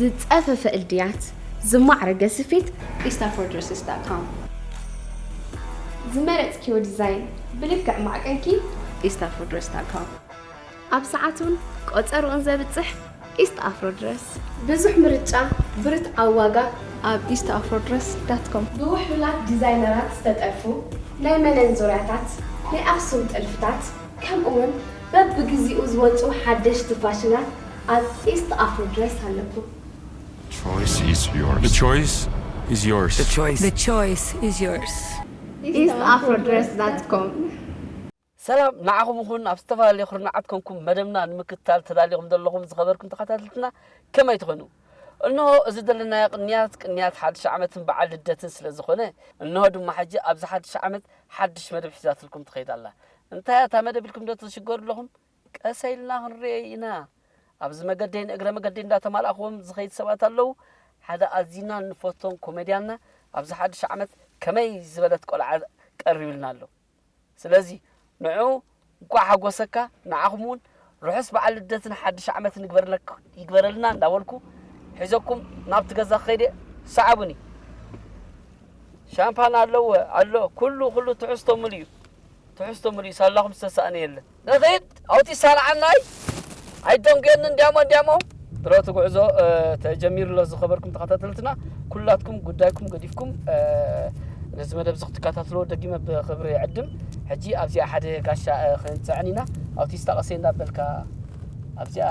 ዝጸፈፈ እልድያት፣ ዝማዕረገ ስፌት፣ ኢስት ኣፍሮ ድረስስ ዳት ኮም። ዝመረጽክዮ ዲዛይን ብልክዕ ማዕቀንኪ፣ ኢስት ኣፍሮ ድረስ ዳት ኮም። ኣብ ሰዓቱን ቆጸርኡን ዘብጽሕ ኢስት ኣፍሮ ድረስ። ብዙሕ ምርጫ፣ ብርትዓዊ ዋጋ፣ ኣብ ኢስት ኣፍሮ ድረስ ዳት ኮም። ብውሕሉላት ዲዛይነራት ዝተጠልፉ ናይ መነን ዙርያታት፣ ናይ ኣኽሱም ጥልፍታት፣ ከምኡውን በብግዚኡ ዝወጹ ሓደሽቲ ፋሽናት ኣብ ኢስት ኣፍሮ ድረስ ኣለኩም። Choice is yours. The choice is yours. The choice. The choice is yours. ኢስት ኣፍሮ ድረስ ዳት ኮም። ሰላም ንዓኹም ይኹን። ኣብ ዝተፈላለየ ኩርናዓት ኮንኩም መደብና ንምክትታል ተዳሊኹም ዘለኹም ዝኸበርኩም ተኸታተልትና ከመይ ትኾኑ? እንሆ እዚ ዘለናዮ ቅንያት ቅንያት ሓድሽ ዓመትን በዓል ልደትን ስለ ዝኾነ፣ እንሆ ድማ ሕጂ ኣብዚ ሓድሽ ዓመት ሓድሽ መደብ ሒዛትልኩም ትኸይድ ኣላ። እንታይ እያ እታ መደብ ኢልኩም ዶ ትሽገሩ ኣለኹም? ቀሰ ኢልና ክንሪኦ ኢና። ኣብዚ መገደይን እግረ መገደይ እንዳተማልኣኽዎም ዝኸይድ ሰባት ኣለዉ። ሓደ ኣዚና እንፈቶን ኮሜድያንና ኣብዚ ሓድሽ ዓመት ከመይ ዝበለት ቆልዓ ቀሪብልና ኣሎ። ስለዚ ንዑ እንኳዕ ሓጎሰካ፣ ንዓኹም እውን ርሑስ በዓል ልደትን ሓድሽ ዓመትን ይግበርለክ- ይግበረልና እንዳበልኩ ሒዘኩም ናብቲ ገዛ ክኸይድ እየ። ሰዓቡኒ። ሻምፓን ኣለዎ ኣሎ፣ ኩሉ ኩሉ ትሕዝቶ ሙሉ እዩ። ትሕዝቶ ሙሉ እዩ፣ ሳላኹም ዝተሳእነ የለን። ንኸይድ ኣውቲ ሳልዓናይ ኣይደንጉየኒ እንዲያሞ እንዲያሞ። ድሮ እቲ ጉዕዞ ተጀሚሩ ኣሎ። ዝኸበርኩም ተኸታተልትና ኩላትኩም ጉዳይኩም ገዲፍኩም ነዚ መደብ እዚ ክትከታተልዎ ደጊመ ብኽብሪ ይዕድም። ሕጂ ኣብዚኣ ሓደ ጋሻ ክንፅዕን ኢና። ኣውቲስታ ቀሰይ እንዳበልካ ኣብዚኣ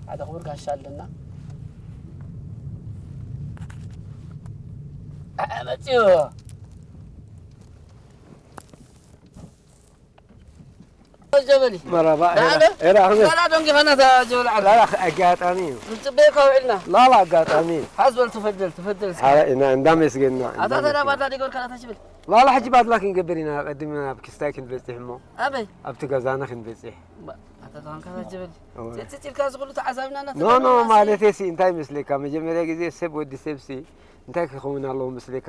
ሓደ ክቡር ጋሻ ኣለና። መፅዮ ጀበሊ መረባ ዳዕበ? ኤራ ኣኽበ ዛላ ደንጊኻና እታ ጀበሊ ዓዲ ላላ ኣጋጣሚ እዩ ንፅበየካ ውዒልና ላላ ኣጋጣሚ እዩ ሓዝ በል ትፈደል ትፈደል እስኪ። ሓረ ኢና እንዳመስገንና ኣታ ተዳ ባዳ ዲጎርካ ናታ ሽብል ላላ ሕጂ ባድላ ክንገብር ኢና ቀድም ኣብ ክስታይ ክንበፅሕ እሞ ኣበይ ኣብቲ ገዛና ክንበፅሕ ኣታ ተኾንካ ጀበሊ እወ። ፅፅፅ ኢልካ ዝኽሉ ተዓዛብና እናተ ኖ ኖ ማለት ሲ እንታይ መስለካ መጀመርያ ግዜ ሰብ ወዲ ሰብ ሲ እንታይ ክኸውን ኣለዎ መስለካ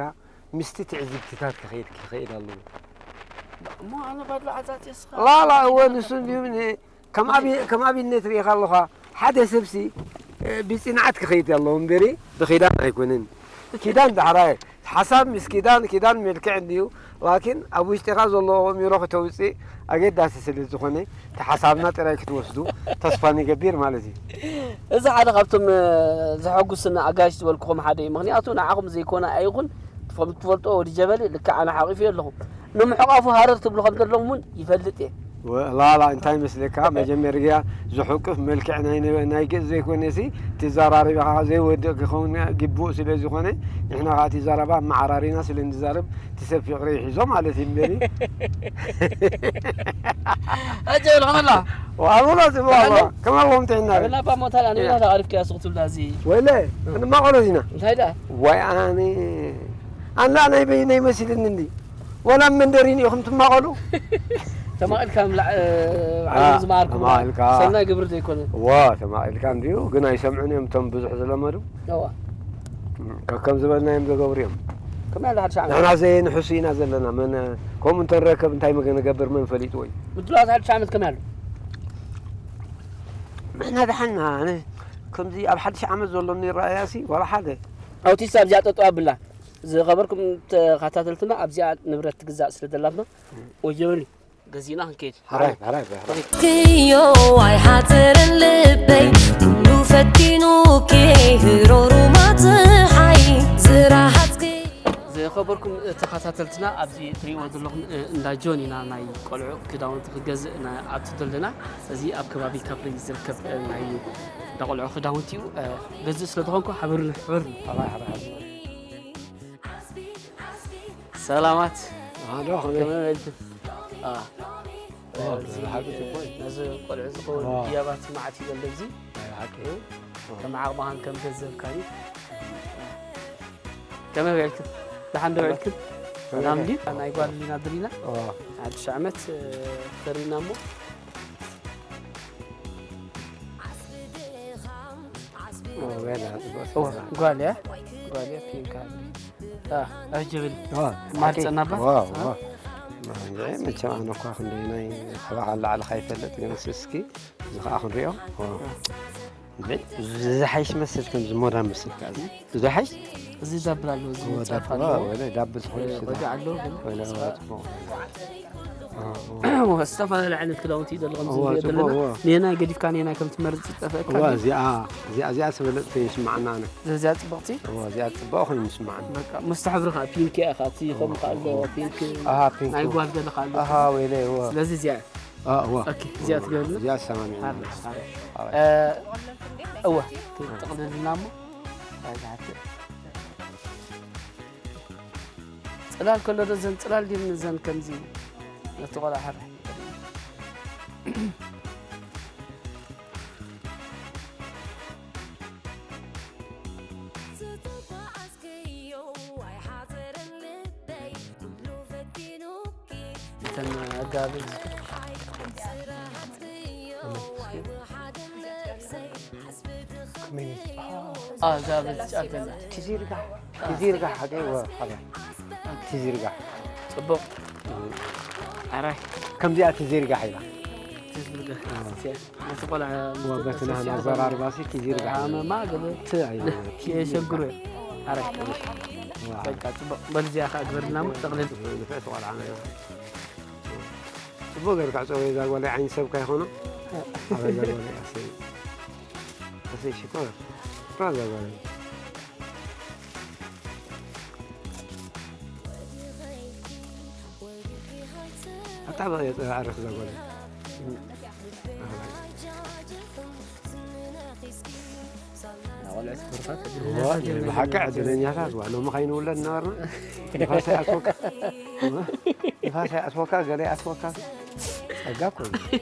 ምስቲ ትዕዝብትታት ክኸይድ ክኸይድ ኣለዎ እሞ ኣነ ባድላ ዓዛት የስኻ ላላ እወ ንሱ እንዲሁም ን- ከም ኣቢ- ከም ኣብነት ርኢኻ ኣለኻ ሓደ ሰብሲ እ፣ ብፅንዓት ክኸይድ ኣለዎ እምበሪ ብኪዳን ኣይኮነን ኪዳን ዳሕራይ ሓሳብ ምስ ኪዳን ኪዳን መልክዕ እንድዩ ላኪን ኣብ ውሽጢኻ ዘለዎ ሚሮ ክተውፅእ ኣገዳሲ ስለ ዝኾነ እቲ ሓሳብና ጥራይ ክትወስዱ ተስፋ ንገብር ማለት እዩ እዚ ሓደ ካብቶም እ፣ ዘሐጉስና ኣጋይሽ ዝበልኩኹም ሓደ እዩ ምክንያቱ ንዓኹም ዘይኮነ ኣይኹን ትፈም- ትፈልጦ ወዲ ጀበሊ ልክዕ ኣነ ሓቂፉ ኣለኹ ንምሕቋፉ ሃረር ትብሉ ከም ዘለኹም እውን ይፈልጥ እየ ወ- ላላ እንታይ መስለካ መጀመርያ ዝሕቅፍ መልክዕ ናይ ነ- ናይ ገጽ ዘይኮነሲ ትዘራረቢ ከዓ ዘይወድእ ክኸውን ግቡእ ስለ ዝኾነ ንሕና ከዓ እቲ ዘረባ መዓራሪና ስለ ንዛረብ እቲ ሰብ ፍቅሪ ይሕዞ ማለት እዩ እምበሪ ኣጀበል ከመላ ዋሉላ ጽቡቅ ኣለዋ ከመ ኣለዎም ትሕና ኣበላ ባ ሞታል ኣነ ላ ተቃሪፍ ከያ ስቁ ትብላ እዚ ወለ ክንማቀሎ ኢና እንታይ ዳ ዋይ ኣነ ኣንዳ ናይ በይነይ መሲልኒ እንዲ ወላ ኣብ መንደሪን ኢኹም ትማቐሉ ተማቒልካ ምላዕ ዓለም ዝማሃርኩም ተማቒልካ። ሰናይ ግብሪ ዘይኮነ ዋ ተማቒልካ እንድዩ ግን ኣይሰምዑን እዮም እቶም ብዙሕ ዝለመዱ እዋ ከከም ዝበልናዮም ዝገብሩ እዮም ከመይ ኣሎ ሓድሽ ዓመት ንሕና ዘየንሕሱ ኢና ዘለና መን ከምኡ እንተንረከብ እንታይ መገ- ንገብር መን ፈሊጥዎ እዩ ምድላዋት ሓድሽ ዓመት ከመይ ኣሎ ንሕና ደሓና ኣነ ከምዚ ኣብ ሓድሽ ዓመት ዘሎኒ ረኣያ ሲ ዋላ ሓደ ኣውቲስታ ኣብዚኣ ጠጠው ኣብላ ዝኸበርኩም ተኸታተልትና ኣብዚኣ ንብረት ትግዛእ ስለ ዘላትና ወጀበሊ ገዚእና ክንከይድ ሓራይ ሓራይ ሓራይ ክዮ ኣይሓፅርን ልበይ ኩሉ ፈቲኑ ክህሮሩ ማፅሓይ ዝረሃፅኪ ዝኸበርኩም ተኸታተልትና ኣብዚ ትሪእዎ ዘለኹም እንዳ ጆን ኢና ናይ ቆልዑ ክዳውንቲ ክገዝእ ንኣቱ ዘለና እዚ ኣብ ከባቢ ካፍሪ ዝርከብ ናይ እንዳ ቆልዑ ክዳውንቲ እዩ ገዝእ ስለ ዝኾንኩ ሓበሩኒ ሓበሩኒ ሰላማት ኣዶ ከመይ ከመይ በልቲ ነዚ ቆልዑ ዝኸውን ህያባት መዓት ይበል ኣብዚ ከም ዓቕምኻን ከም ገንዘብካን እዩ ከመይ ውዕልክን ደሓን ዶ ውዕልክን ሰላም ድዩ ናይ ጓል ሊና ድሪና ሓድሽ ዓመት ተሪና እሞ ጓል እያ ጓል እያ ፒንክ ኣጅብል ማርፀናባ መቸም ኣነ እኳ ክንደይ ናይ ተባዕ ኣላዕልኻ ይፈልጥ ግን እስኪ እዚ ከዓ ክንሪኦ ዝሓይሽ መስል ከም ዝሞዳ መስል ከኣ ዝሓይሽ እዚ ዳብል ኣሎ፣ እዚ ወ- ጻፍ ዳብል ኣሎ፣ ወለ ዳብል ዝኾነ ስጋ ቆጃ ኣሎ፣ ግን ወለ ስጋ ወ- ጽቡቕ። ዝተፈላለዩ ዓይነት ክዳውንቲ እዩ ዘሎ። ከምዚ እዋ፣ ንሪኦ ጽቡቕ፣ ዘለና እዋ። ኔናይ ገዲፍካ ኔናይ ከም ትመርጽ ዝጠፍአካ እዋ ግን እዚኣ እዚኣ እዚኣ ዝበለጥ ይስማዓና ኣነ። እዚኣ ጽብቕቲ እዋ እዚኣ ጽቡቕ ኮይኑ ይስማዓኒ። በቃ ምስቲ ሕብሪ ከዓ ፒንክ እያ፣ ከዓ እቲ ከምኡ ከዓ ኣሎ ፒንክ ኣሃ ፒንክ። ናይ ጓል ገለ ከዓ ኣሎ። ኣሃ ወይለ እዋ። ስለዚ እዚኣ እያ። ኣ እዋ። ኦኬ፣ እዚኣ ትገብርና? እዚኣ ሰማሚ። ሓረ፣ ሓረ። ሓረ። እ፣ እወ፣ ጥቕልልና እሞ ኣይትሓትት። ጽላል ከሎ ዶ ዘን ጽላል ድዩ ንዘን ከምዚ ነቲ ቆልዓ ሓረ። እተን ኣጋብዝ ኣጋብዝ ጫተን ቲዚርጋ ቲዚርጋ ሓደ ወ ሓደ ቲዚርጋ ጽቡቕ። ኣራይ ከምዚኣ ቲዚርጋ ኢላ ትዝርጋ ነቲ ቆልዓ ወበትና ናዘራርባሲ ቲዚርጋ ሃመማ ገለ ት ኣይነ የሸግሩ። ኣራይ በቃ ጽቡቕ። በልዚያ ከዓ ግበርልና እሞ ጠቕልል። ንፍዕቲ ቆልዓ ጽቡቕ ገርካ ጸወ እዛ ጓል ዓይኒ ሰብካ ይኾኖ ኣበዛ ጓል ኣሰይ ኣሰይ ሽኮር ራዛ ጓል ኣታ በ ኣረክ እዛ ጓል ቆልዑ ስፖርታት ብሓቂ ዕድለኛታት ዋ ሎሚ ከይንውለድ ነበርና ንፋስ ኣይኣትወካ ንፋስ ኣይኣትወካ ገለ ኣይኣትወካ ጸጋ እኮ እዩ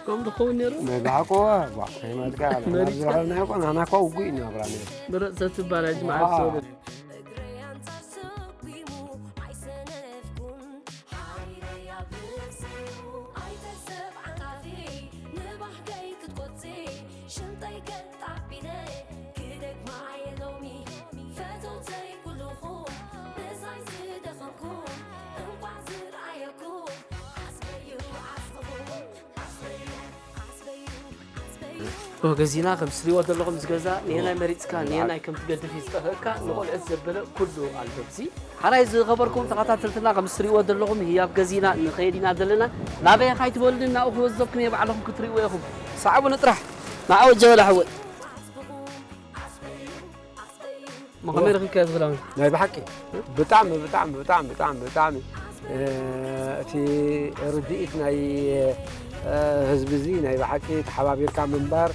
ከም ዝኸውን ነይሩ ናይ ብሓቆ ዋ ዋ ከይመልካ ዝረኸብናዮ እኮ ናና እኳ ውጉእ እዩ ናብራ ነይሩ ብርእሰ ትባላጅ መዓት ሰውለት እግረይ ኣንጻር ሰጒሙ ኣይሰነፍኩን ሓይለይ ኣብ ርእሰዩ ኣይተሰብ ዓንቃፊ ንባህገይ ክትቆጽ ሽንጠይ ገጥ ኣቢለ ክደግማ እየ ሎሚ ፈተውተይ ኩልኹም ምሳይ ዝደኸምኩም እንቋዕ ዝረኣየኩም ዓስበዩ ዓስብኹም ዓስበዩ ዓስበዩ ዓስበዩ ኦ፣ ገዚና ከም ትሪእዎ ዘለኹም ዝገዛ ንየናይ መሪፅካ ንየናይ ከም ትገድፍ እዩ ዝጠፍእካ ንቆልዑት ዘበለ ኩሉ ኣሎ። እዚ ሓራይ ዝኸበርኩም ተኸታተልትና ከም ትሪእዎ ዘለኹም ህያብ ገዚና ንኸይድ ኢና ዘለና። ናበይ ኻይትበሉኒ ናብኡ ክወስደኩም እየ ባዕልኹም ክትሪእዎ ኢኹም። ሰዓቡኒ ጥራሕ ንዓወት ጀበላ ሕወይ። መኸመይ ረኺብካዮ ዝኽላውን ናይ ብሓቂ ብጣዕሚ ብጣዕሚ ብጣዕሚ ብጣዕሚ ብጣዕሚ እ፣ እቲ ርድኢት ናይ እ፣ ህዝቢ እዚ ናይ ብሓቂ ተሓባቢርካ ምንባር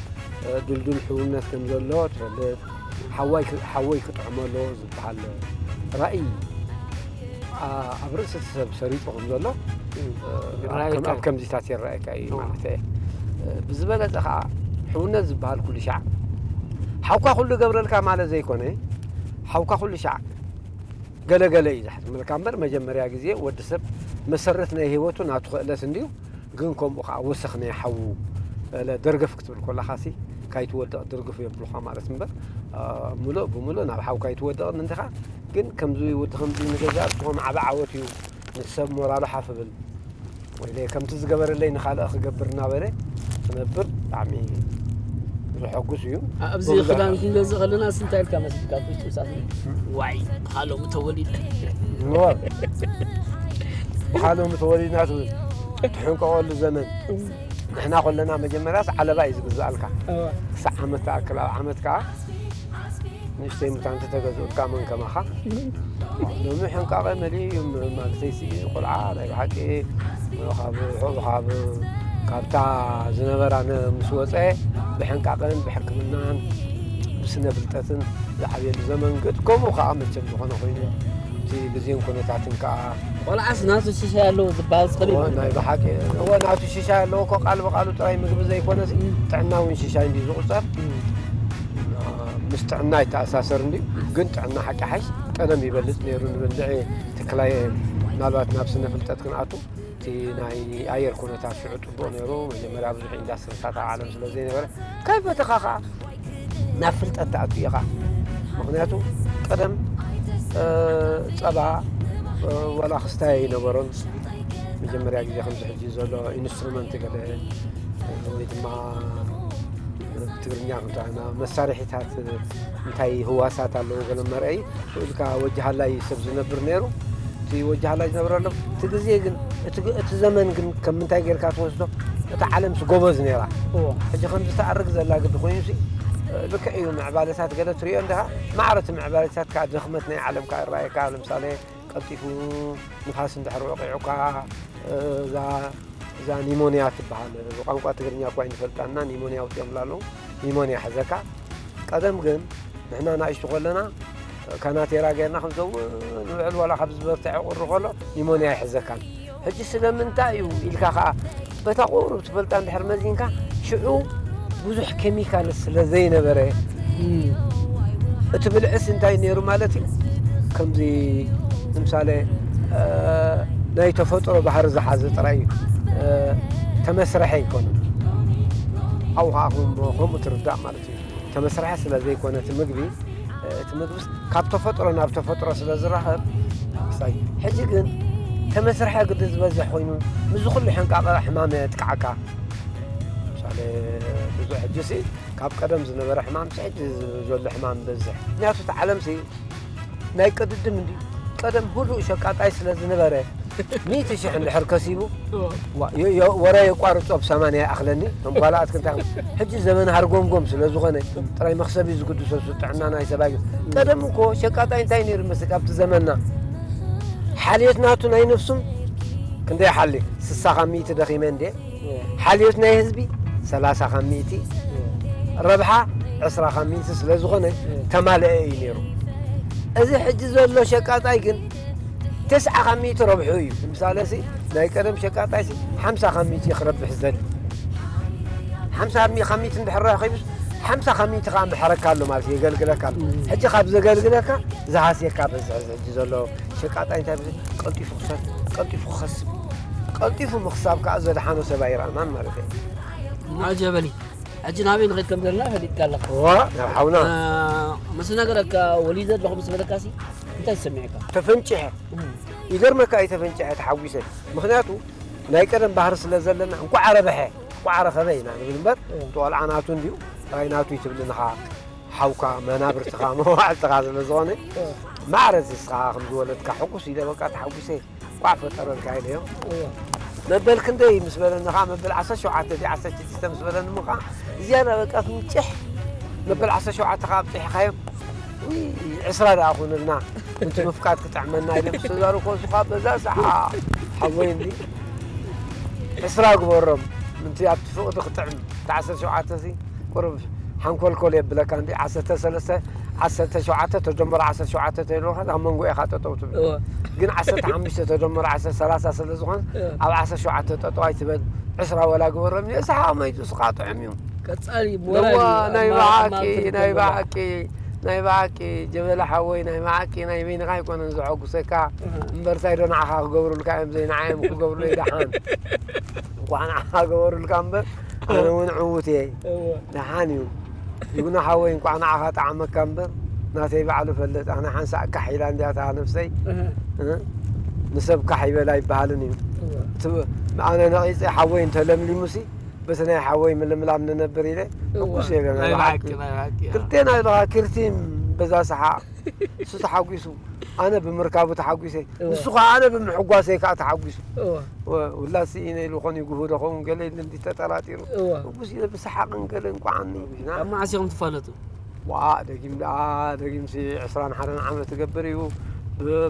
እ፣ ድልዱል ሕውነት ከም ዘሎ ትፈልጥ ሓዋይ ክ- ሓወይ ክጥዕሞ ኣለዎ ዝበሃል ራእይ ኣ- ኣብ ርእሲ እቲ ሰብ ሰሪጡ ከም ዘሎ እ፣ ኣብ ይረኣየካ ከም- ኣብ ከምዚታት ይረኣየካ እዩ ማለት እየ እ፣ ብዝበለፀ ከዓ ሕውነት ዝበሃል ኩሉ ሻዕ ሓውካ ኩሉ ገብረልካ ማለት ዘይኮነ ሓውካ ኩሉ ሻዕ ገለገለ እዩ ዝሓትመልካ እምበር መጀመርያ ግዜ ወዲ ሰብ መሰረት ናይ ህይወቱ ናቱ ክእለት እንድዩ ግን ከምኡ ከዓ ወሰኽ ናይ ሓዉ እለ ደርገፍ ክትብል ከለኻሲ ካይትወድቕ ድርግፉ የብሉኻ ማለት እምበር አ፣ ሙሉእ ብሙሉእ ናብ ሓው ካይትወድቕን እንዲኻ ግን ከምዚ ወዲ ከምዚ ንገዛ ርትኾም ዓበ ዓወት እዩ ንሰብ ሞራሉ ሓፍ ብል ወይለ ከምቲ ዝገበረለይ ንኻልእ ክገብር እናበለ ክነብር ብጣዕሚ ዘሐጉስ እዩ። ኣብዚ ክዳን ክንገዝእ ከለና እንታይ ኢልካ መስልካ? ውሽጢ ምሳት ዋይ ብኻሎሚ ተወሊደ እዋ፣ ብኻሎሚ ተወሊድና ትብል ትሕንቀቐሉ ዘመን ንሕና ከለና መጀመርያስ ዓለባ እዩ ዝግዝኣልካ ክሳዕ ዓመት ትኣክል ኣብ ዓመት ከዓ ንእሽተይ ምታ እንተተገዝኡልካ መን ከማኻ ሎሚ ሕንቃቐ መሊኡ እዩ ማለተይሲ ቆልዓ ናይ ብሓቂ ካብ ካብ ካብታ ዝነበራ ነ- ምስ ወፀ ብሕንቃቐን ብሕክምናን ብስነ ፍልጠትን ዝዓብየሉ ዘመን ግድ ከምኡ ከዓ መቸም ዝኾነ ኮይኑ እቲ ግዜን ኩነታትን ከዓ ቆልዓስ ናቱ ሽሻይ ኣለዎ ዝበሃል ዝኽእል እዩ። ናይ ብሓቂ እወ ናቱ ሽሻይ ኣለዎ እኮ ቃል ብቃሉ ጥራይ ምግቢ ዘይኮነስ ጥዕና እውን ሽሻይ እንዲ ዝቁፀር ምስ ጥዕና ይተኣሳሰር እንዲ ግን ጥዕና ሓቂ ሓይሽ ቀደም ይበልፅ ነይሩ ንብል ንዕ ትክላይ ምናልባት ናብ ስነ ፍልጠት ክንኣቱ እቲ ናይ ኣየር ኩነታት ሽዑ ፅቡቕ ነይሩ መጀመርያ ብዙሕ ኢንዳስትሪታት ኣብ ዓለም ስለ ዘይነበረ ከይፈተኻ ከዓ ናብ ፍልጠት ትኣቱ ኢኻ ምክንያቱ ቀደም ፀባ ዋላ ክስታይ ኣይነበሮን መጀመርያ ግዜ ከምዚ ሕጂ ዘሎ ኢንስትሩመንት ገለ ወይ ድማ ትግርኛ ክንተና መሳርሒታት እንታይ ህዋሳት ኣለዎ ገለ መርኣይ ኢልካ ወጃሃላይ ሰብ ዝነብር ነይሩ። እቲ ወጃሃላይ ዝነብረሎም እቲ ግዜ ግን እቲ ግ- እቲ ዘመን ግን ከም ምንታይ ጌርካ ትወስዶ? እታ ዓለምስ ጎበዝ ነይራ። ሕጂ ከምዚ ተኣርግ ዘላ ግዲ ኮይኑሲ ልክዕ እዩ። ምዕባለታት ገለ ትሪኦ እንዲኻ፣ ማዕረ እቲ ምዕባለታት ከዓ ድኽመት ናይ ዓለም ከዓ ይረኣየካ። ለምሳሌ ቀልጢፉ ንፋስ እንድሕር ወቂዑካ እዛ እዛ ኒሞንያ ትበሃል ብቋንቋ ትግርኛ እኳ ይንፈልጣና ኒሞንያ ውፅኦም ላሉ ኒሞንያ ሕዘካ። ቀደም ግን ንሕና ናእሽቱ ከለና ካናቴራ ጌርና ክንዘው ንውዕል ዋላ ካብ ዝበርትዐ ቁሪ ከሎ ኒሞንያ ይሕዘካን። ሕጂ ስለምንታይ እዩ ኢልካ ከዓ በታ ቁሩብ ትፈልጣ እንድሕር መዚንካ ሽዑ ብዙሕ ኬሚካል ስለ ዘይነበረ እቲ ብልዕስ እንታይ ነይሩ ማለት እዩ። ከምዚ ንምሳሌ ናይ ተፈጥሮ ባህሪ ዝሓዘ ጥራይ እዩ። ተመስረሐ ኣይኮነን። ኣብኡ ከዓ ከምኡ ትርዳእ ማለት እዩ። ተመስረሐ ስለ ዘይኮነ እቲ ምግቢ እቲ ምግብስ ካብ ተፈጥሮ ናብ ተፈጥሮ ስለ ዝራኸብ ሳይ ሕጂ ግን ተመስረሐ ግዲ ዝበዝሕ ኮይኑ ምስዚ ኩሉ ሕንቃቐ ሕማም የጥቅዓካ። ምሳሌ ብዙሕ ሕጂ ሲ ካብ ቀደም ዝነበረ ሕማም ሲ ሕጂ ዘሎ ሕማም በዝሕ ምክንያቱ እቲ ዓለም ሲ ናይ ቅድድም እንዲ ቀደም ሁሉ ሸቃጣይ ስለ ዝነበረ ሚእቲ ሽሕ እንድሕር ከሲቡ ወረ የቋርጾ ብ ሰማንያ ይኣኽለኒ እምኳላኣት ክንታ ሕጂ ዘመን ሃርጎምጎም ስለ ዝኾነ ጥራይ መኽሰብ እዩ ዝግድሶ ጥዕና ናይ ሰባይ ቀደም እኮ ሸቃጣይ እንታይ ነይሩ መስል ካብቲ ዘመንና ሓልዮት ናቱ ናይ ነፍሱም ክንደይ ሓሊ ስሳ ካብ ሚእቲ ደኺመ እንዴ ሓልዮት ናይ ህዝቢ ሰላሳ ካብ ሚእቲ ረብሓ ዕስራ ካብ ሚእቲ ስለ ዝኾነ ተማልአ እዩ ነይሩ። እዚ ሕጂ ዘሎ ሸቃጣይ ግን ተስዓ ካብ ሚእቲ ረብሑ እዩ። ንምሳሌ ሲ ናይ ቀደም ሸቃጣይ ሲ ሓምሳ ካብ ሚእቲ ክረብሕ ዝደሊ ሓምሳ ካብ ሚእቲ እንድሕር ረኺቡስ ሓምሳ ካብ ሚእቲ ከዓ ምሕረካ ኣሎ ማለት የገልግለካ ኣሎ። ሕጂ ካብ ዘገልግለካ ዝሃስየካ በዝሕ እዚ ሕጂ ዘሎ ሸቃጣይ እንታይ ብዝሕ ቀልጢፉ ክሰር ቀልጢፉ ክኸስብ ቀልጢፉ ምኽሳብ ከዓ ዘድሓኖ ሰብ ኣይረኣናን ማለት እዩ። ኣጀበሊ ሕጂ ናበይ ንኸይድ ከም ዘለና ፈሊጥካ ኣለኻ ዋ ናብ ሓውና ምስ ነገረካ ወሊደ ኣለኹ ምስ በለካሲ እንታይ ዝሰሚዕካ ተፈንጭሐ ይገርመካ እዩ ተፈንጭሐ ተሓጒሰ ምክንያቱ ናይ ቀደም ባህሪ ስለ ዘለና እንኳዕ ረብሐ እንኳዕ ረኸበ ኢና ንብል እምበር ተቆልዓ ናቱ እንድዩ ራይ ናቱ ይትብልንኻ ሓውካ መናብርትኻ መዋዕልትኻ ስለ ዝኾነ ማዕረ ዝስኻ ከም ዝወለድካ ሕጉስ ኢለ በቃ ተሓጒሰ ቋዕ ፈጠረልካ ኢለዮ መበል ክንደይ ምስ በለኒ ከዓ መበል ዓሰርተ ሸውዓተ ዲ ዓሰርተ ሽዱሽተ ምስ በለኒ እሞ ከዓ ዝያዳ በቃ ፍንጭሕ መበል ዓሰርተ ሸውዓተ ከዓ ኣብፅሕኻዮም ውይ ዕስራ ደኣ ኩንልና ምንቲ ምፍቃድ ክጥዕመና ኢለ ምስ ተዛረብኮ እሱ ከዓ በዛ ሰዓ ሓወይ እንዲ ዕስራ ግበሮም ምንቲ ኣብቲ ፍቕዲ ክጥዕም እቲ ዓሰርተ ሸውዓተ ሲ ቁሩብ ሓንኮልኮል የብለካ እንዲ ዓሰርተ ሰለስተ ዓሰርተ ሸውዓተ ተጀመረ ዓሰርተ ሸውዓተ ተይልካ ኣብ መንጎ ኢኻ ጠጠው ትብል ግን ዓሰርተ ሓሙሽተ ተጀመረ ዓሰርተ ሰላሳ ስለ ዝኾነ ኣብ ዓሰርተ ሸውዓተ ጠጠው ኣይትበል ዕስራ ወላ ግበሮም እየ ሰሓቕ መይቱ ስኻ ጥዕም እዩ ቀጻሊ ሞራል እዋ ናይ ብሓቂ ናይ ብሓቂ ናይ ብሓቂ ጀበላ ሓወይ ናይ ብሓቂ ናይ በይንኻ ኣይኮነን ዘሐጉሰካ እምበርታይ ዶ ንዓኻ ክገብሩልካ እዮም ዘይንዓዮም ክገብሩለይ ደሓን እንኳዕ ንዓኻ ገበሩልካ እምበር ኣነ እውን ዕዉት እየ ደሓን እዩ ጅግና ሓወይ እንኳዕ ንዓኻ ጠዓመካ እምበር ናተይ ባዕሉ ፈልጥ ኣነ ሓንሳእ ካሕ ኢላ እንዲያ እታ ነብሰይ ንሰብ ካሕ ይበል ኣይበሃልን እዩ ኣነ ነቒፀ ሓወይ እንተለምሊሙሲ በቲ ናይ ሓወይ ምልምላም ንነብር ኢለ ሕጉስ እየ ክልቴና ኢለኻ ክርቲም በዛ ሰሓቕ እሱ ተሓጒሱ ኣነ ብምርካቡ ተሓጒሰ ንሱ ከዓ ኣነ ብምሕጓሰይ ከዓ ተሓጒሱ ውላሲ ኢነ ኢሉ ኾን ይጉህዶ ኸውን ገለ ኢሉ እንዲ ተጠራጢሩ ሕጉስ ኢለ ብሰሓቕን ገለ እንቋዓኒ ኣብ መዓስ ኢኹም ትፋለጡ ዋ ደጊም ደኣ ደጊምሲ ዕስራን ሓደን ዓመት ትገብር እዩ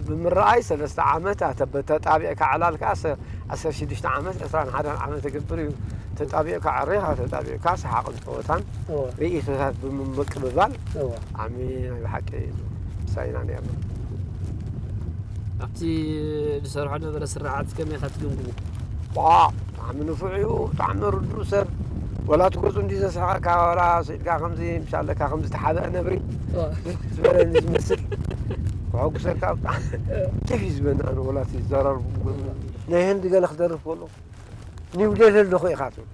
ብምረኣይ ሰለስተ ዓመት ተጣቢዕካ ዕላል ከዓ ዓሰርተ ሽዱሽተ ዓመት ዕስራን ሓደን ዓመት ትገብር እዩ ተጣቢዕካ ዕሬኻ ተጣቢዕካ ሰሓቕን ጸወታን ርእይቶታት ብምምቅብባል ዓሚ ናይ ብሓቂ ምሳይና ነርና። ኣብቲ ዝሰርሖ ነበረ ስርዓት ከመይ ኢኻ ትግምግሞ? ዋ ብጣዕሚ ንፉዕ እዩ፣ ብጣዕሚ ርዱእ ሰብ። ወላ እቲ ገጹ እንዲ ዘስሕቐካ ወላ ስኢልካ ከምዚ ምሻለካ ከምዚ ተሓበአ ነብሪ ዝበለኒ ዝመስል ክሐጉሰካ ብጣዕሚ ኬፍ እዩ ዝበኒ ኣነ ወላ እቲ ዘራርቡ ናይ ህንዲ ገለ ክደርፍ ከሎ ኒው ዴልሂ ኣለኹ ኢኻ ትብል።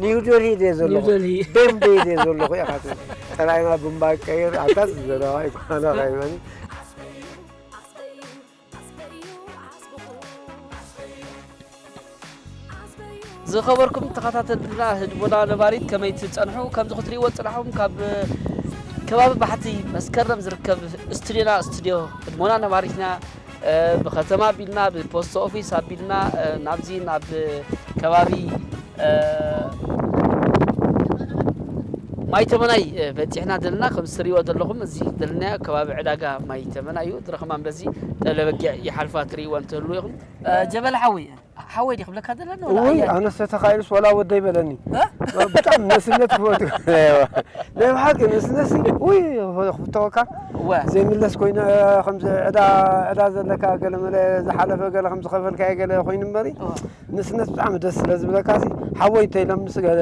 ኒው ዴልሂ ድየ ዘለኹ ቤምቤ ድየ ዘለኹ ኢኻ ትብል። ጠላይና ብምባይ ቀይር ኣታ ዝዘረባ ይኳና ካይበኒ ዝኸበርኩም ተኸታተልትና ህድሞና ነባሪት ከመይ ትጸንሑ? ከምዚ ክትሪእዎ ዝጸናሕኩም ካብ ከባቢ ባሕቲ መስከረም ዝርከብ ስቱዲዮና፣ ስቱዲዮ ህድሞና ነባሪትና፣ እ፣ ብከተማ ኣቢልና፣ ብፖስት ኦፊስ ኣቢልና፣ እ፣ ናብዚ ናብ ከባቢ፣ እ፣ ማይ ተመናይ፣ እ፣ በጺሕና ዘለና። ከም ትሪእዎ ዘለኹም እዚ ዘለናዮ ከባቢ ዕዳጋ ማይ ተመናይ እዩ። ድረኸማም በዚ ጠለበጊዕ ይሓልፋ ትሪእዎ እንትህልዉ ኢኹም። እ፣ ጀበል ሓወይ፣ ሓወይ ዲኽ ብለካ ዘለና ወላ ውይ፣ ኣያ? ኣነስ ተተኻኢሉስ ወላ ወደይ በለኒ። እ? ብጣዕሚ ንእስነት ክፈቱ። ናይ ብሓቂ ንእስነትሲ፣ ውይ፣ ክፍተወካ። እወ። ዘይምለስ ኮይኑ፣ ከምዚ ዕዳ፣ ዕዳ ዘለካ ገለ መለ ዝሓለፈ ገለ ከም ዝኸፈልካዮ ገለ ኮይኑ እምበሪ፣ እወ። ንእስነት ብጣዕሚ ደስ ስለ ዝብለካ ሲ፣ ሓወይ ተይለምንስ ገለ፣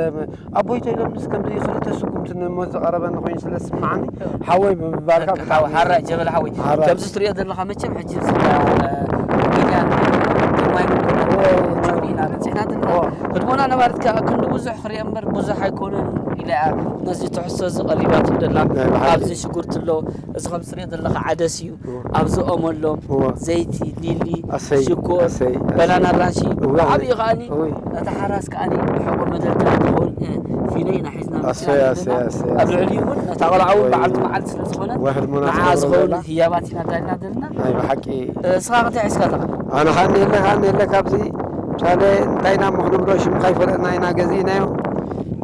ኣቦይ ተይለምንስ ከምዚ ክልተ ስጉምቲ ንሞት ዝቐረበኒ ኮይኑ ስለ ዝስምዓኒ፣ እወ። ሓወይ ብምባልካ ሓወ-፣ ብጣዕሚ ሓራይ ጀበል ሓወይ። ሓራይ። ከምዚ ትሪኦ ዘለኻ መቸም ሕጂ ብስጋ፣ እ፣ ግንያን፣ ግርማይ ምንኮ፣ እወ። ጅግኒና በጺሕና ዘለና። እወ። ህድሞና ነባሪት ከኣ ክንዲ ብዙሕ ክሪኦ እምበር ብዙሕ ኣይኮነን ኢላ እያ ነዚ ትሕዝቶ እዚ ቀሪባቶ ደላ። ናይ ብሓቂ። ኣብዚ ሽጉርቲ ኣሎ፣ እዚ ከም ትሪኦ ዘለኻ ዓደስ እዩ፣ እወ። ኣብዚ ኦሞ ኣሎ፣ እወ። ዘይቲ፣ ሊሊ፣ ኣሰይ፣ ሽኮር፣ ኣሰይ፣ ኣሰይ። በናና ራንሺ፣ እወ። ብዓብዩ ከኣኒ እወ። እቲ ሓራስ ከኣኒ ብሕቆ መደርደሪ ክኸውን፣ እ፣ ፊኖ ኢና ሒዝና ኣሰይ፣ መጺና ኣሰይ፣ ዘለና። ኣሰይ፣ ኣብ ኣሰይ። ልዕሊኡ እውን እታ ቆልዓ እውን ወይ በዓልቲ መዓልቲ ስለ ዝኾነት፣ ወይ ህድሞና ንዓ ትገብሮ ዝኸውን ዘላ። ህያባት ኢና ዳልና ዘለና። ናይ ብሓቂ። እ፣ እስኻ እንታይ ሒዝካ ኣለኻ? ኣነ ኻን የለ፣ ኻን የለ፣ ካብዚ ምሳሌ እንታይ ኢና እሞ ክንብሎ፣ ሽምኻ ይፈለጥና ኢና ገዚእናዮ።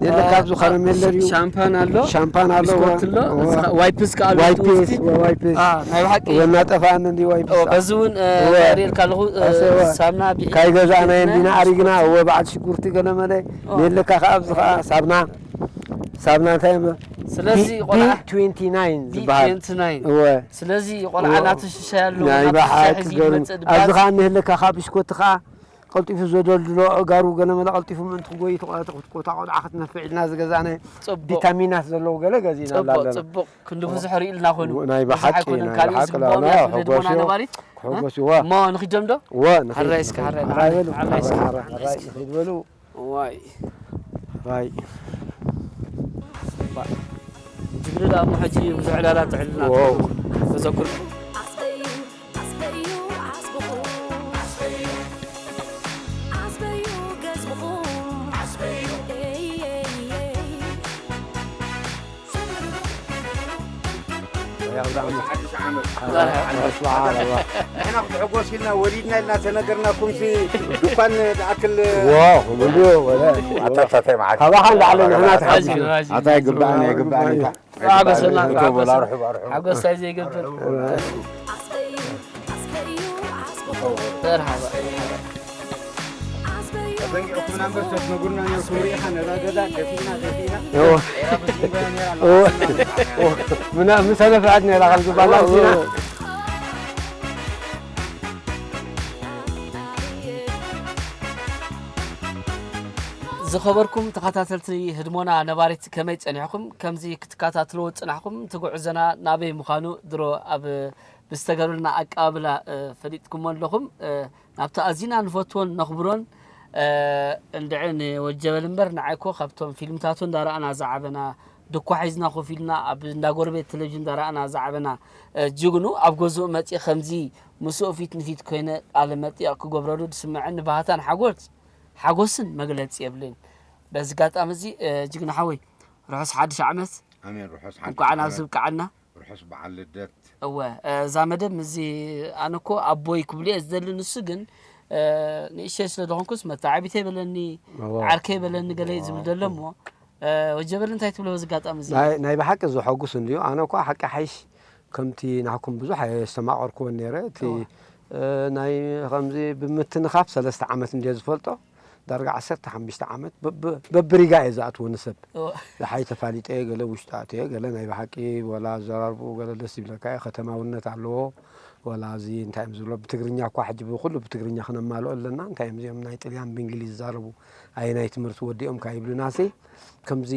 የለ፣ እ፣ ካብዚ እ፣ ከረሜለ ድዩ? ሻምፓን ኣሎ፣ ሻምፓን ኣሎ፣ ብስኮት ኣሎ፣ እወ። እስኻ ዋይፕስ ከኣ ኣሎ፣ ዋይፕስ፣ ውስቲ። እወ፣ ዋይፕስ። አ፣ ናይ ብሓቂ። እወ፣ እናጠፋእኒ እንዲ ዋይፕስ። እወ፣ በዚ እውን፣ እ፣ እወ። ሪኤልካ ኣለኹ፣ እ፣ ኣሰ፣ እወ። ሳምና ቢዒ-፣ ካይ ገዛእናዮ ቢዒ-፣ እንዲና ኣሪግና፣ እወ፣ በዓል ሽጉርቲ ገለ መለ። እወ። የለካ ከኣ ኣብዚ ከኣ ሳብና፣ ሳብና እንታይ እሞ? ስለዚ ቢ-፣ ቆልዓ ቢ ትዌንቲ ናይን ቢ ዝበሃል። ትዌንቲ ናይን። እወ። ስለዚ ቆልዓ እወ። ናቱ ሽሻይ ኣሎ፣ ናይ ናቱ ብሓቂ ሽሻይ ሒዙ ገርም። ይመጽእ ኣብዚ ድባል። ከኣ እንህለካ ከኣ ብሽኮቲ ከኣ ቀልጢፉ ዘደልድሎ ኣእጋሩ ገለ መለ ቀልጢፉ ምእንቲ ክጎይ ተቆ-፣ ተቆ-፣ ተቆ-፣ ቆልዓ ክትነፍዕ ኢልና ዝገዛእናዮ ጽቡቕ። ቪታሚናት ዘለዎ ገለ ገዚእናላ ጽቡቕ፣ ኣለና። ጽቡቕ። ክንዲ ብዙሕ ርኢልና ኮይኑ። ናይ ብዙሕ ብሓቂ፣ ኣይኮነን። ናይ ካልእ ብሓቂ ጽቡቕ ኣለና። ምኽንያት ህድሞና ሕጎስ እዩ። ነባሪት። ሕጎስ እዩ። እሞ ንኺዶም ዶ? እወ፣ ንኺድ፣ ሓራይ እስከ፣ ንኺድ። ሓራይ፣ ሓራይ በሉ። ሓራይ እስከ፣ ሓራይ፣ ሓራይ ሓራይ እስከ። ንኺድ በሉ። ዋይ። ዋይ። ጅግንና እሞ ሕጂ ብዙሕ ዕላላት ትዕልና ዋው። ተዘክሩ። ዓስበዩ፣ ዓስበዩ፣ ዓስብኹም። ዓስበዩ፣ ዓስበዩ፣ ገዝብኹም። ዓስበዩ። ኤይ፣ ኤይ፣ ኤይ። ንሕና ክትሕጎስ ኢልና ወሊድና ኢልና ተነገርናኩምሲ ድኳን ዝኣክል ዋ፣ ወልዮ፣ ወላ። ኣታ፣ ኣታ፣ ኣታ፣ መዓት። ካባኻ ንላዕሊ ንሕና ተሓጒስና። ኣታ፣ ይግባእና፣ ይግባእና። ተሓጎሰና፣ እቶ በላ፣ ተሓጎሰና። ርሑብ፣ ርሑብ። ሓጎስ እንታይ ዘይገብር? መርሓባ። ተጠንቂቕኩም ነበር፣ ተትነግሩና ነርኩም። ርኢኻ ነዛ ገዛ ገፊእና፣ ገፊእና። እዎ። ኤራ ብዝምባያ ነይራ እዎ። ኣለዋ። እዎ። ምና-፣ ምሳ ነፍዓት ነይራ፣ ከም ዝበሃል እዎ፣ እዎ። ኣምሲና። ዝኸበርኩም ተኸታተልቲ ህድሞና ነባሪት፣ ከመይ ጸኒሕኩም? ከምዚ ክትከታተልዎ ዝጸናሕኩም፣ እቲ ጉዕዞና ናበይ ምዃኑ ድሮ ኣብ ብዝተገብረልና ኣቀባብላ፣ እ፣ ፈሊጥኩሞ ኣለኹም። እ፣ ናብቲ ኣዚና ንፈትዎን ነኽብሮን፣ እ፣ እንድዒ ንወጀበል እምበር፣ ንዓይ እኮ ካብቶም ፊልምታቱ እንዳረኣና ዝዓበና፣ ድኳ ሒዝና ኮፍ ኢልና ኣብ እንዳ ጎረቤት ቴሌቪዥን እንዳረኣና ዝዓበና፣ እ፣ ጅግኑ ኣብ ገዝኡ መጺኡ ከምዚ ምስኡ ፊት ንፊት ኮይነ ቃለ መጠይቕ ክገብረሉ ዝስምዐኒ ባህታን ሓጎስ-፣ ሓጎስን መግለጺ የብለይን። በዚ ኣጋጣሚ እዚ፣ እ፣ ጅግና ሓወይ፣ ርሑስ ሓድሽ ዓመት። ኣሜን። ርሑስ ሓድሽ እንኳዕ ናብዚ ዓመት። ብቅዓና። ርሑስ በዓል ልደት። እወ፣ እ፣ እዛ መደብ ምስዚ ኣነ እኮ ኣቦይ ክብሎ እየ ዝደሊ፣ ንሱ ግን፣ እ፣ ንእሽተይ ስለ ዝኾንኩስ መተዓቢተይ በለኒ፣ እወ። ዓርከይ በለኒ፣ ገለ እዩ ዝብል ዘሎ እሞ፣ እ፣ ወጀበል እንታይ ትብሎ በዚ ኣጋጣሚ እዚ? ናይ፣ ናይ ብሓቂ ዘሐጉስ እንድዩ። ኣነ እኳ ሓቂ ሓይሽ ከምቲ ናህኩም ብዙሕ ኣየስተማቐርኩዎን ነይረ። እቲ፣ እወ። እ፣ ናይ ከምዚ ብምትንኻፍ ሰለስተ ዓመት እንድየ ዝፈልጦ። ዳርጋ ዓሰርተ ሓሙሽተ ዓመት በብ-፣ በብሪጋ እየ ዝኣትዎ ንሰብ። እወ። ደሓይ ተፋሊጠ እየ፣ ገለ ውሽጢ ኣትየ፣ ገለ ናይ ብሓቂ ወላ ኣዘራርብኡ ገለ ደስ ይብለካ እዩ፣ ከተማውነት ኣለዎ። ወላ እዚ እንታይ እዮም ዝብሎ፣ ብትግርኛ እኳ ሕጂ ብኹሉ ብትግርኛ ክነማልኦ ኣለና። እንታይ እዮም እዚኦም ናይ ጥልያን ብእንግሊዝ ዝዛረቡ፣ ኣየናይ ትምህርቲ ወዲኦም ከ ይብሉናሲ፣ ከምዚ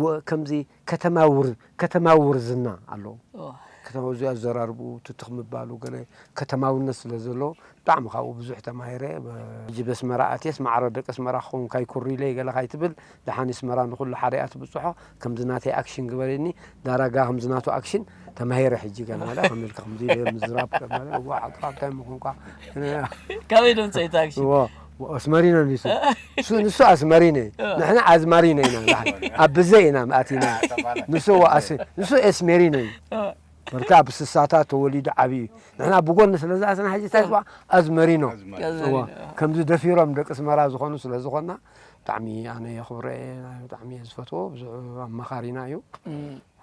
ወ-፣ ከምዚ ከተማውር-፣ ከተማውር ዝና ኣለዎ። እወ። ከተማ እዚ ኣዘራርብኡ ትትኽ ምባሉ ገለ ከተማውነት ስለ ዘለዎ ብጣዕሚ ካብኡ ብዙሕ ተማሂረ። ብ-፣ ሕጂ በስመራ ኣትየስ ማዕረ ደቂ ኣስመራ ክኸውን ካይኩሪለይ ገለ ካይትብል፣ ደሓን ኣስመራ ንኹሉ ሓደ እያ ትብጽሖ። ከምዚ ናተይ ኣክሽን ግበረኒ፣ ዳራጋ ከምዚ ናቱ ኣክሽን ተማሂረ ሕጂ ገለ ማለት ከም ኢልካ ከምዚ ኢለ ምዝራብ ገለ ማለት፣ እዋ፣ ሓቅኻ እንታይ ምኾንኳ። ካበይ ዶ ምጸኢት ኣክሽን? እዎ። ኣስመሪኖ ንሱ ንሱ ኣስመሪኖ እዩ። ንሕና ኣዝማሪኖ ኢና ንባህል ኣብ ብዘ ኢና ኣቲና። ንሱ ኣስ- ንሱ ኤስሜሪኖ እዩ። በርካ ኣብ ስሳታት ተወሊዱ ዓብዩ እዩ። ንሕና ብጎኒ ስለ ዝኣሰና ሕጂ እንታይ ዝበሃል ኣዝመሪኖ። ኣዝመሪኖ። እዋ፣ ከምዚ ደፊሮም ደቂ ኣስመራ ዝኾኑ ስለ ዝኾንና ብጣዕሚ ኣነ የኽብሮ እየ። ብጣዕሚ እየ ዝፈትዎ። ብዙሕ ኣማኻሪና እዩ።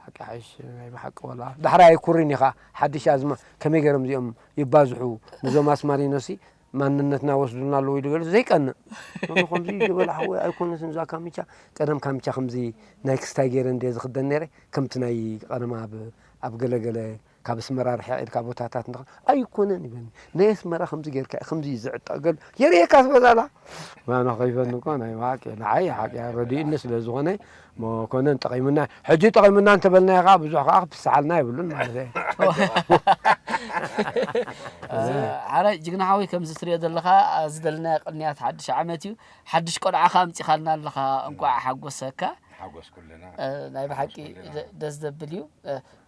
ሓቂ ሓይሽ ናይ ብሓቂ ወላ ዳሕራይ ኣይኩርን ኢኻ። ሓድሽ ኣዝማ ከመይ ገይሮም እዚኦም ይባዝሑ? ንዞም ኣስማሪኖሲ ማንነትና ወስዱልና ኣለዉ ኢሉ ገለ ዘይቀንእ። ከምዚ ከምዚ ገበላ ሓወይ ኣይኮነትን እዛ ካምቻ። ቀደም ካምቻ ከምዚ ናይ ክስታይ ገይረ እንደ ዝኽደን ነይረ። ከምቲ ናይ ቀደም ኣብ ኣብ ገለገለ ካብ ኣስመራ ርሕቕ ኢልካ ቦታታት እንዳ ኣይኮነን ይበኒ። ናይ ኣስመራ ከምዚ ጌርካ ከምዚ ዝዕጠ ገል የርእየካ ዝበዛላ። ዋና ከይፈን እኮ ናይ ብሓቂ ንዓይ ሓቂ ረድእኒ ስለ ዝኾነ መኮነን ጠቒሙና። ሕጂ ጠቒሙና እንተበልናዮ ከዓ ብዙሕ ከዓ ክፍስሓልና የብሉን ማለት እዩ። ሓራይ ጅግና ሓወይ ከምዚ ትሪኦ ዘለኻ ዝደለናዮ ቅንያት ሓድሽ ዓመት እዩ። ሓድሽ ቆልዓ ከዓ ኣምፂኻልና ኣለኻ። እንቋዕ ሓጎሰካ። ሓጎስ ኩልና። ናይ ብሓቂ ደስ ዘብል እዩ።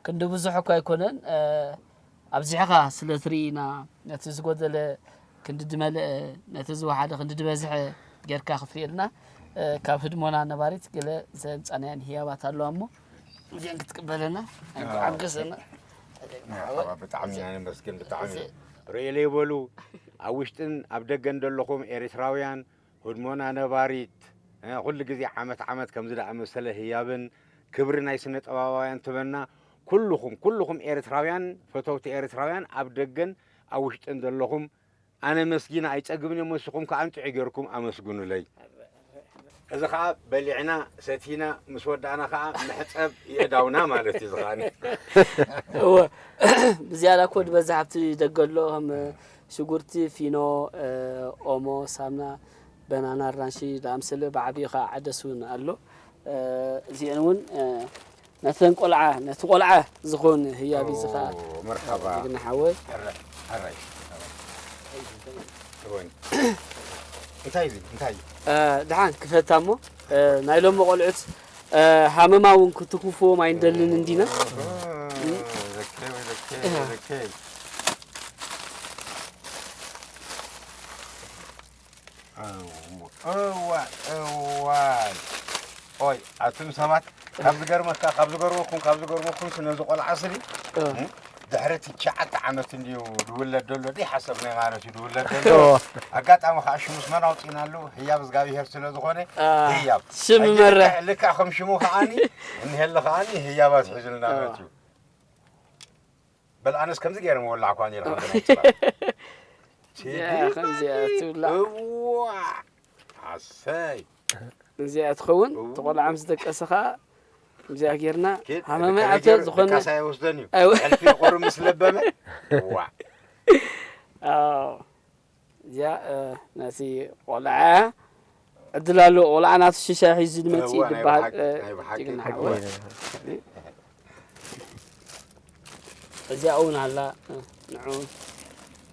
ክንዲ ብዙሕ እኳ ኣይኮነን። ኣብዚሕኻ ስለ ትርኢና ነቲ ዝጎደለ ክንዲ ድመልአ ነቲ ዝወሓደ ክንዲ ድበዝሐ ጌርካ ክትርእየልና ካብ ህድሞና ነባሪት ገለ ዘምጻናየን ህያባት ኣለዋ እሞ እዚአን ክትቅበለና ሓገዘና። ብጣዕሚ ኢና ነመስግን ብጣዕሚ ርእየለይ በሉ ኣብ ውሽጥን ኣብ ደገን ዘለኹም ኤርትራውያን ህድሞና ነባሪት ኩሉ ግዜ ዓመት ዓመት ከምዚ ዝኣመሰለ ህያብን ክብሪ ናይ ስነ ጥበባውያን ትበና ኩልኹም ኩልኹም ኤርትራውያን ፈተውቲ ኤርትራውያን ኣብ ደገን ኣብ ውሽጥን ዘለኹም ኣነ መስጊነ ኣይጸግብን እየ መስኹም ከኣ እንጥዑይ ጌርኩም ኣመስግኑለይ። እዚ ኸኣ በሊዕና ሰቲና ምስ ወዳእና ኸኣ መሕጸብ የእዳውና ማለት እዩ ዝኸኣኒ። እወ ብዝያዳ እኮ ዝበዝሕ ኣብቲ ደገ ኣሎ ከም ሽጉርቲ፣ ፊኖ፣ ኦሞ፣ ሳምና፣ በናና፣ ኣራንሺ ዝኣምሰለ ብዓብዩ ኸዓ ዓደስ እውን ኣሎ። እዚአን እውን ነተን ቆልዓ ነቲ ቆልዓ ዝኾን ህያብ እዚ ኸዓ መርሓባ ጅግና ሓወይ ሕራይ እንታይ እዚ እንታይ እዩ ድሓን ክፈታ እሞ ናይ ሎሚ ቆልዑት ሃመማ እውን ክትኩፍዎም ኣይንደልን እንዲና እዋ እዋይ ኦይ ኣቱም ሰባት ካብ ዝገርመካ ካብ ዝገርመኩም ካብ ዝገርመኩም ስነዚ ቆልዓ ስሊ ድሕሪ ትሽዓተ ዓመት እንድዩ ድውለድ ደሎ ዲ ሓሰብናይ ማለት እዩ ድውለድ ደሎ ኣጋጣሚ ከዓ ሽሙስ መን ኣውፂእናሉ ህያብ እግዚኣብሄር ስለ ዝኾነ ህያብ ሽም መረ ልክዕ ከም ሽሙ ከዓኒ እንሄለ ከዓኒ ህያብ ኣትሒዙልና ማለት እዩ በል ኣነስ ከምዚ ገይረ ምወላዕኳ ነይረ ከምዚ ናይ ከምዚኣ ትብላ እዋ ኣሰይ እዚኣ ትኸውን እቲ ቆልዓ ምስ ደቀሰ ከዓ እዚኣ ጌርና ሃመመ ኣተ ዝኾነ ካሳ ይወስደን እዩ ሕልፊ ይቆርብ ምስ ለበመ ዋ እዚኣ ነቲ ቆልዓ ዕድል ኣሎ ቆልዓ ናቱ ሽሻ ሒዙ ዝመፅእ ይበሃል ጅግና ሓወ እዚኣ እውን ኣላ ንዑ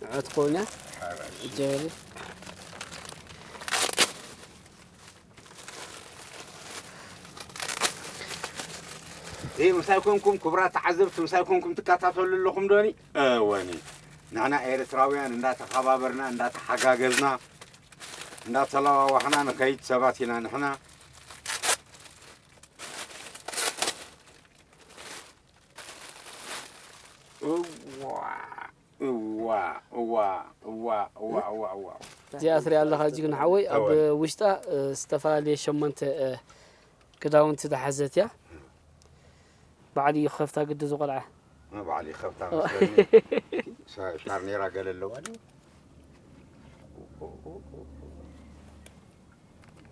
ንዑ ትኸውን እያ ጀበሊ እዚ ምሳይ ኮንኩም ክቡራት ተዓዘብቲ ምሳይ ኮንኩም ትከታተሉ ኣለኹም ዶኒ እወኒ ንሕና ኤርትራውያን እንዳተኸባበርና እንዳተሓጋገዝና እንዳተለዋዋሕና ንኸይድ ሰባት ኢና ንሕና እዋ እዋ እዋ እዋ እዋ እዋ እዋ እዋ እዚኣ ትሪኣ ኣለኻ ጅግና ሓወይ ኣብ ውሽጣ ዝተፈላለየ ሸሞንተ ክዳውንቲ ዝሓዘት እያ ባዕሉ እዩ ክኸፍታ ግዲ ዝቆልዓ ባዕሉ ይኸፍታ መስለኒ ሻርኔራ ገለ ኣለዋ ድዩ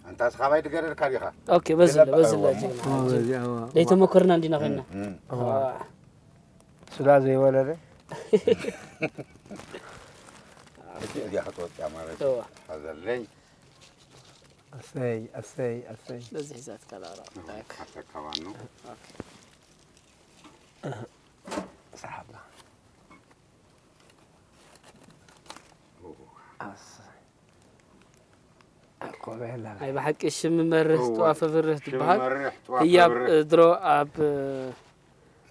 ኣንታስ ካባይ ትገደልካ ዲኻ ኦኬ በዝለ በዝለ ደይተመኮርና እንዲና ኮይና ስጋ ዘይወለደ እዚኣ ክትወፅያ ማለት እዩ ሓዘለይ ኣሰይ ኣሰይ ኣሰይ በዚ ሒዛትካ ላራ ሓሰካባኑ ሰሓብና ናይ ብሓቂ ሽም መርህ ጥዋፈ ብርህ ትበሃል ህያብ ድሮ ኣብ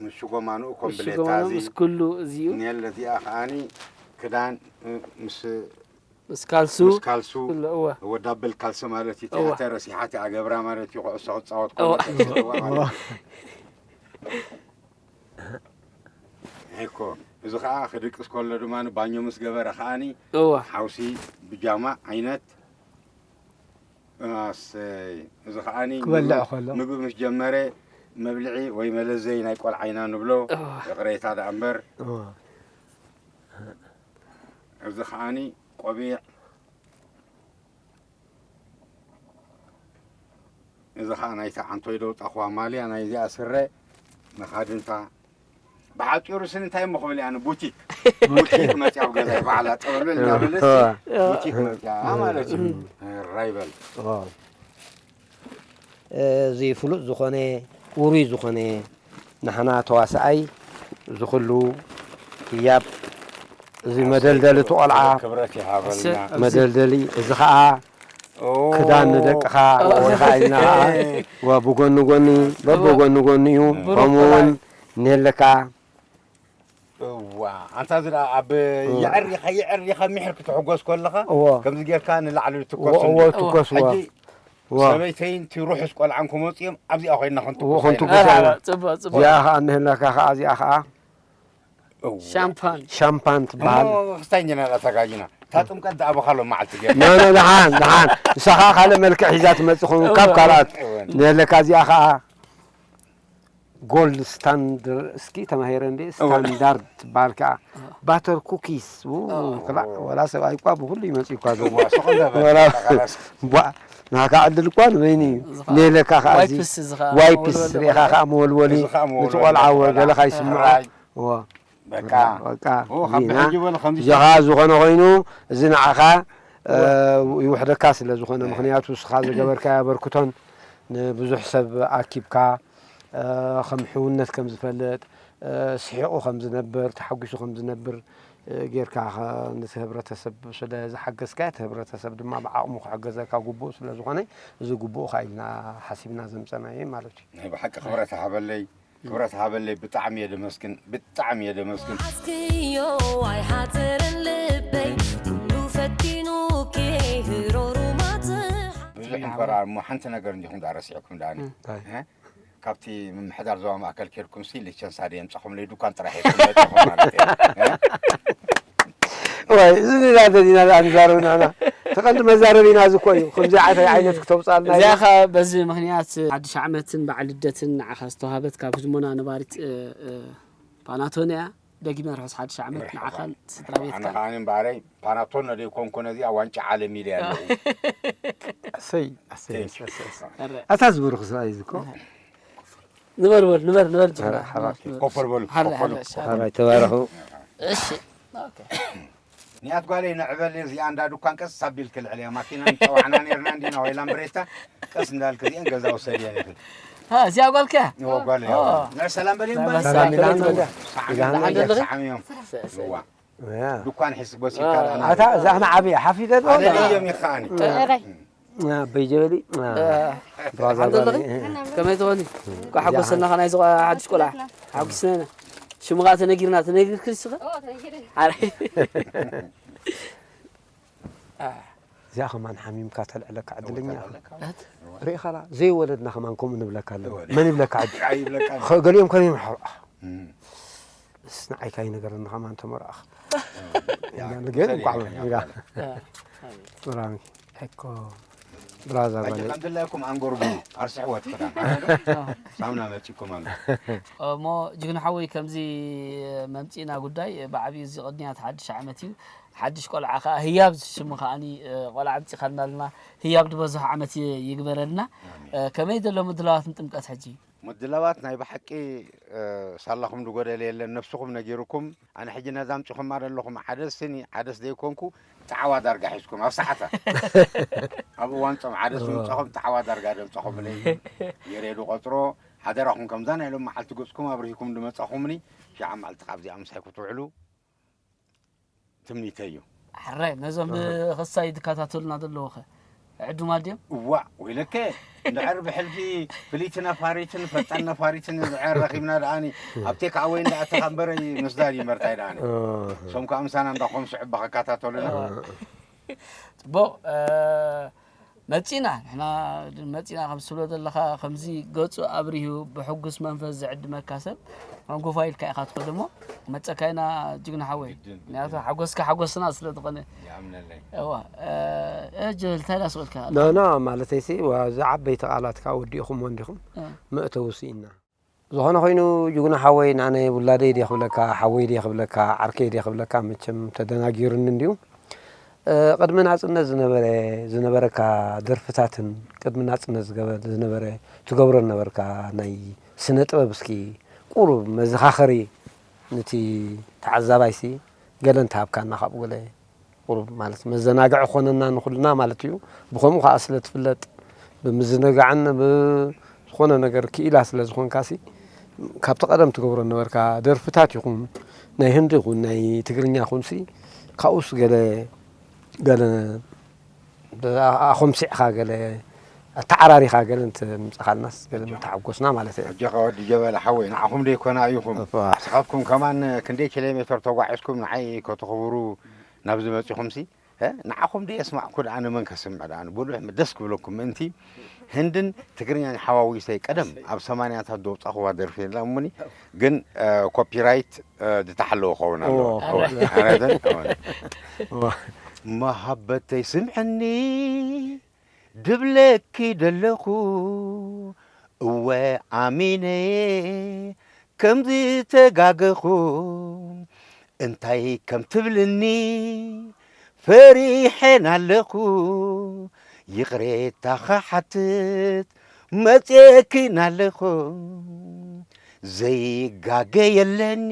ምስ ሽጎማንኡ ኮምብሌታ እዚ ምስ ኩሉ እዚኡ ኔለ እዚኣ ከዓኒ ክዳን ምስ ምስ ካልሱ ምስ ካልሱ ኩሉ፣ እወ። እወ ዳብል ካልሲ ማለት እዩ። እወ። ትሕተ ረሲሓት እያ ገብራ ማለት እዩ። ኩዕሶ ክጻወት እወ። ከሎ ተስዋ ማለት እዩ። እኮ እዚ ኸዓ ክድቅስ ከሎ ድማ ባኞ ምስ ገበረ ኸዓኒ እወ። ሓውሲ ብጃማ ዓይነት ኣሰይ እዚ ኸዓኒ ክበልዕ ምግቢ- ከሎ። ምግቢ ምስ ጀመረ መብልዒ ወይ መለዘይ ናይ ቆልዓ ኢና ንብሎ። እወ። ይቕሬታ ደኣ እምበር እወ። እዚ ኸዓኒ ቆቢዕ እዚ ኸዓ ናይታ ዓንቶይ ደውጣ ኹዋ ማልያ ናይዚኣ ስረ መኻድንታ ብሓፂሩ ስን እንታይ እሞ ክብል እያ ቡቲክ ቡቲክ መፅያ ኣብ ገዛይ ባዕላ ጠበብል እናበለት ቡቲክ መፅያ ማለት እዩ። ራይበል እወ። እዚ ፍሉጥ ዝኾነ ውሩይ ዝኾነ ንሕና ተዋሳኣይ እዚ ኩሉ ህያብ እዚ መደልደሊ እቲ ቆልዓ ክብረት ይሃበልና። መደልደሊ እዚ ኸዓ ክዳን ንደቅኻ እዚ ኸዓ ኢልና ኸዓ ወ ብጎኒ ጎኒ በብጎኒ ጎኒ እዩ። ከምኡ እውን ንህለካ እዋ ኣንታ እዚ ደኣ ኣብ የዕር ኢኻ የዕር ኢኻ ምሕር ክትሕጎስ ከለኻ እዎ። ከምዚ ጌርካ ንላዕሊ ትኮስ እዎ እንዲ ትኮስ እዎ ሕጂ እዎ ሰበይተይን እቲ ርሑስ ቆልዓን ክመፅኦም ኣብዚኣ ኮይና እዎ ክንትኩስ ክንትኩስ ኢና። ኢና። ጽቡቅ ጽቡቅ። እዚኣ ኸዓ እንህለካ ኸዓ እዚኣ ኸዓ እዋ። ሻምፓን ሻምፓን ትበሃል። እሞ ክስታይ እንጀና ተጋጅና እታ ጥምቀት ደኣ ብኻሎም መዓልቲ ጌርና ኖ ኖ ደሓን ደሓን ንሳ ኸዓ ካልእ መልክዕ ሒዛ ትመፅእ ኸውን ካብ ካልኣት እወ። ንህለካ እዚኣ ኸዓ ጎልድ ስታንድ እስኪ ተማሂረ እንዴ ስታንዳርድ ትበሃል ከዓ ባተር ኩኪስ ው፣ ክላእ ወላ ሰብኣይ እኳ ብኩሉ ይመፅእ እኳ ዘሎ እዋ፣ ስቕ እንደ በል፣ ወላ ካላስ። ቧ ናካ ዕድል እኳ ንበይኒ እዩ ኔለካ ከዓ እዚ ዋይፕስ እዚ ከዓ ዋይፕስ መወልወሊ ሪኢኻ ከዓ መወልወሊ እዚ ከዓ መወልወሊ እቲ ቆልዓ ቆልዓ። ገለ ካይስምዖ ራይ። እዎ በቃ በቃ ኦ፣ ካብ እዚና ብሕጂ በለ ከምዚ እዚኻ ዝኾነ ኮይኑ እዚ ንዓኻ እ፣ ይውሕደካ ስለ ዝኾነ ምክንያቱ እስኻ ዝገበርካዮ ኣበርክቶን ንብዙሕ ሰብ ኣኪብካ እ፣ ከም ሕውነት ከም ዝፈልጥ እ፣ ስሒቑ ከም ዝነብር ተሓጒሱ ከም ዝነብር እ፣ ጌርካ ኸ- ነቲ ህብረተሰብ ስለ ዝሓገዝካዮ እቲ ህብረተሰብ ድማ ብዓቕሙ ክሕገዘካ ግቡእ ስለ ዝኾነ እዚ ግቡእኻ ኢልና ሓሲብና ዘምፀናዮ ማለት እዩ። ናይ ብሓቂ ክብረት ሃበለይ ክብረት ሃበለይ ብጣዕሚ እየ ደመስግን ብጣዕሚ እየ ደመስግን። ሓዝክዮ ኣይሓፅርን ልበይ ኩሉ ፈቲኑ ኬህሮሩ ማትሓ ብዙሕ እምበራ እሞ ሓንቲ ነገር እንዲኹም ዳ ረሲዕኩም ዳኒ እንታይ? እ? ካብቲ ምምሕዳር ዞባ ማእከል ኬድኩም ሲ ሊቸንሳ ደ የምፃኹም ለይ ዱኳን ጥራሕ የኩም መፅኹም ማለት እዩ እ? ወይ እዚ ንዳተ ዲና ደኣ ንዛረብ ንሕና ተቐንዲ መዛረቢና እዚ እኮ እዩ ከምዚ ዓታይ ዓይነት ክተውፅኣልና እዚኣ እዩ። ኸ በዚ ምክንያት ሓድሽ ዓመትን በዓል ልደትን ንዓኻ ዝተዋሃበት ካብ ህድሞና ነባሪት እ፣ እ፣ ፓናቶን እያ። ደጊመ ርሑስ ሓድሽ ዓመት ንዓኻን ስድራ ኣነ ቤትካን። ከዓኒ እምበኣረይ ፓናቶን ነደ ይኮንኩ ነዚኣ ዋንጫ ዓለም ኢለ ኣለኹ። ኣሰይ ኣሰይ ኣሰይ፣ ኣሰይ፣ ኣሰይ። ኣረ፣ ኣታ ዝበርኹ ሰብኣይ እዚ እኮ ንበር በል ንበር ንበር ጅግና። ሓባብ። ንበር፣ ንበር። ኮፈር በሉ ሓረ፣ ኮፈር በሉ። ሓረ፣ ሻ- ሓባይ ተባረኹ። እሺ። ኦኬ። ንያት ጓለይ ንዕበል እዚኣ እንዳ ዱኳን ቀስ ኣቢልክ ልዕል እያ ማኪና ንፀዋዕና ነርና እንዲና ወይ ላምብሬታ ቀስ እንዳልክ እዚአን ገዛ ወሰድ እያ ልብል ها እዚኣ ጓልካ እዎ ጓለይ ኦ። ንዕ ሰላም በል እዮም ናይ ባል ሰላም ሰላም ሰላም ይላል ይላል። ሰዓም ደሓን ይላል ኣለኺ? ሰዓም እዮም ሰ- ሰ- እዋ ያ። ዱኳን ሒስ ጎሲካ ዳና ኣታ እዛ ዓብያ ሓፊደ ዶ ኣነ እዮም ይኸዓኒ ራይ። በይጀበሊ ብራዛ ሓንቲ ኣለኺ? ጓለይ ከመይ ትኾኒ? ኳ ሓጎሰና ኸናይ ዝቆ ሓድሽ ቆልዓ ሓጉስና ኢና። ሽሙ ኸዓ ተነጊርና ተነጊርክ ንስኸ? ኣረ። እዚኣ ከማን ሓሚምካ ተልዕለካ ዕድለኛ ኢኻ። ርኢኻላ ዘይወለድና ከማን ከምኡ ንብለካ ኣለና። መን ይብለካ ዕድ ኣይብለካ ገሊኦም ከመይ ይምሓሩ እም። እስ ንዓይካ ይነገረኒ ከማን ተመርኣኽ ያ፣ ግን ሰሪ እንኳዕ ኢልካ ያ። ያ። ብራሚ እኮ ብራዛ ኣጂ ጓለይ ከም ድላይኩም ኣንጎርጉ ኣርስሕዎ ትክዳን ሳምና መፂኩም ኣሎ እሞ ጅግና ሓወይ ከምዚ መምፂእና ጉዳይ ብዓብዩ እዚ ቅድንያት ሓድሽ ዓመት እዩ። ሓድሽ ቆልዓ ከዓ ህያብ ሽሙ ከዓኒ ቆልዓ ኣምፂኻልና ኣለና። ህያብ ዝበዝሖ ዓመት ይ- ይግበረልና። ከመይ ዘሎ ምድላዋት ንጥምቀት ሕጂ? ምድላዋት ናይ ብሓቂ ሳላኹም ዝጎደለ የለን ነብስኹም ነጊርኩም ኣነ ሕጂ ነዛ ኣምፂኹማ ዘለኹም ዓደስኒ ዓደስ ዘይኮንኩ ጣዕዋ ዳርጋ ሒዝኩም ኣብ ሰዓታ ኣብ እዋን ፆም ዓደስ ምምፃኹም ጣዕዋ ዳርጋ ደምፃኹምለይ የሬዱ ቆፅሮ ሓደራኹም ከምዛ ናይ ሎም መዓልቲ ገፅኩም ኣብርሂኩም ዝመፃኹምኒ ሸዓ መዓልቲ ካብዚኣ ምሳይ ክትውዕሉ ትምኒተይ እዩ ሕራይ ነዞም ብክሳይ ዝከታተሉና ዘለዉ ኸ ዕዱማት ድዮም? እዋ ወይለከ እንድሕር ብሕልፊ ፍልይቲ ነፋሪትን ፈጣን ነፋሪትን ዝዕር ረኺብና ደኣኒ ኣብ ቴክ ኣወይ እንዳኣተኻ እምበረ ምስዳድ እዩ መርታይ ደኣኒ እሶም ከዓ ምሳና እንዳኾም ስዕባ ከከታተሉና ጽቡቕ። መጺና ንሕና መጺና ከም ትብሎ ዘለኻ ከምዚ ገጹ ኣብሪሁ ብሕጉስ መንፈስ ዝዕድመካ ሰብ መንጎፋ ኢልካ ኢኻ ትኸዶ እሞ መጸካ ኢና ጅግና ሓወይ። ምክንያቱ ሓጎስካ ሓጎስና ስለ ዝኾነ። እዋ። እጅ እንታይ ዳስወልካ? ኖ ኖ፣ ማለተይሲ፣ እዚ ዓበይቲ ቃላትካ ወዲእኹም ወንዲኹም መእተዊ ስኢና። ዝኾነ ኮይኑ ጅግና ሓወይ፣ ንኣነ ውላደይ ድየ ክብለካ፣ ሓወይ ድየ ክብለካ፣ ዓርከይ ድየ ክብለካ፣ መቸም ተደናጊሩኒ እንድዩ። ቅድሚ ናጽነት ዝነበረ ዝነበረካ ደርፍታትን ቅድሚ ናጽነት ዝገበ- ዝነበረ ትገብሮ ነበርካ ናይ ስነ ጥበብ እስኪ ቁሩብ መዘኻኸሪ ንቲ ተዓዛባይሲ ገለ እንተሃብካና ካብኡ ገለ ቁሩብ ማለት መዘናግዒ ኮነና ንኹልና ማለት እዩ። ብኸምኡ ከዓ ስለ ትፍለጥ ብምዝንጋዕን ብዝኾነ ነገር ክኢላ ስለ ዝኾንካሲ ካብቲ ቀደም ትገብሮ ነበርካ ደርፍታት ይኹን ናይ ህንዲ ይኹን ናይ ትግርኛ ይኹንሲ ካብኡስ ገለ ገለ ኣኾምሲዕኻ ገለ ኣተዓራሪኻ ገለ እንትምፅኻልናስ ገለ ምተሓጎስና ማለት እዩ። ሕጂ ኸ ወዲ ጀበላ ሓወይ ንዓኹም ደይኮና ኢኹም እባ። ንስኻትኩም ከማን ክንደይ ኪሎ ሜትር ተጓዒዝኩም ንዓይ ከተኽብሩ ናብ ዝመፂኹምሲ ንዓኹም ደየስማዕኩ ደኣ ንመን ከስምዕ ደኣ ብሉሕ ደስ ክብለኩም ምእንቲ ህንድን ትግርኛን ሓዋዊሰይ ቀደም ኣብ ሰማንያታት ደውፃኹዋ ደርፊ የላ እሙኒ ግን ኮፒራይት ዝተሓለወ ኸውን ኣለዎ። መሃበተይ ስምዕኒ ድብለኪ ደለኹ እወ ኣሚነየ ከም ዝተጋገኹ እንታይ ከም ትብልኒ ፈሪሐን ኣለኹ ይቕሬታ ኸሓትት መጽየክን ኣለኹ ዘይጋገ የለን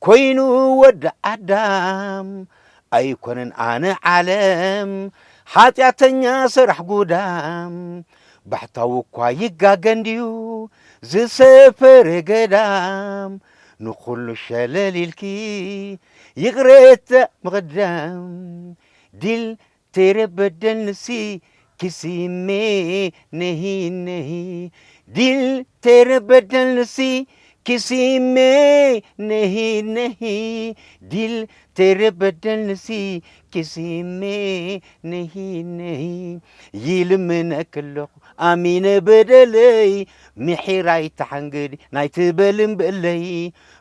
ኮይኑ ወዲ ኣዳም ኣይኮነን ኣነ ዓለም ሓጢኣተኛ ሰራሕ ጉዳም ባሕታዊ እኳ ይጋገ እንድዩ ዝሰፈረ ገዳም ንኹሉ ሸለል ኢልኪ ይቕሬታ ምቕዳም ዲል ቴረ በደል ንሲ ኪሲሜ ነሂ ነሂ ዲል ቴረ በደል ንሲ ኪሲሜ ነሂ ነሂ ዲል ቴረ በደል ንሲ ኪሲሜ ነሂ ነሂ ይልምነክ ኣለኹ ኣሚነ በደለይ ምሒር ኣይተሓንግዲ ናይ ትበልን ብእለይ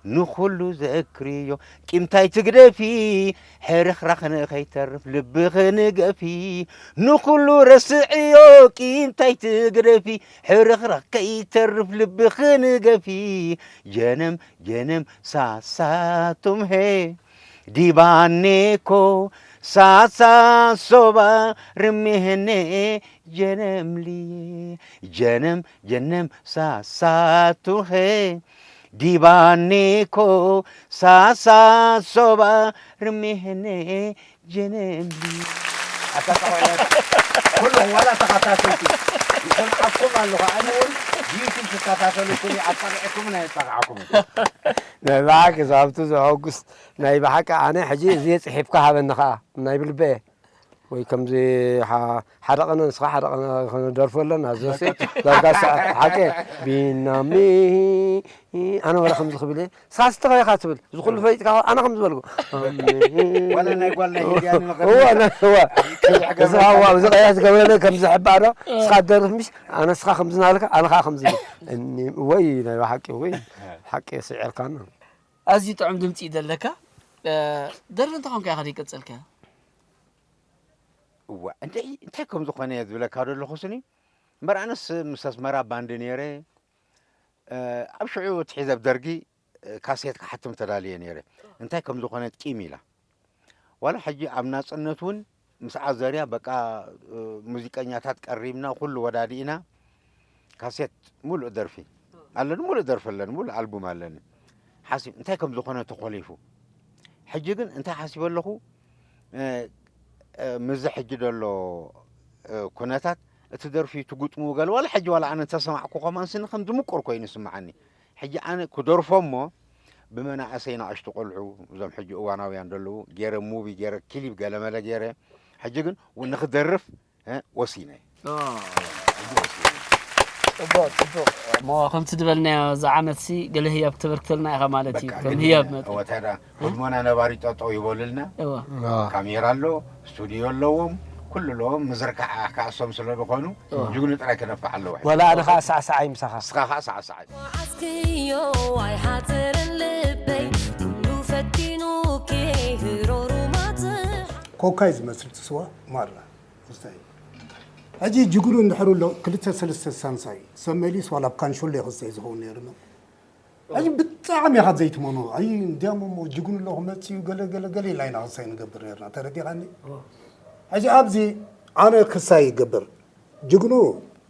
ንኹሉ ዘክርዮ ቂምታይ ትግደፊ ሕርኽራኽ ንኸይተርፍ ልብኺ ንገፊ ንኹሉ ረስዕዮ ቂምታይ ትግደፊ ሕርኽራኽ ከይተርፍ ልብኺ ንገፊ ጀነም ጀነም ሳሳቱምሄ ዲባኔኮ ሳሳ ሶባ ርሜህኔ ጀነም ልዬ ጀነም ጀነም ሳሳቱሄ ዲባኔኮ ሳሳ ሶባ ርሜህኔ ጀነም ልዬ ኣታ ጠቕላላ ኩልኹም ዋላ ተኸታተልቲ ይሰምዓኩም ኣለኹ ኣነ እውን ብዩቱብ ትከታተሉ ኩሉ ኣጣቕዕኩምን ኣየጣቕዓኩምን ናይ ብሓቂ ዛብቱ ዘሐጉስ ናይ ብሓቂ ኣነ ሕጂ እዚ ጽሒፍካ ሃበኒ ኸዓ ናይ ብልበየ ወይ ከምዚ ሓደ ቀነ ንስኻ ሓደ ቀነ ክንደርፎ ኣለና ዘሲ ዳርጋ ሰዓት ሓቂ ቢናሚ ኣነ ወላ ከምዚ ክብል እየ ንስኻ ስተኸይኻ ትብል እዚ ኩሉ ፈሊጥካ ኣነ ከም ዝበልኩ ዋላ ናይ ጓል ናይ ህድያ ንመቐረት እዋ ነ- እዋ ክብሕ ገበረ እዚ ሃዋ እዚ ቀያ ዝገብረለ ከም ዝሕባእ ዶ ንስኻ ትደርፍ ምሽ ኣነ ንስኻ ከም ዝናበልካ ኣነ ከዓ ከም ዝብል እኒ ወይ ናይ ብሓቂ ወይ ሓቂ ስዒርካና ኣዝዩ ጥዑም ድምፂ እዩ ዘለካ። ደርፊ እንተኾንካ ኢኻ ዘይቀጸልካዮ? እዋ እንደ እንታይ ከም ዝኾነ እየ ዝብለካ ዘለኹ ስኒ እምበር ኣነስ ምስ ኣስመራ ባንድ ነይረ ኣብ ሽዑ ትሒዘ ብ ደርጊ ካሴት ክሓትም ተዳልየ ነይረ እንታይ ከም ዝኾነ ቂም ኢላ ዋላ ሕጂ ኣብ ናጽነት እውን ምስ ዓዘርያ በቃ ሙዚቀኛታት ቀሪብና ኩሉ ወዳዲእና ካሴት ሙሉእ ደርፊ ኣለኒ ሙሉእ ደርፊ ኣለኒ ሙሉእ ኣልቡም ኣለኒ ሓሲብ እንታይ ከም ዝኾነ ተኾሊፉ ሕጂ ግን እንታይ ሓሲበ ኣለኹ ምዚ ሕጂ ዘሎ ኩነታት እቲ ደርፊ እቲ ግጥሙ ገለ ዋላ ሕጂ ዋላ ኣነ እንተሰማዕኩ ከማን ስኒ ከም ዝምቁር ኮይኑ ይስምዓኒ ሕጂ ኣነ ክደርፎ እሞ ብመናእሰይ ንኣሽቱ ቆልዑ እዞም ሕጂ እዋናውያን ዘለዉ ገይረ ሙቪ ገይረ ክሊፕ ገለመለ ገይረ ሕጂ ግን ንክደርፍ ወሲነ ሕጂ ወሲነ ጽቡቕ፣ ጽቡቕ። እሞ ከምቲ ዝበልናዮ፣ እዚ ዓመትሲ ገለ ህያብ ተበርክተልና ኢኻ ማለት እዩ። በቃ፣ ከም ግዲ ህያብ መጠን። እወ፣ ታዲያ፣ እ? ህድሞና ነባሪ ጠጠው ይበሉልና። እወ። አ። ካሜራ ኣሎ፣ ስቱዲዮ ኣለዎም፣ ኩሉ ኣለዎም፣ ምዝርካዕ ክኣሶም ስለ ዝኾኑ፣ እወ። ጅግኑ ጥራይ ክነፍዕ ኣለዎ። ወላ ኣነ ኸኣ ሳዕሳዓይ ምሳኻ። ንስኻ ኸኣ ሳዕሳዓይ። መዓስክዮ ኣይሓጽርን ልበይ፣ ኩሉ ፈቲኑ ክህሮሩ ማጽሕ። ኮካይ ዝመስል ስዋ ማራ። ክስታይ። ሕጂ ጅግኑ እንድሕር ኣሎ፣ ክልተ ሰለስተ ሳንሳይ፣ ሰብ መሊስ ዋላ ኣብ ካንሾሎ ክስታይ ዝኸውን ነይሩ ነው። ሕጂ ብጣዕሚ ኢኻ ዘይትመኖ። ኣይ፣ እንዲያም እሞ ጅግኑ ኣሎ ክመጽእ እዩ፣ ገለ፣ ገለ፣ ገለ ኢልና ኢና ክስታይ ንገብር ነይርና። ተረዲኻኒ? ሕጂ ኣብዚ ኣነ ክስታይ ይገብር። ጅግኑ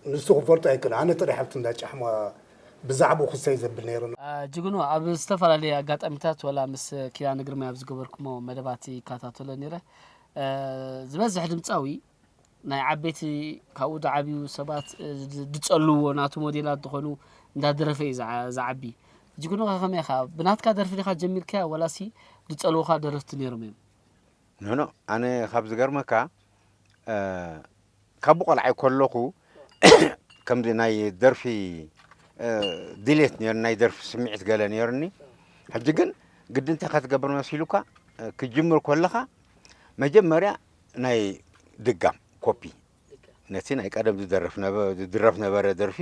ንሱ ክፈልጦ ኣይክእል። ኣነ ጥራይ ሓብቲ እንዳ ጫሕማ ብዛዕባኡ ክስታይ ዘብል ነይሩ ነው። አ፣ ጅግኑ ኣብ ዝተፈላለየ ኣጋጣሚታት ወላ ምስ ኪዳነ ግርማይ ኣብ ዝገበርኩሞ መደባት ይከታተሎ ነይረ። እ፣ ዝበዝሕ ድምጻዊ ናይ ዓበይቲ ካብኡ ዝዓብዩ ሰባት፣ እ፣ ዝ-፣ ዝጸልውዎ ናቱ ሞዴላት ዝኾኑ እንዳደረፈ እዩ ዝዓ-፣ ዝዓቢ። ጅግኑ ከ ከመይ ኢኻ? ብናትካ ደርፊ ዲኻ ጀሚርካያ ወላሲ ዝጸልውኻ ደረፍቲ ነይሮም እዮም? ኖ፣ ኖ፣ ኣነ ካብ ዝገርመካ፣ እ፣ ካብ ቆልዓይ ከለኹ ከምዚ ናይ ደርፊ፣ እ፣ ድሌት ነይሩ፣ ናይ ደርፊ ስምዒት ገለ ነይሩኒ። ሕጂ ግን ግዲ እንታይ ክትገብር መሲሉካ፣ እ፣ ክትጅምር ከለኻ መጀመርያ ናይ ድጋም ኮፒ ነቲ ናይ ቀደም ዝደርፍ ነበ-፣ ዝድረፍ ነበረ ደርፊ፣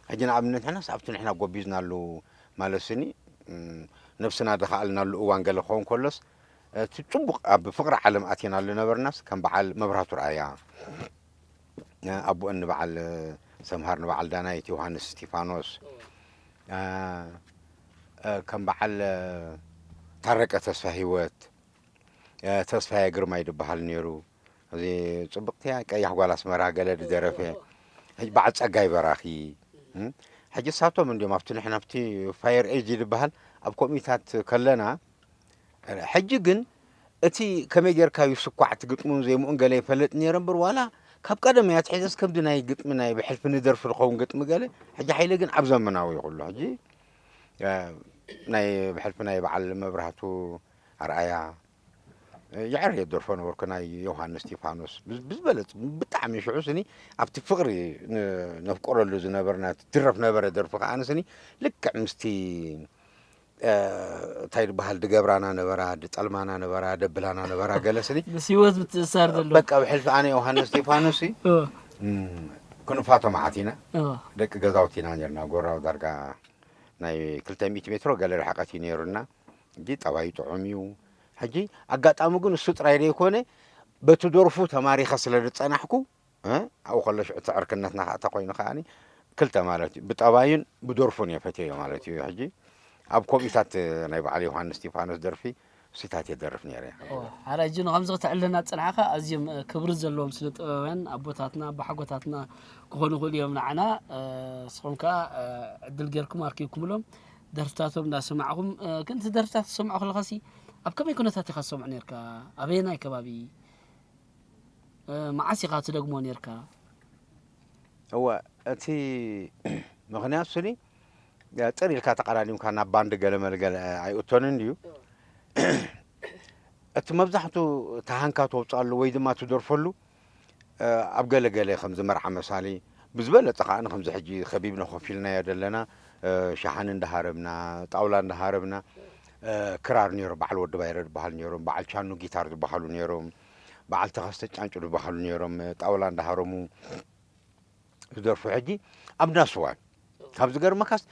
ሕጂ ንኣብነት ንሕናስ ኣብቲ ንሕና ጎቢዝናሉ ማለት ስኒ፣ እም፣ ነብስና ድኸኣልናሉ እዋን ገለ ክኸውን ከሎስ፣ እቲ ጽቡቕ ኣብ ፍቕሪ ዓለም ኣቲናሉ ነበርናስ፣ ከም በዓል መብራህቱ ርኣያ፣ ኣቦአን ንበዓል ሰምሃር፣ ንበዓል ዳናይት ዮሃንስ እስቲፋኖስ፣ እ፣ እ፣ ከም በዓል ታረቀ ተስፋ ህይወት፣ እ፣ ተስፋዬ ግርማይ ዝበሃል ነይሩ። እዚ ጽብቕቲ እያ ቀያሕ ጓል ኣስመራ ገለ ዝደረፈ። ሕጂ በዓል ጸጋይ በራኺ፣ እም፣ ሕጂ እሳቶም እንዲዮም ኣብቲ ንሕና ኣብቲ ፋየር ኤጅ ዝበሃል ኣብ ኮሚታት ከለና፣ ሕጂ ግን እቲ ከመይ ጌርካ እዩ ስኳዕ እቲ ግጥሙን ዜምኡን ገለ ይፈልጥ ነይረ እምበር፣ ዋላ ካብ ቀደም እያ ትሒዘስ ከምዚ ናይ ግጥሚ ናይ ብሕልፊ ንደርፊ ዝኸውን ግጥሚ ገለ፣ ሕጂ ሓይለ ግን ኣብ ዘመናዊ እዩ ኩሉ። ሕጂ፣ እ፣ ናይ ብሕልፊ ናይ በዓል መብራህቱ ኣርኣያ፣ እ፣ የዕር እየ ዝደርፎ ነበርኩ፣ ናይ ዮሃንስ እስቲፋኖስ። ብዝ-፣ ብዝበለጽ ብጣዕሚ ሽዑ ስኒ ኣብቲ ፍቕሪ ን-፣ ነፍቅረሉ ዝነበርና ትድረፍ ነበረ ደርፊ ከኣ ንስኒ ልክዕ ምስቲ፣ እ፣ እንታይ ዝበሃል ድገብራና ነበራ፣ ድጠልማና ነበራ፣ ደብላና ነበራ ገለ ስኒ። ምስ ህይወት ምትእሳር ዘለዎ። በቃ ብሕልፊ ኣነ ዮሃንስ እስቲፋኖስ እ። እም፣ ክንፋቶ መዓት ኢና። እ። ደቂ ገዛውቲ ኢና ነርና፣ ጎራው ዳርጋ ናይ ክልተ ሚእቲ ሜትሮ ገለ ርሕቀት እዩ ነይሩና። ሕጂ ጠባዩ ጥዑም እዩ። ሕጂ ኣጋጣሚ ግን እሱ ጥራይ ዘይኮነ፣ በቲ ደርፉ ተማሪኸ ስለ ዝጸናሕኩ፣ እ፣ ኣብኡ ከሎ ሽዑ እቲ ዕርክነትና ኸኣ እንተኾይኑ ከኣኒ፣ ክልተ ማለት እዩ። ብጠባዩን ብደርፉን እየ ፈትየዮ ማለት እዩ። ሕጂ ኣብ ኮሚታት ናይ በዓል ዮሃንስ እስቲፋኖስ ደርፊ እሱታት እየ ደርፍ ነይረ። ኦ፣ ሓራይ ጅኑ ከምዚ ክተዕልለና ዝጸናሕካ ኣዝዮም፣ እ፣ ክብሪ ዘለዎም ስነ ጥበባውያን ኣቦታትና ኣቦሓጎታትና ክኾኑ ይኽእሉ እዮም ንዓና። እ፣ ንስኹም ከኣ፣ እ፣ ዕድል ጌርኩም ኣርኪብኩምሎም ደርፍታቶም እንዳሰማዕኹም፣ እ፣ ግን እቲ ደርፍታት ትሰምዖ ከለኻሲ ኣብ ከመይ ኩነታት ኢኻ ትሰምዖ ኔርካ? ኣበየናይ ከባቢ? እ፣ መዓስ ኢኻ ትደግሞ ኔርካ? እወ፣ እቲ ምኽንያት ስኒ፣ እ፣ ጥር ኢልካ ተቐዳዲምካ ናብ ባንድ ገለ መለ ገለ ኣይእቶንን ድዩ? እቲ መብዛሕቱ ተሃንካ ተውፅኣሉ ወይ ድማ ትደርፈሉ፣ እ፣ ኣብ ገለ ገለ ከምዚ መርዓ መሳሊ፣ ብዝበለፀ ከዓ ንከምዚ ሕጂ ከቢብና ኮፍ ኢልናዮ ዘለና፣ እ፣ ሸሓኒ እንዳሃረብና፣ ጣውላ እንዳሃረብና፣ እ፣ ክራር ነይሮም፣ በዓል ወዲ ባይረ ዝበሃሉ ነይሮም፣ በዓል ቻኑ ጊታር ዝበሃሉ ነይሮም፣ በዓል ተኸስተ ጫንጩ ዝበሃሉ ነይሮም፣ እ፣ ጣውላ እንዳሃረሙ ዝደርፉ። ሕጂ ኣብ ናስዋን ካብ ዝገርመካስ፣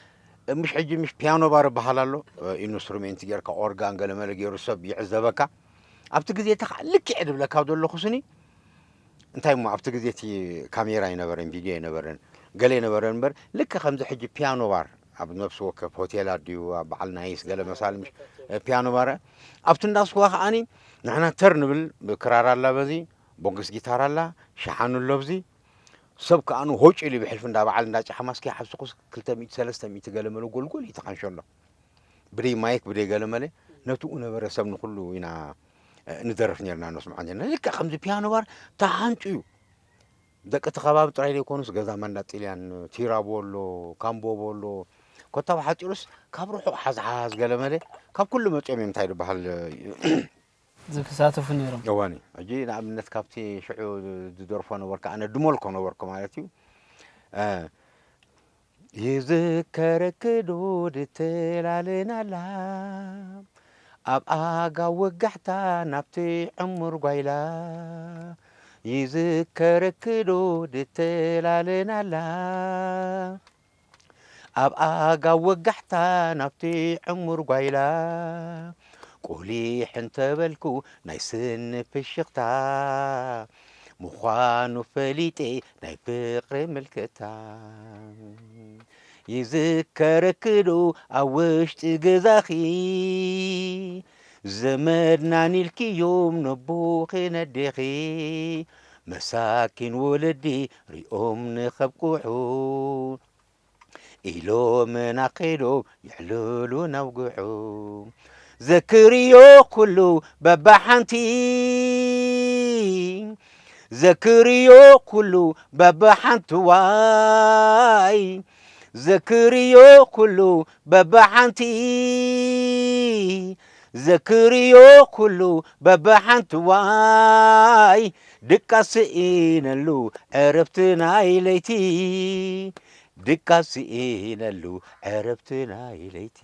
ምሽ ሕጂ ምሽ ፒያኖ ባር ይበሃል ኣሎ፣ ኢንስትሩሜንት ጌርካ ኦርጋን ገለመለ ገይሩ ሰብ ይዕዘበካ። ኣብቲ ግዜ እቲ ከዓ ልክዕ ድብለካ ዘለኹ ስኒ፣ እንታይ እሞ ኣብቲ ግዜ እቲ ካሜራ ኣይነበረን፣ ቪድዮ ኣይነበረን፣ ገለ ኣይነበረን እምበር፣ ልክዕ ከምዚ ሕጂ ፒያኖ ባር ኣብ ነፍሲ ወከፍ ሆቴላት ድዩ፣ ኣብ በዓል ናይስ ገለ መሳሊ ምሽ፣ ፒያኖ ባር፣ ኣብቲ እንዳስዋ ከዓኒ ንሕና ተር ንብል፣ ክራር ኣላ በዚ፣ ቦንግስ ጊታር ኣላ፣ ሸሓኑ ኣሎ ኣብዚ፣ ሰብ ከኣ ሆጭ ኢሉ ብሕልፊ እንዳ በዓል እንዳ ጫሓ ማስኪ ሓስኩስ ክልተ ሚእቲ ሰለስተ ሚእቲ ገለ መለ ጎልጎል እዩ ተኻንሸሎ። ብደይ ማይክ ብደይ ገለ መለ ነትኡ ነበረ ሰብ ንኹሉ ኢና፣ እ፣ ንደርፍ ነርና ነስምዖ ነርና። ልክዕ ከምዚ ፒያኖ ባር ተሃንጩ እዩ። ደቂ እቲ ከባቢ ጥራይ ዘይኮኑስ ገዛ መንዳ ጥልያን፣ ቲራቦ ኣሎ፣ ካምቦቦ ኣሎ። ኮታ ብሓጺሩስ ካብ ርሑቕ ሓዝሓዝ ገለ መለ ካብ ኩሉ መጺኦም እዮም እንታይ ዝበሃል ዝክሳተፉ ነይሮም። እዋኒ። ሕጂ ንኣብነት ካብቲ ሽዑ ዝደርፎ ነበርካ፣ ኣነ ድሞልኮ ነበርኩ ማለት እዩ። እ፣ ይዝከረኪ ዶ ድትላልናላ ኣብ ኣጋ ወጋሕታ ናብቲ ዕሙር ጓይላ ይዝከረኪ ዶ ድትላልናላ ኣብ ኣጋ ወጋሕታ ናብቲ ዕሙር ጓይላ ቁሊሕ እንተበልኩ ናይ ስኒ ፍሽኽታ ምዃኑ ፈሊጠ ናይ ፍቕሪ ምልክታ ይዝከረኪ ዶ ኣብ ውሽጢ ገዛኺ ዘመድናን ኢልክዮም ነቦኺ ነዴኺ መሳኪን ወለዲ ሪኦም ንኸብቅዑ ኢሎም ናኸይዶም የዕልሉ ነውግዑ ዘክርዮ ኩሉ በባሓንቲ ዘክርዮ ኩሉ በባሓንቲ ዋይ ዘክርዮ ኩሉ በባሓንቲ ዘክርዮ ኩሉ በባሓንቲ ዋይ ድቃስ ስኢነሉ ዕረፍቲ ናይ ለይቲ ድቃስ ስኢነሉ ዕረፍቲ ናይ ለይቲ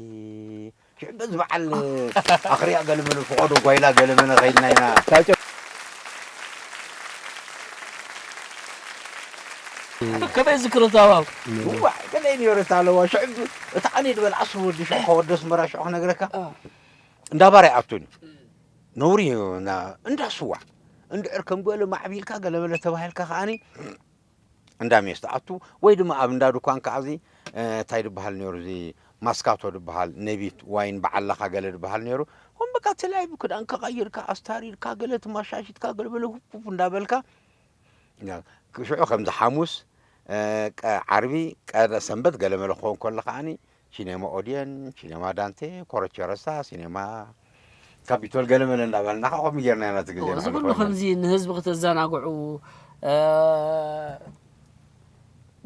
ሽዕበ ዝበዓል ኣኽርያ ገለመለ ፍቐዶ ጓይላ ገለመለ ኸይድና ኢና ከመይ ዝክርታ ዋው እዋ ገለ ነሩ ታለዋ ሽዕብ እታ ቀኒ ድበል ዓስር ወዲ ሽዑ ከወዲ ኣስመራ ሽዑ ክነግረካ እንዳባር ኣይኣቱን እዩ ነውሪ እዩ እንዳ ስዋ እንድዕር ከም ገለ ማዕቢልካ ገለመለ ተባሂልካ ከዓኒ እንዳ ሜስ ትኣቱ ወይ ድማ ኣብ እንዳ ድኳን ከዓ እዚ እንታይ ድበሃል ነይሩ እዚ ማስካቶ ድበሃል ነቢት ዋይን በዓላኻ ገለ ድበሃል ነይሩ ሆን በቃ ተለያዩ ክዳን ከቐይርካ ኣስታሪርካ ገለ ትማሻሽትካ ገለ በለ ሁፉፍ እንዳበልካ ሽዑ ከምዚ ሓሙስ ዓርቢ ቀደ ሰንበት ገለመለ ክኸውን ከሎ ከዓኒ ሲኔማ ኦድየን፣ ሲኔማ ዳንቴ፣ ኮረቸረሳ፣ ሲኔማ ካፒቶል ገለመለ እንዳበልና ከዓ ከምኡ ጌርና ኢና እቲ ግዜ እዚ ኩሉ ከምዚ ንህዝቢ ክተዘናግዑ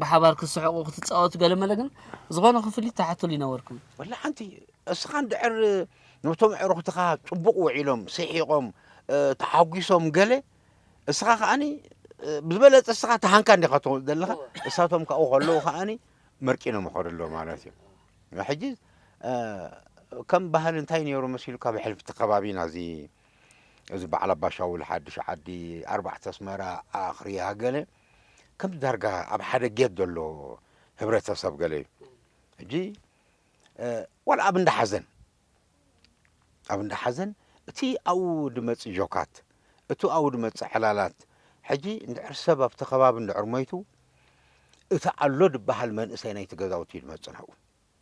ብሓባር ክስሕቁ ክትፃወቱ ገለመለ ግን ዝኾነ ክፍሊት ተሓትሉ ይነበርኩም ወላ ሓንቲ እስኻ እንድሕር ነቶም ኣዕሩኽትኻ ፅቡቕ ውዒሎም ስሒቖም ተሓጒሶም ገለ እስኻ ከዓኒ ብዝበለፀ እስኻ ተሃንካ እንዲኻ ዘለኻ እሳቶም ካብኡ ከለዉ ከዓኒ መርቂኖም ይኸዱ ኣለዉ ማለት እዩ። ሕጂ ከም ባህሊ እንታይ ነይሩ መሲሉካ ብሕልፊ እቲ ከባቢና እዚ እዚ በዓል ኣባሻውል ሓድሽ ዓዲ ኣርባዕተ ኣስመራ ኣኽርያ ገለ ከም ዳርጋ ኣብ ሓደ ጌት ዘሎ ህብረተሰብ ገለ እዩ። ሕጂ ዋላ ኣብ እንዳ ሓዘን ኣብ እንዳ ሓዘን እቲ ኣብኡ ድመጽእ ጆካት፣ እቲ ኣብኡ ድመጽእ ዕላላት፣ ሕጂ እንድሕር ሰብ ኣብቲ ከባቢ እንድሕር ሞይቱ፣ እቲ ኣሎ ድበሃል መንእሰይ ናይቲ ገዛውቲ እዩ ድመጽእ ናብኡ።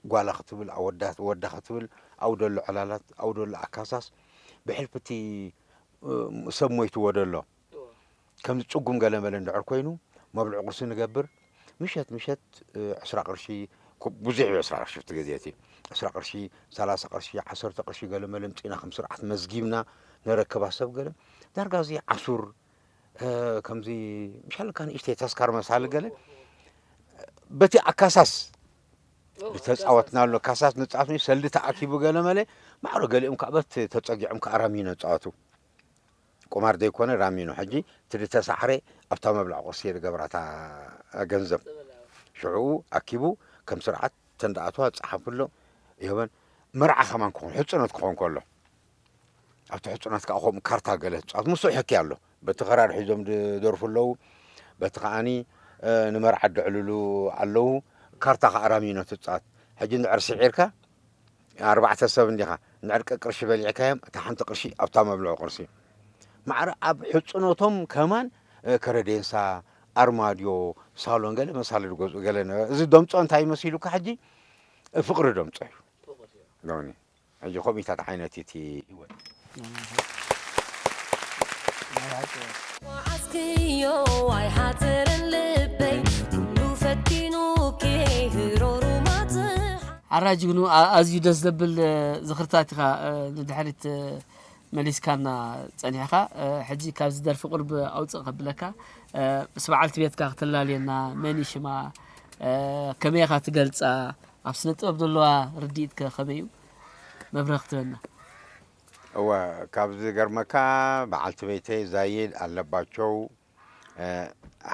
ጓላ ክትብል፣ ኣወዳ ወዳ ክትብል፣ ኣብኡ ደሎ ዕላላት፣ ኣብኡ ደሎ ኣካሳስ፣ ብሕልፊ እቲ ሰብ ሞይትዎ ደሎ። ከምዚ ጽጉም ገለመለ እንድሕር ኮይኑ መብልዒ ቁርሲ ንገብር ምሸት ምሸት ዕስራ ቅርሺ ብዙሕ እዩ ዕስራ ቅርሺ ኣብቲ ግዜ እቲ ዕስራ ቅርሺ ሰላሳ ቅርሺ ዓሰርተ ቅርሺ ገለመለ ምጺና ከም ስርዓት መዝጊብና ነረክባ ሰብ ገለ ዳርጋ እዚ ዓሱር ከምዚ ምሻለካ ንእሽተይ ተስካር መሳሊ ገለ በቲ ኣካሳስ ዝተጻወትናሉ ካሳስ ንጻወት ሰልዲ ተኣኪቡ ገለመለ ማዕረ ገሊኦም ከዓ በት ተጸጊዖም ከዓ ራሚኖ ጻወቱ ቁማር ዘይኮነ ራሚኖ ሕጂ እቲ ድተሳዕረ ኣብታ መብልዕ ቁርሲ ዝገብራታ ገንዘብ ሽዑ ኣኪቡ ከም ስርዓት ተንዳኣትዋ ዝፀሓፍሎ ይህበን መርዓ ከማን ክኾን ሕፅኖት ክኾን ከሎ ኣብቲ ሕፅኖት ከዓ ከምኡ ካርታ ገለ ትፃወት ምስኡ ሕኪ ኣሎ በቲ ክራር ሒዞም ዝደርፉ ኣለዉ በቲ ከዓኒ ንመርዓ ድዕልሉ ኣለዉ ካርታ ከዓ ራሚኖ ትፃወት ሕጂ ንዕር ስዒርካ ኣርባዕተ ሰብ እንዲኻ ንዕርቂ ቅርሺ በሊዕካዮም እታ ሓንቲ ቅርሺ ኣብታ መብልዒ ቁርሲ ማዕረ ኣብ ሕፅኖቶም ከማን ከረዴንሳ ኣርማድዮ ሳሎን ገለ መሳሊ ዝገዝኡ ገለ ነበረ እዚ ደምፆ እንታይ መሲሉካ ሕጂ ፍቅሪ ደምፆ እዩ ሎኒ ሕጂ ከምኢታት ዓይነት እቲ ህይወት ወዓዝክዮ ኣይሓፅርን ልበይ ኩሉ ፈቲኑ ክህሮሩ ማፅሓ ሓራ ጅግኑ ኣዝዩ ደስ ዘብል ዝኽርታት ኢኻ ንድሕሪት መሊስካና ጸኒሕኻ። ሕጂ ካብዚ ደርፊ ቁርብ ኣውጽእ ከብለካ። ምስ በዓልቲ ቤትካ ክትላለየና፣ መን እዩ ሽማ፣ ከመይ ኢኻ ትገልጻ፣ ኣብ ስነ ጥበብ ዘለዋ ርድኢትከ ከመይ እዩ? መብርሂ ክትበና። እወ፣ ካብ ዝገርመካ በዓልቲ ቤተይ ዛይድ ኣለባቸው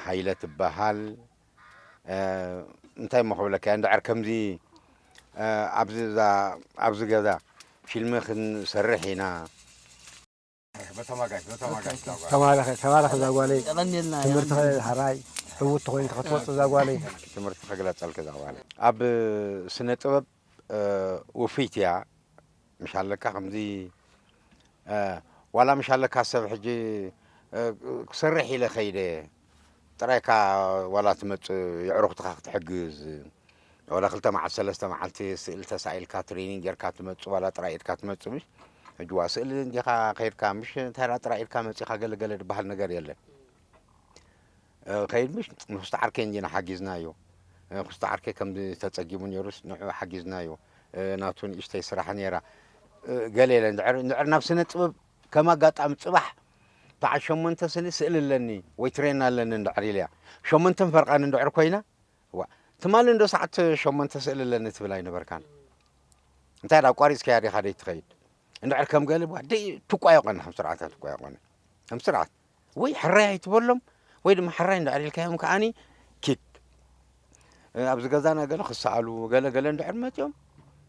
ሃይለ ትበሃል። እንታይ እሞ ክብለካ እየ፣ እንድሕር ከምዚ፣ እ፣ ኣብዚ እዛ፣ ኣብዚ ገዛ ፊልም ክንሰርሕ ኢና። ተማረኸ፣ ተማረኸ እዛ ጓለይ። የቐንየልና፣ ትምህርቲ የቐንየልና። ኸ-፣ ሓራይ ዕውት ተኾይኑ ክትወፅእ እዛ ጓለይ። ትምህርቲ ክግለጸልክ እዛ ጓለይ። ኣብ ስነ ጥበብ፣ እ፣ ውፍይቲ እያ። ምሽ ኣለካ ከምዚ፣ እ፣ ዋላ ምሽ ኣለካ ሰብ ሕጂ፣ እ፣ ክሰርሕ ኢለ ኸይደ ጥራይካ ዋላ ትመጽእ የዕሩኽትኻ ክትሕግዝ፣ ዋላ ክልተ መዓልቲ ሰለስተ መዓልቲ ስእሊ ተሳኢልካ ትሬኒንግ ጌርካ ትመጽእ፣ ዋላ ጥራይ ኢድካ ትመጽእ ምሽ? ሕጂ ዋ ስእሊ እንዲኻ ከይድካ ምሽ እንታይ ደኣ ጥራይ ኢድካ መጺኻ ገለ ገለ ዝበሃል ነገር የለን። እ፣ ከይድ ምሽ ንክስቶ ዓርከይ እንዲና ሓጊዝናዮ። እ፣ ክስቶ ዓርከይ ከምዚ ተጸጊሙ ነይሩስ ንዑ ሓጊዝናዮ። እ፣ ናቱ ንእሽተይ ስራሕ ነይራ። እ፣ ገለ የለን። እንድሕር፣ እንድሕር ናብ ስነ ጥበብ ከም ኣጋጣሚ ጽባሕ በዓል ሸሞንተ ስኒ ስእሊ ኣለኒ ወይ ትሬን ኣለኒ እንድሕር ኢለያ። ሸሞንተን ፈርቓን እንድሕር ኮይና፣ ዋ፣ ትማሊ እንዶ ሰዓት ሸሞንተ ስእሊ ኣለኒ ትብል ኣይነበርካን። እንታይ ደኣ ኣቋሪጽካያ ዲኻ ደይ ትኸይድ? እንድሕር ከም ገለ፣ ዋ፣ ደይ ትቋየቆና፣ ከም ስርዓት ትቋየቆና። ከም ስርዓት። ወይ ሕራይ ኣይትበሎም፣ ወይ ድማ ሕራይ እንድሕር ኢልካዮም ከኣኒ ኪድ። እ፣ ኣብዚ ገዛና ገለ ክሰኣሉ፣ ገለ ገለ እንድሕር መጺኦም፣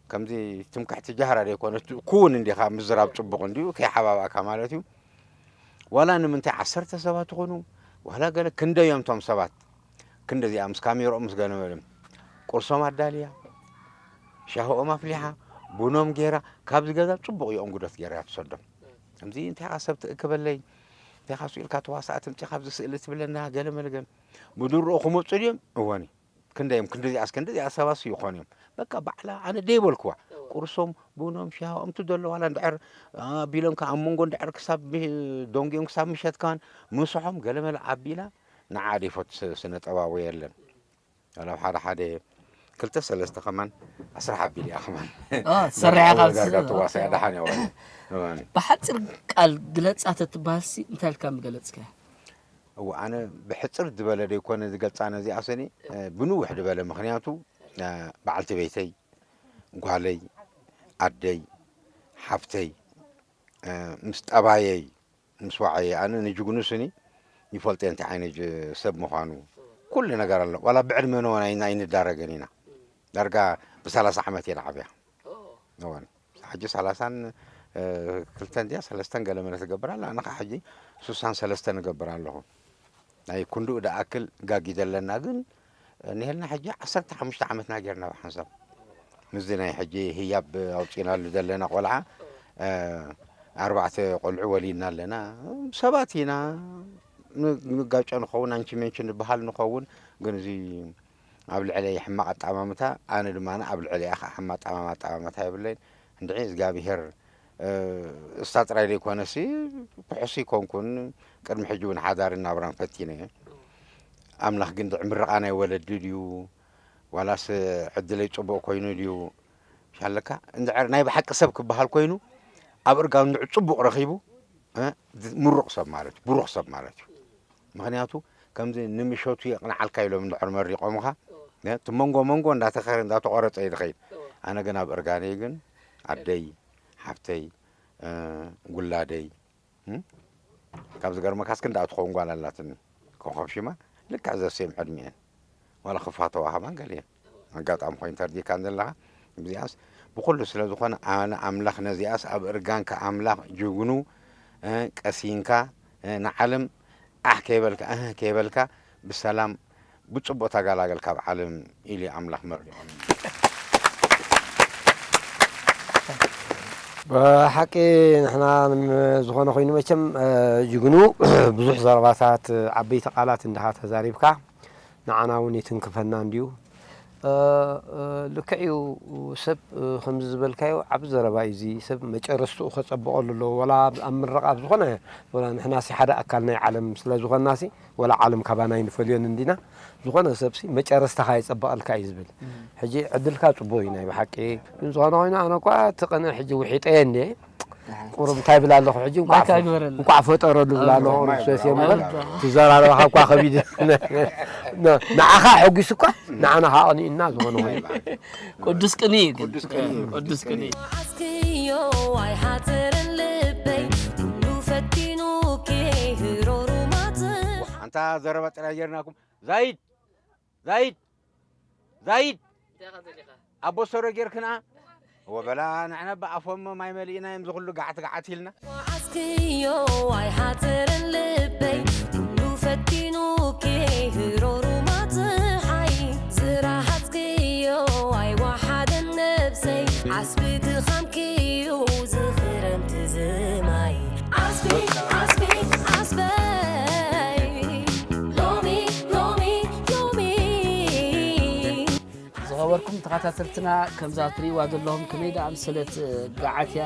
ከምዚ ትምክሕቲ ጃህራ ደይኮነች፣ ክውን እንዲኻ ምዝራብ ጽቡቕ እንድዩ፣ ከይሓባብኣካ ማለት እዩ። ዋላ ንምንታይ ዓሰርተ ሰባት ይኹኑ፣ ዋላ ገለ ክንደይ እዮም እቶም ሰባት? ክንደዚኣ ምስ ካሜርኦም ምስ ገለ መለ ቁርሶም ኣዳልያ፣ ሻህኦም ኣፍሊሓ፣ ቡኖም ጌራ፣ ካብዚ ገዛ ጽቡቕ እዩ እንጉዶት ጌራ እያ ትሰዶም። ከምዚ እንታይ ኢኻ ሰብ ትእክበለይ? እንታይ ኢኻ ስኢልካ ተዋሳእቲ ኣምጺኻ ኣብዚ ስእሊ ትብለና? ገለ መለ ገለ። ብድሮኡ ክመጹ ድዮም? እወኒ። ክንደይ እዮም? ክንደዚኣስ፣ ክንደዚኣ ሰባስ ይኾኑ እዮም። በቃ ባዕላ ኣነ ደይበልክዋ። ቁርሶም፣ ቡኖም፣ ሻህኦም ትደሎ ዋላ እንድሕር ኣቢሎምካ ኣብ መንጎ እንድሕር ክሳብ ሚ-፣ ደንጉዮም ክሳብ ምሸት ከማን ምስሖም ገለ መለ ኣቢላ ንዓ ደይፈቱ ስ-፣ ስነ ጥበባዊ የለን። ዋላ ኣብ ሓደ ሓደ ክልተ ሰለስተ ከማን ኣስራሕ ኣቢል እያ ከማን። ኦ፣ ትሰርሕ ኢኻ ኣብ ኣብዚ ዳርጋ ትዋሳእ እያ፣ ደሓን እያ ዋላ። እዋን። ብሓጺር ቃል ግለጻ ተትበሃልሲ እንታይ ኢልካ ምገለጽካያ? እወ፣ ኣነ ብሕጽር ዝበለ ደይኮነ ዝገልጻ ነዚኣ ስኒ፣ እ፣ ብንውሕ ዝበለ፣ ምኽንያቱ፣ እ፣ በዓልቲ ቤተይ፣ ጓለይ፣ ኣደይ፣ ሓፍተይ፣ እ፣ ምስ ጠባየይ፣ ምስ ዋዕየይ፣ ኣነ ንጅግኑ ስኒ ይፈልጦ እየ፣ እንታይ ዓይነት ጅ-፣ ሰብ ምዃኑ። ኩሉ ነገር ኣሎ። ዋላ ብዕድመ እውን ኣይና-፣ ኣይንዳረግን ኢና። ዳርጋ ብሰላሳ ዓመት እየ ንዓብያ። እወን። ሕጂ ሰላሳን፣ እ፣ ክልተን ድያ ሰለስተን ገለ መለ ትገብር ኣላ። ኣነ ኸዓ ሕጂ ሱሳን ሰለስተን እገብር ኣለኹ። ናይ ክንድኡ ደኣክል ጋጊ ዘለና ግን፣ እ፣ ንሄልና ሕጂ ዓሰርተ ሓሙሽተ ዓመትና ጌርና ብሓንሳብ። ምስዚ ናይ ሕጂ ህያብ ኣውጺናሉ ዘለና ቆልዓ፣ እ፣ ኣርባዕተ ቆልዑ ወሊድና ኣለና። ሰባት ኢና፣ ን-፣ ንጋጨ ንኸውን፣ ኣንቺ ሜንቺ ንበሃል ንኸውን፣ ግን እዚ ኣብ ልዕለይ ሕማቕ ኣጠማምታ፣ ኣነ ድማ ኣብ ልዕሊኣ ኸዓ ሕማቕ ኣጠማማ-፣ ኣጠማምታ የብለይን። እንድዒ እግዚኣብሄር፣ እ፣ እሳ ጥራይ ዘይኮነሲ፣ ፍሑስ ኣይኮንኩን፣ ቅድሚ ሕጂ እውን ሓዳርን ናብራን ፈቲነ እየ። ኣምላኽ ግን እንድዒ ምርቓ ናይ ወለዲ ድዩ፣ ዋላስ ዕድለይ ጽቡቕ ኮይኑ ድዩ፣ ሻለካ፣ እንድዕር ናይ ብሓቂ ሰብ ክበሃል ኮይኑ፣ ኣብ እርጋኑ እንድዕር ጽቡቕ ረኺቡ፣ እ፣ ምሩቕ ሰብ ማለት እዩ፣ ብሩኽ ሰብ ማለት እዩ። ምኽንያቱ፣ ከምዚ ንምሸቱ የቕንዓልካ ኢሎም እንድሕር መሪቖምኻ፣ እ፣ እቲ መንጎ መንጎ እንዳተኸረ-፣ እንዳተቖረጸ እዩ ዝኸይድ። ኣነ ግን ኣብ እርጋነይ ግን ኣደይ፣ ሓፍተይ፣ እ፣ ጉላደይ፣ እም፣ ካብ ዝገርመካስ ክንደኣ ትኸውን ጓል ኣላትኒ፣ ኮኾብ ሽማ፣ ልክዕ ዘሴም ዕድሚኤን። ዋላ ክፋተዋ ከማን ገሊኤን። ኣጋጣሚ ኮይኑ ተርዲእካን ዘለኻ። እዚኣስ ብኹሉ ስለ ዝኾነ፣ ኣነ ኣምላኽ ነዚኣስ ኣብ እርጋንካ ኣምላኽ ጅግኑ፣ እ፣ ቀሲንካ፣ እ፣ ንዓለም ኣሕ ከይበልካ፣ እህ ከይበልካ፣ ብሰላም ብጽቡቕ ተገላገል ካብ ዓለም ኢሉ ኣምላኽ መርዲኦም። ብሓቂ ንሕና ንም-፣ ዝኾነ ኮይኑ መቸም፣ እ፣ ጅግኑ ብዙሕ ዘረባታት፣ ዓበይቲ ቃላት እንድኻ ተዛሪብካ፣ ንዓና እውን የትንክፈና እንድዩ። እ፣ እ፣ ልክዕ እዩ፣ ሰብ፣ እ፣ ከምዚ ዝበልካዮ ዓቢ ዘረባ እዩ እዚ። ሰብ መጨረስትኡ ከጸብቐሉ ኣለዎ። ወላ ኣብ፣ ኣብ ምረቓ ኣብ ዝኾነ፣ ወላ ንሕናሲ ሓደ ኣካል ናይ ዓለም ስለ ዝኾንናሲ፣ ወላ ዓለም ካባና ኣይንፈልዮን እንዲና። ዝኾነ ሰብሲ መጨረስታኻ የጸብቐልካ እዩ ዝብል። እም። ሕጂ ዕድልካ ጽቡቕ እዩ ናይ ብሓቂ። ግን ዝኾነ ኮይኑ ኣነ እኳ እቲ ቅንኢ ሕጂ ውሒጠየ እንድየ። ቁሩብ እንታይ ብል ኣለኹ ሕጂ፣ እንኳዕ ማይክ ፈ-፣ ኣይግበረልና። እንኳዕ ፈጠረሉ ብል ኣለኹ፣ ኣዎ። ርክሰት እየ እምበር፣ ኣዎ። ትዘራረብኻ እኳ ከቢድ። ን-፣ ንዓኻ ኣሐጒሱ እኳ፣ ንዓና ከዓ ኣቕኒኡና ዝኾነ ኮይኑ። ቅዱስ ቅኒ እዩ ግን። ቅዱስ ቅኒ እዩ። ቅዱስ ቅኒ እዩ። መዓስክዮ ኣይሓጽርን ልበይ፣ ኩሉ ፈቲኑ ኬህሮሩ ማጽ-፣ ኣንታ ዘረባ ጥራይ ጌርናኩም። ዛይድ! ዛይድ! ዛይድ፣ እንታይ ኢኻ ደሊኻ? ኣቦ ሰሮ ጌርክና? ወበላ ንሕና ብኣፎም ማይ መሊእና እዮም ዝኹሉ ጋዓት ጋዓት ኢልና። ወዓስክዮ ኣይሓፅርን ልበይ ኩሉ ፈቲኑኪ ህሮሩማ ፀሓይ ዝረሃፅክዮ ኣይወሓደን ነብሰይ ዓስቢ ድኻምክዩ ዝኽረምቲ ዝማይ ዓስቢ ዓስቢ ዓስበይ ሎሚ ሎሚ ሎሚ ዝኸበርኩም ተኸታተልትና ከምዛ ትርእይዋ ዘለኹም ከመይ ደኣ መሰለት ጋዓት እያ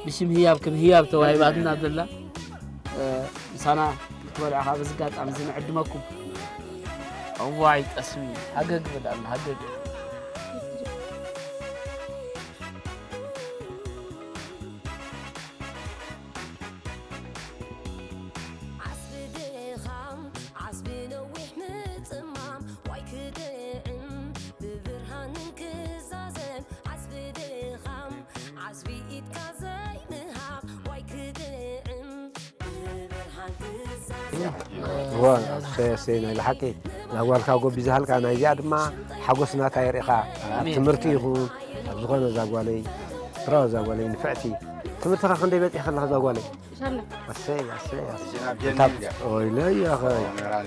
ብሽም ህያብ ከም ህያብ ተዋሂባትና ዘላ ምሳና ክትበልዑ ካብ እዚ ኣጋጣሚ እዚ ንዕድመኩም። እዋይ ጠስሚ ሃገግ በል ኣላ ሃገግ። ዓስቢ ድኻም ዓስቢ ነዊሕ ምጽማም ዋይ ክጥዕም ብብርሃንን ክዛዘም ዓስቢ ድኻም ዓስቢ ኢድካ ዘይምሃብ ዋይ ክጥዕም ብብርሃን ክዛዘም እዋ ኣሰይ ኣሰይ ናይ ብሓቂ እዛ ጓልካ ጎቢዛሃልካ ናይዚኣ ድማ ሓጎስ ናታ የርእኻ ኣብ ትምህርቲ ይኹን ኣብ ዝኾነ እዛ ጓለይ ብራው እዛ ጓለይ ንፍዕቲ ትምህርትኻ ክንደይ በፂሕ ከለኻ እዛ ጓለይ ኣሰይ ኣሰይ ኣሰይ ወይለይ ኣኸ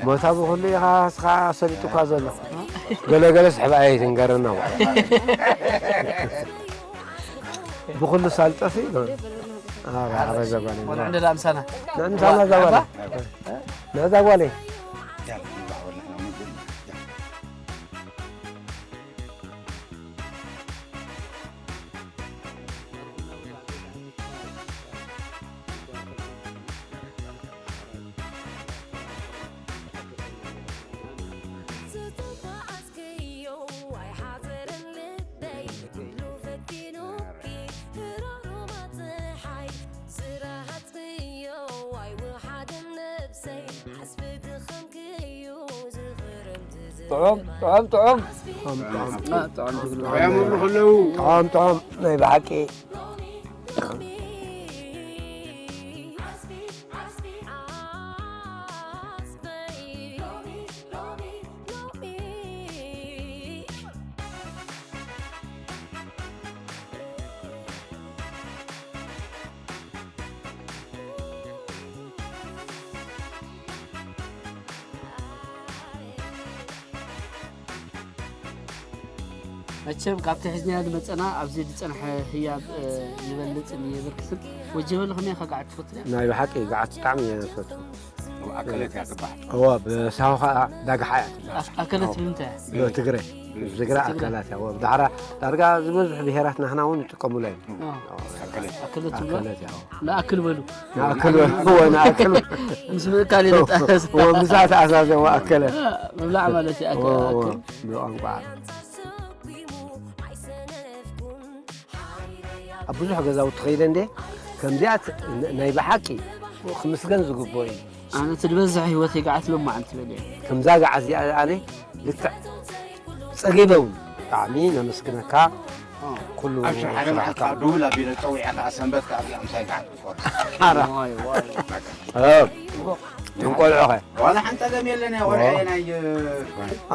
ሞታ ብኩሉ ኢኻ ስኻ ሰሊጡካ ዘሎ ገለገለስ ሕባኣይ ትንገረና ብኩሉ ሳልጠፊ ኣረ ዘጓለ ወንዕንደላ ምሳና ንዕንሳና ዘጓለ ንዕዛ ጓለ ጥዑም ጥዑም ጥዑም ጥዑም ጥዑም ናይ ብሓቂ መቸም ካብቲ ሒዝናዮ ዝመፀና ኣብዚ ዝፀንሐ ህያብ ይበልፅን የበርክትን። ወጀበሉ ከመይ ኢኻ ጋዓት ትፈቱ? ናይ ብሓቂ ጋዓት ብጣዕሚ እየ ዝፈቱ። ኣከለት እያ ትበሃል። እዋ ብሳሁ ከዓ ዳግሓ እያ ትበሃል። ኣከለት ብምንታይ? ብትግረ ዝግረ ኣከላት እያ። ብዳሕራ ዳርጋ ዝበዝሑ ብሄራት ናህና እውን ይጥቀሙላ እዮም። ኣከለት ትብሎ? ኣከለት እያ። ንኣክል በሉ። ንኣክል በሉ። እወ ንኣክል በሉ። ምስ ምእካል የለጣ እወ ምስኣ ተኣሳሰ እወ ኣከለት። ምብላዕ ማለት እዩ። ኣከ- እወ እወ ኣክል። ብቋንቋ ኣብ ብዙሕ ገዛውቲ ከይደ እንደ ከምዚኣ ት- ን- ናይ ብሓቂ ክምስገን ዝግብኦ እዩ። ኣነ እቲ ዝበዝሕ ህይወተይ ገዓት ሎማዓንቲ በለ እየ። ከምዛ ገዓት እዚኣ ኣነ ልክዕ ጸጊበ እውን ብጣዕሚ ነመስግነካ። ኩሉ ኣብ ሽሓደ መዓልቲ ከዓ ደውል ኣቢለ ፀዊዐ ከዓ ሰንበት ከዓ ኣብዚኣ ምሳይ ከዓ ክትቆርስ ሓራ ዋይ ዋይ። ንቆልዑኸ ዋላ ሓንቲ ፀገም የለን። ወርዐ ናይ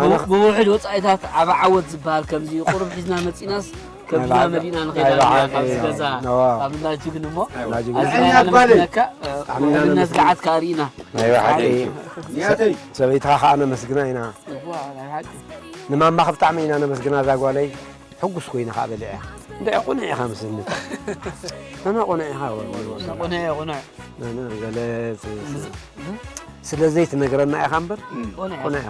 ኣነ ብውሕድ ወፃኢታት ዓብ ዓወት ዝበሃል ከምዚ ቁሩብ ሒዝና መፂናስ ከብድና መሊእና ንኸይድ ኣለና። ካብዚ ገዛ ነዋ። ኣብ እንዳ ጅግን እሞ ላጅግ ኣዝና ኢና ኣባል። ነመስግነካ። መንነት ገዓት ካርኢና ናይ ብሓቂ ሓቂ። ሰበይትኻ ከዓ ነመስግና ኢና። እዋ፣ ናይ ሓቂ። ንማማኽ ብጣዕሚ ኢና ነመስግና እዛ ጓለይ። ሕጉስ ኮይነ ከዓ በሊዐ። እንድዒ ቁኑዕ ኢኻ ምስኒ። ኣነ ቁኑዕ ኢኻ ወ- ቁነ ቁነ ኣነ ገለ ስለ ዘይትነግረና ኢኻ እምበር ቁነ ቁኑዕ ኢኻ።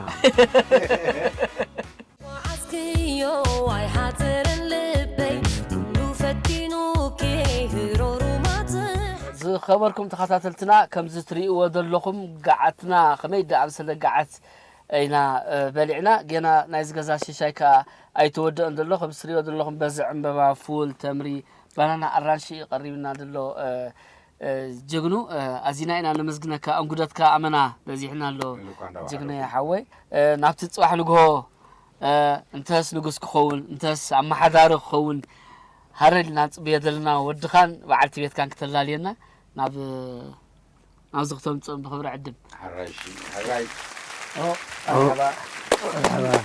ዓስክዮ ኣይሓፅርን ልበይ ኩሉ ፈቲኑኪ ህሮሩ ማፅሕ ዝኸበርኩም ተኸታተልትና ከምዚ ትርእይዎ ዘለኹም ገዓትና ከመይ ደኣምሰለ ገዓት ኢና እ፣ በሊዕና። ገና ናይዚ ገዛ ሽሻይ ከኣ ኣይተወደአን ዘሎ። ከምዚ ትርእይዎ ዘለኹም በዚ ዕምበባ፣ ፉል፣ ተምሪ፣ ባናና፣ ኣራንሺ እዩ ቀሪብና ዘሎ። እ፣ እ፣ ጀግኑ እ፣ ኣዚና ኢና ነመስግነካ። ኣንጉደትካ ኣመና በዚሕና ኣሎ። ጀግነ ሓወይ እ፣ ናብቲ ጽባሕ ንግሆ እ፣ እንተስ ንጉስ ክኸውን እንተስ ኣመሓዳሪ ክኸውን ሃረል ኢና ንጽብዮ ዘለና። ወድኻን በዓልቲ ቤትካን ክተላልየና ናብ ናብዚ ክተምጽኦም ብኽብሪ ዕድም። ሕራይ እሺ፣ ሕራይ። ኦ፣ መርሓባ። መርሓባ።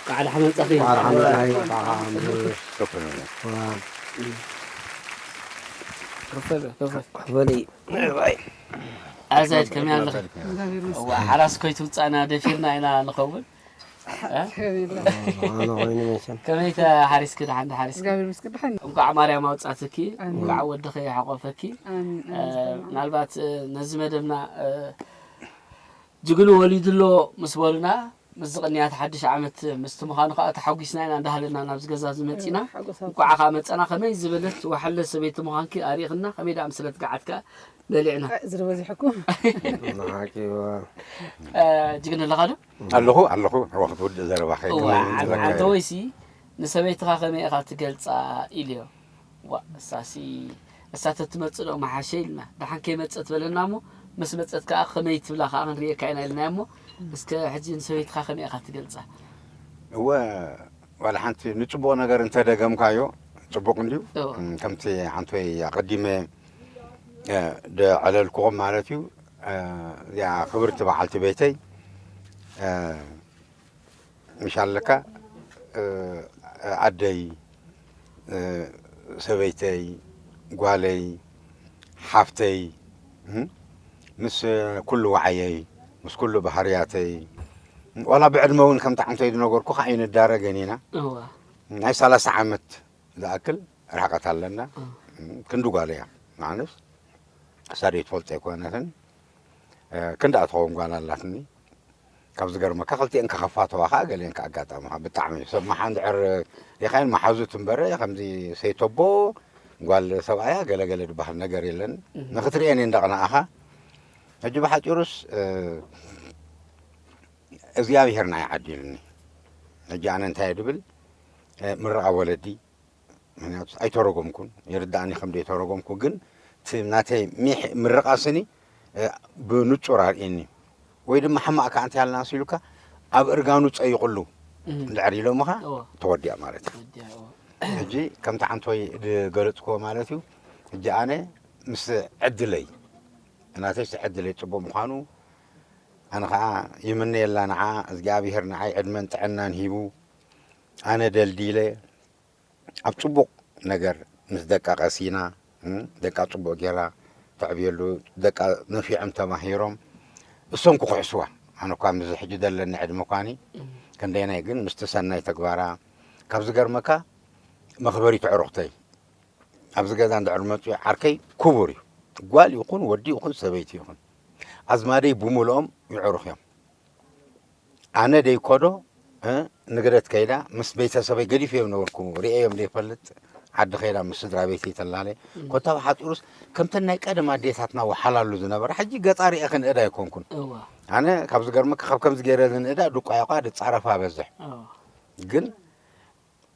ቃዕዳ ሓመጻኺ። ቃዕዳ ሓመጻኺ። ቃዕዳ ሓመጻኺ። ከፈለ። ከፈለ። ከፈለ። ኣዛይት ከመይ ኣለኺ? እዋ ሓራስ ኮይትውጻና ደፊርና ኢና ንኸውን። ኣነ ኮይኑ መቸም። ከመይ ተሓሪስኪ? ደሓን ተሓሪስኪ? እግዚኣብሔር ይመስገን ደሓን። እንኳዕ ማርያም ኣውጻትኪ፣ ኣሜን። እንኳዕ ወድኺ ሓቆፈኪ። ኣሜን፣ ኣሜን። ምናልባት ነዚ መደብና ጅግኑ ወሊዱ ኣሎ ምስ በሉና፣ ምስዚ ቅንያት ሓድሽ ዓመት ምስቲ ምዃኑ ከኣ ተሓጒስና ኢና እንዳሃለና ናብዚ ገዛ ዝመጺና። ሓጎስ ሃብቲ። እንኳዕ ከኣ መጸና። ከመይ ዝበለት ወሓለ ሰበይቲ ምዃንኪ ኣሪእኽና፣ ከመይ ደኣ ምስለት ገዓት ከኣ በሊዕና። ኣይ፣ ዝረ በዚሕኩም። ንሓቂ እዋ። እ፣ ጅግኑ ኣለኻ ዶ? ኣለኹ፣ ኣለኹ። እዋ፣ ክትውድእ ዘረባኸ እዋ፣ ከመይ ዓንተ፣ ዝበልካዮ? ዓንተ ወይሲ ንሰበይትኻ ከመይ ኢኻ ትገልጻ ኢልዮ። ዋ፣ እሳሲ፣ እሳ ተትመጽእ ዶ መሓሸ ኢልና። ደሓን ከይመጸት በለና እሞ፣ ምስ መጸት ከኣ ከመይ ትብላ ከኣ ክንርእየካ ኢና ኢልና እሞ፣ እስከ ሕጂ ንሰበይትኻ ከመይ ኢኻ ትገልጻ? እወ፣ ዋላ ሓንቲ ንጽቡቕ ነገር እንተደገምካዮ፣ ጽቡቕ እንድዩ። እወ። እም፣ ከምቲ ሓንቶይ ኣቐዲመ፣ እ፣ ደዕለልኩኹም ማለት እዩ። እ፣ እዚኣ ክብርቲ በዓልቲ ቤተይ፣ እ፣ ምሽ ኣለካ፣ እ፣ ኣደይ፣ እ፣ ሰበይተይ፣ ጓለይ፣ ሓፍተይ፣ እም፣ ምስ ኩሉ ዋዕየይ፣ ምስ ኩሉ ባህርያተይ፣ ዋላ ብዕድመ እውን ከምቲ ዓንቶይ ዝነገርኩኻ ኣይንዳረገን ኢና። እዋ። ናይ ሰላሳ ዓመት ዝኣክል ርሕቀት ኣለና። እ። ክንዲ ጓል እያ። ማዕነስ እሳ ደይ ትፈልጦ ኣይኮነትን። እ፣ ክንድኣ ትኸውን ጓል ኣላትኒ። ካብ ዝገርመካ ክልቲኤን ክኸፋተዋ ኸዓ ገሊአን ከኣ ኣጋጣሚ ኸዓ ብጣዕሚ ሰብ መሓ-፣ እንድሕር ኢኻየን መሓዙት እምበር ከምዚ ሰይተቦ ጓል ሰብኣያ ገለ ገለ ዝበሃል ነገር የለን። እህ። ንኽትርእየን እየን ደቕንኣኻ። ሕጂ ብሓጺሩስ፣ እ፣ እግዚኣብሄር ንዓይ ዓዲሉኒ። ሕጂ ኣነ እንታይ እየ ድብል፣ እ፣ ምርቓ ወለዲ ምኽንያቱ ኣይተረጎምኩን፣ ይርዳእኒ ከም ዘይተረጎምኩ፣ ግን እቲ ናተይ ሚሕ-፣ ምርቓ ስኒ፣ እ፣ ብንጹር ኣርእየኒ። ወይ ድማ ሕማቕ ከኣ እንታይ ኣልና ሲሉካ፣ ኣብ እርጋኑ ጸይቑሉ እም። እንድሕር ኢሎምኻ፣ እወ። ተወዲኣ ማለት እዩ። ተወዲኣ፣ እወ። ሕጂ ከምቲ ዓንቶይ ዝገለጽክዎ ማለት እዩ። ሕጂ ኣነ ምስ ዕድለይ፣ ናተይ ምስ ዕድለይ ጽቡቕ ምዃኑ፣ ኣነ ኸኣ ይምነየላ ንዓ፣ እግዚኣብሄር ንዓይ ዕድመን ጥዕናን ሂቡ፣ ኣነ ደልዲለ፣ ኣብ ጽቡቕ ነገር ምስ ደቃ ቀሲና፣ እም፣ ደቃ ጽቡቕ ጌራ ተዕብየሉ፣ ደቃ ነፊዖም ተማሂሮም፣ እሶም ክኽሕስዋ። ኣነ እኳ ምስዚ ሕጂ ዘለኒ ዕድመ እኳኒ፣ እም። ክንደየናይ ግን ምስቲ ሰናይ ተግባራ፣ ካብ ዝገርመካ፣ መኽበሪት ኣዕሩኽተይ፣ ኣብዚ ገዛ እንድሕር መጽኡ ዓርከይ ክቡር እዩ። ጓል ይኹን ወዲ ይኹን ሰበይቲ ይኹን፣ ኣዝማደይ ብምልኦም የዕሩኽ እዮም። ኣነ ደይኮዶ፣ እ፣ ንግደት ከይዳ ምስ ቤተሰበይ ገዲፈዮም ነበርኩ፣ ርእየዮም ዘይፈልጥ፣ ዓዲ ከይዳ ምስ ስድራ ቤተይ ተላለ። እም። ኮታ ብሓጺሩስ ከምተን ናይ ቀደም ኣዴታትና ወሓላሉ ዝነበራ፣ ሕጂ ገጻ ርእየ ክንእዳ ኣይኮንኩን። እዋ። ኣነ ካብ ዝገርመካ ካብ ከምዚ ገይረ ዝንእዳ ድቋ ይቋ ድጻረፋ በዝሕ። እዋ። ግን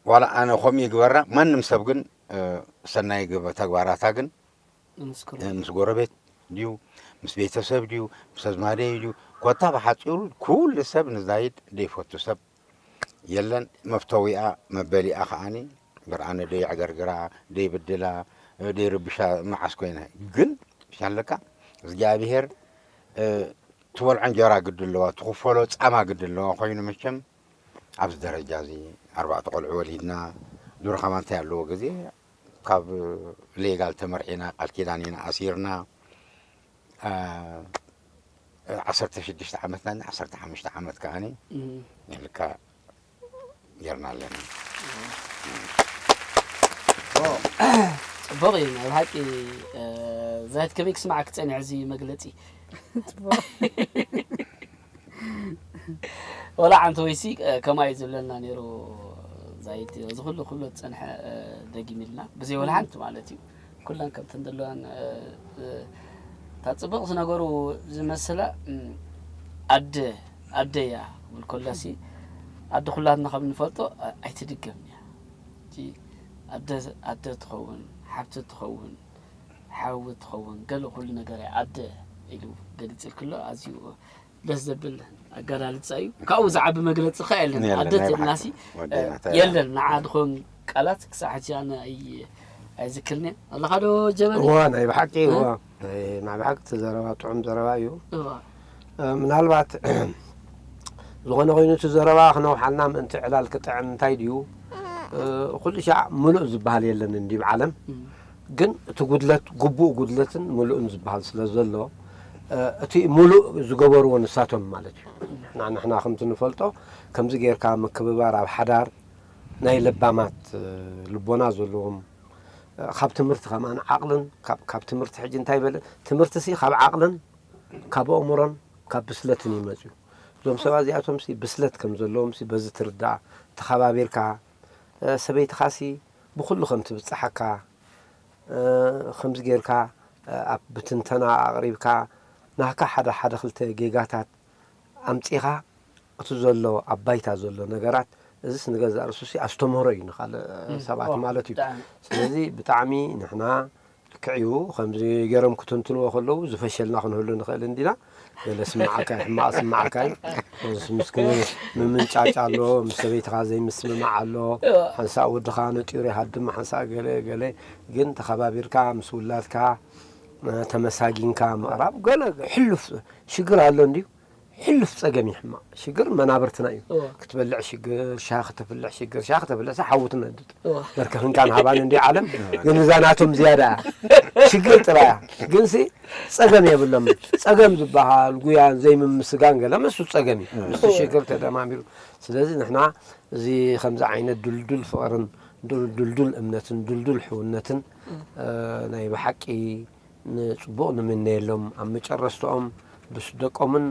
ዋላ ኣነ ከምኡ ይግበራ፣ ማንም ሰብ ግን፣ እ፣ ሰናይ ግበ-፣ ተግባራታ ግን፣ ንምስክሮ። እ፣ ምስ ጎረቤት ድዩ፣ ምስ ቤተሰብ ድዩ፣ ምስ ኣዝማደይ ድዩ፣ ኮታ ብሓጺሩ ኩሉ ሰብ ንዛይድ ዘይፈቱ ሰብ የለን። መፍተዊኣ መበሊኣ ከኣኒ ብርኣነ ደየዕገርግራ፣ ደይብድላ፣ እ፣ ደይርብሻ መዓስ ኮይነ። ግን ሻለካ እግዚኣብሄር፣ እ፣ ትበልዖ እንጀራ ግዲ ኣለዋ፣ ትኽፈሎ ጻማ ግዲ ኣለዋ ኮይኑ መቸም ኣብዚ ደረጃ እዚ ኣርባዕተ ቆልዑ ወሊድና፣ ዱር ኸማ እንታይ ኣለዎ ግዜ ካብ ሌጋል ተመርዒና፣ ቃል ኪዳን ኢና ኣሲርና። አ፣ ዓሰርተ ሽዱሽተ ዓመትና፣ ዓሰርተ ሓሙሽተ ዓመት ከኣኒ እም። ልካ ጌርና ኣለና። ጽቡቕ እዩ፣ ናይ ብሓቂ፣ እ፣ ዛይት ከመይ ክስማዓኪ ጸኒሑ እዚ መግለጺ? ጽቡቕ። ወላ ሓንቲ ወይሲ፣ እ፣ ከምኣ እዩ ዝብለና ነይሩ ዛይድ። እዚ ኩሉ ክብሎ ዝጸንሐ፣ እ፣ ደጊም ኢልና፣ ብዘይ ወላ ሓንቲ ማለት እዩ። ኩለን ከምተን ዘለዋን፣ እ፣ እ፣ እታ ጽብቕቲ ነገሩ ዝመስላ፣ እም፣ ኣደ፣ ኣደ እያ ክብል ከሎሲ፣ ኣደ ኩላትና ከም ንፈልጦ፣ እ፣ ኣይትድገምን እያ። እቲ ኣደ፣ ኣደ ትኸውን፣ ሓብቲ ትኸውን፣ ሓዊ ትኸውን፣ ገለ ኩሉ ነገር እያ ኣደ ኢሉ ገሊጽልክሎ ኣዝዩ ደስ ዘብል ኣገላልጻ እዩ። ካብኡ ዝዓቢ መግለጺ ከ የለን። የለን፣ ኣደ ናይ ተብልናሲ፣ ብሓቂ ወዲና፣ እ፣ እንታይ የለን። ንዓ ዝኾን ቃላት ክሳዕ ሕጂ ኣነ ኣይ-፣ ኣይዝክርን እየ። ኣለኻ ዶ ጀበሊ? እዋ፣ ናይ ብሓቂ፣ እ? እዋ። ናይ፣ ናይ ብሓቂ እቲ ዘረባ ጥዑም ዘረባ እዩ። እዋ። እ፣ ምናልባት ዝኾነ ኮይኑ እቲ ዘረባ ክነውሓልና ምእንቲ ዕላል ክጥዕም እንታይ ድዩ? እ፣ ኩሉ ሻዕ ምሉእ ዝበሃል የለን እንዲ ብዓለም። እም። ግን እቲ ጉድለት፣ ግቡእ ጉድለትን ምሉእን ዝበሃል ስለ ዘሎ፣ እ፣ እቲ ምሉእ ዝገበርዎ ንሳቶም ማለት እዩ። ንሕና፣ ንሕና ከምቲ ንፈልጦ፣ ከምዚ ጌርካ ምክብባር ኣብ ሓዳር ናይ ለባማት፣ እ፣ ልቦና ዘለዎም፣ እ፣ ካብ ትምህርቲ ከማን ዓቕልን፣ ካብ፣ ካብ ትምህርቲ ሕጂ እንታይ በለ? ትምህርትሲ ካብ ዓቕልን ካብ ኣእምሮን ካብ ብስለትን ይመጽኡ። እዞም ሰባት እዚኣቶምሲ ብስለት ከም ዘለዎምሲ በዚ ትርዳእ፣ ተኸባቢርካ፣ እ፣ ሰበይትኻሲ ብኹሉ ከም ትብጽሓካ፣ እ፣ ከምዚ ጌርካ፣ እ፣ ኣብ ብትንተና ኣቕሪብካ፣ ናህካ ሓደ ሓደ ክልተ ጌጋታት ኣምጺኻ፣ እቲ ዘሎ ኣብ ባይታ ዘሎ ነገራት፣ እዚስ ንገዛእ ርእሱሲ ኣስተምህሮ እዩ ንኻልእ እም። ሰባት ኦ፣ ማለት እዩ። ብጣዕሚ። ስለዚ ብጣዕሚ ንሕና ልክዕ እዩ፣ ከምዚ ገይሮም ክትንትንዎ ከለዉ ዝፈሸልና ክንህሉ ንኽእል እንዲና። ገለ ስምዓካ እዩ፣ ሕማቕ ስምዓካ እዩ። ምስ፣ ምስ ምምንጫጭ ኣሎ፣ ምስ ሰበይትኻ ዘይምስምማዕ ኣሎ፣ እዋ። ሓንሳእ ወድኻ ነጢሩ ይሃድም፣ ሓንሳእ ገለ ገለ። ግን ተኸባቢርካ ምስ ውላድካ፣ እ፣ ተመሳጊንካ ምቕራብ፣ ገለ ሕሉፍ ሽግር ኣሎ እንድዩ። ሕሉፍ ጸገም እዩ ሕማቕ። ሽግር መናብርትና እዩ። እዋ። ክትበልዕ ሽግር፣ ሻሂ ከተፍልሕ ሽግር፣ ሻሂ ከተፍልሕሲ ሓዊ ትነድድ። እዋ። በርከኽንካን ሃባን እንዲ ዓለም፣ ግን እዛ ናቶም ዝያዳ እያ። ሽግር ጥራይ እያ። ግንሲ ጸገም የብሎም። ጸገም ዝበሃል ጉያን ዘይምምስጋን ገለ፣ ምስ ጸገም እዩ። ምስ ሽግር ተደማሚሩ። ስለዚ ንሕና እዚ ከምዚ ዓይነት ድልዱል ፍቕርን ድል-፣ ድልዱል እምነትን ድልዱል ሕውነትን፣ እ፣ ናይ ብሓቂ ንጽቡቕ ንምነየሎም፣ ኣብ መጨረስትኦም ምስ ደቆምን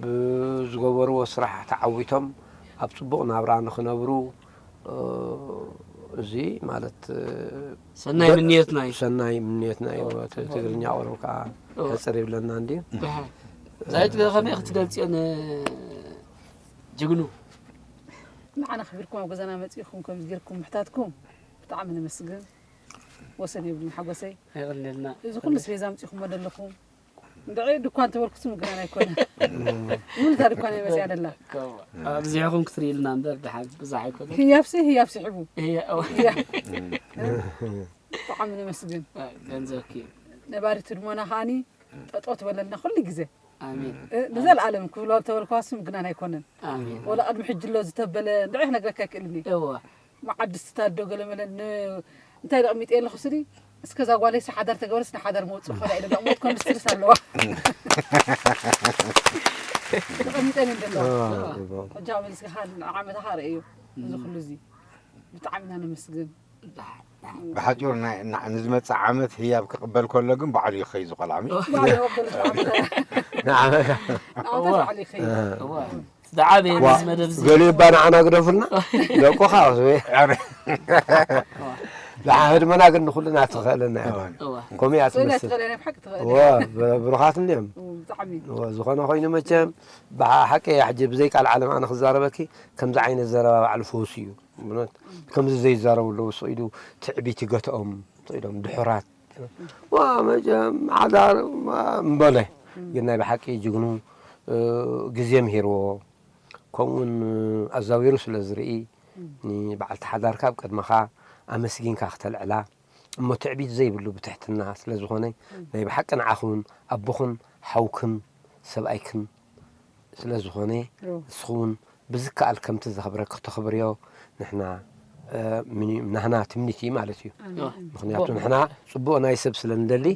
ብዝገበርዎ ስራሕ ተዓዊቶም ኣብ ጽቡቕ ናብራ ንኽነብሩ፣ እ፣ እዚ ማለት፣ እ፣ ሰናይ ደ-፣ ምንየትና እዩ። ሰናይ ምንየትና እዩ። ኦ። ት-፣ ትግርኛ ቁሩብ ከኣ ኦ። ሕጽር ይብለና እንድዩ። ደሓን። ዛይት ከመይ ክትገልጽዮ ን-፣ ጅግኑ? ንዓና ኣኽቢርኩም ኣብ ገዛና መጺእኹም ከምዚ ጌርኩም ምሕታትኩም ብጣዕሚ ነመስግን። ወሰን የብሉን ሓጎሰይ። የቐንየልና። እዚ ኩሉ ኣስቤዛ ኣምጺእኹሞ ዘለኹም እንድዒ ድኳን ተበርክቱ ምግናን ኣይኮነን። ሙሉታ ድኳን እያ መጺኣ ደላ። ከምኡ። ኣብዚሕኹም ክትርእዩልና እምበር ደሓን ብዙሕ ኣይኮነን። ህያብሲ ህያብ ስሕቡ። ህያ-፣ ህያ-፣ ብጣዕሚ ነመስግን። ገንዘብኪ። ነባሪት ህድሞና ከዓኒ ጠጠው ትበለልና ኩሉ ግዜ። ኣሜን። እ፣ ንዘለኣለም ክብሎ ተበልኳሲ ምግናን ኣይኮነን። ኣሜን። ወላ ቅድሚ ሕጂ ኣሎ ዝተበለ እንድዒ ክነግረካ ኣይክእልን እየ። እዋ። መዓት ድስትታት ዶ ገለመለ ን-፣ እንታይ ደቕሚጠ ኣለኹ ስኒ፣ እስከ እዛ ጓለይሲ ሓዳር ተገበረስ ንሓዳር መውፅእ ኾና ኢለ ደቕሞት ኮንስትርስ ኣለዋ። ተቐሚጠን እየን ዘለዋ። አ፣ እዋ። ሕጂ ኣመልስካ ዓመታ ኻርእዮ። እዚ ኩሉ እዚ ብጣዕሚ ኢና ነመስግን። ብሓጺሩ ናይ፣ ና-፣ ንዝመጽእ ዓመት ህያብ ክቕበል ከሎ ግን ባዕሉ ይኸይ ዝቖልዓ፣ ምሽ? ባዕሉ ይወክል ዝዓመታ። ንዓመታ። ንዓመታ እዋ። ባዕሉ ይኸይ። እ። እዋ። ዝዓበየ ዋ፣ ነዚ መደብ እዚ። ገሊኡ እባ ንዓና ግደፉልና። ደቁኻ፣ ኣስበ። ኣረ። ዝሓ-፣ ህድመና ግን ንኹልና ትኽእለና እያ። እዋ። እዋ። ከምኡ እያ ስእሊ ትመስል። ትኽእለና፣ ብሓቂ ትኽእለና። እዋ፣ ብ-፣ ብሩኻት እንድዮም። እው፣ ብጣዕሚ። እዋ፣ ዝኾነ ኮይኑ መቸም፣ ብሓቂ እያ ሕጂ ብዘይ ቃል ዓለም ኣነ ክዛረበኪ፣ ከምዚ ዓይነት ዘረባ ባዕሉ ፈውሲ እዩ። ብእውነት ከምዚ ዘይዛረቡ ኣለዉ፣ ስቕ ኢሉ ትዕቢት ይገትኦም፣ ስቕ ኢሎም ድሑራት። ዋ፣ መቸም ሓዳር፣ ዋ፣ እምበለ። ግን ናይ ብሓቂ ጅግኑ፣ እ፣ ግዜ ምሂርዎ፣ ከምኡውን ኣዛዊሩ ስለ ዝርኢ፣ ንበዓልቲ ሓዳርካ ኣብ ቅድመኻ ኣመስጊንካ ክተልዕላ፣ እሞ ትዕቢት ዘይብሉ ብትሕትና ስለ ዝኾነ፣ ናይ ብሓቂ ንዓኹን ኣቦኹን ሓውክን ሰብኣይክን ስለ ዝኾነ፣ ኦ። ንስኹም እውን ብዝከኣል ከምቲ ዘኽብረኪ ክተኽብርዮ ንሕና፣ እ፣ ምን-፣ ናህና ትምኒት እዩ ማለት እዩ። ኣሜን። ምኽንያቱ ኣቦ። ንሕና ጽቡቕ ናይ ሰብ ስለ ንደሊ፣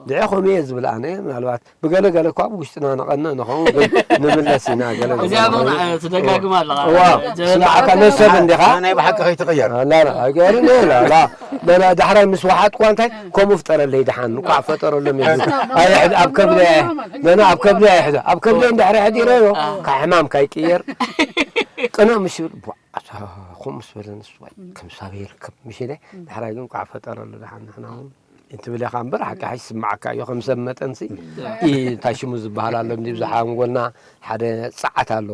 ድዒ ከምኡ እየ ዝብል ኣነ፣ ምናልባት ብገለ ገለ እኳ ኣብ ውሽጥና ንቐንእ ንኸውን፣ ግን ንምለስ ኢና ገለ እዚኣ ገለ እውን፣ እ፣ ትደጋግማ ኣለኻ። እዋ፣ ጀበና። ስምዓካ ነሰብ እንዲኻ? ናይ ብሓቂ ከይትቕየር። ላ፣ ላ፣ ኣይገርም እየ፣ ላ፣ ላ። ላ፣ ላ፣ ዳሕራይ ምስ ወሓጥኳ እንታይ፣ ከምኡ ፍጠረለይ ደሓን፣ እንቋዕ ፈጠረሎም እየ ዝብል። ኣይ፣ ኣብ ከብደይ፣ ገና ኣብ ከብደይ ኣይሕዞ። ኣብ ከብደይ እንድሕሪ ኣሕዲረዮ፣ ካብ ሕማም ካይቅየር። ቅንእ ምስ ይብል፣ ቧ፣ ኣታ፣ ከምኡ ምስ በለ ንሱ፣ ዋይ፣ ከም ሳበ ይርከብ፣ ምሽ ኢለ፣ ዳሕራይ ግን እንቋዕ ፈጠረሉ ደሓን ንሕና እውን። እንትብል ኢኻ እምበር፣ ሓቂ ሓቂ ይስምዓካ እዩ። ከም ሰብ መጠንሲ፣ ኢ-፣ እንታይ ሽሙ ዝበሃል ኣሎ፣ እንዲ ብዙሕ ኣንጎልና ሓደ ጸዓት ኣሎ።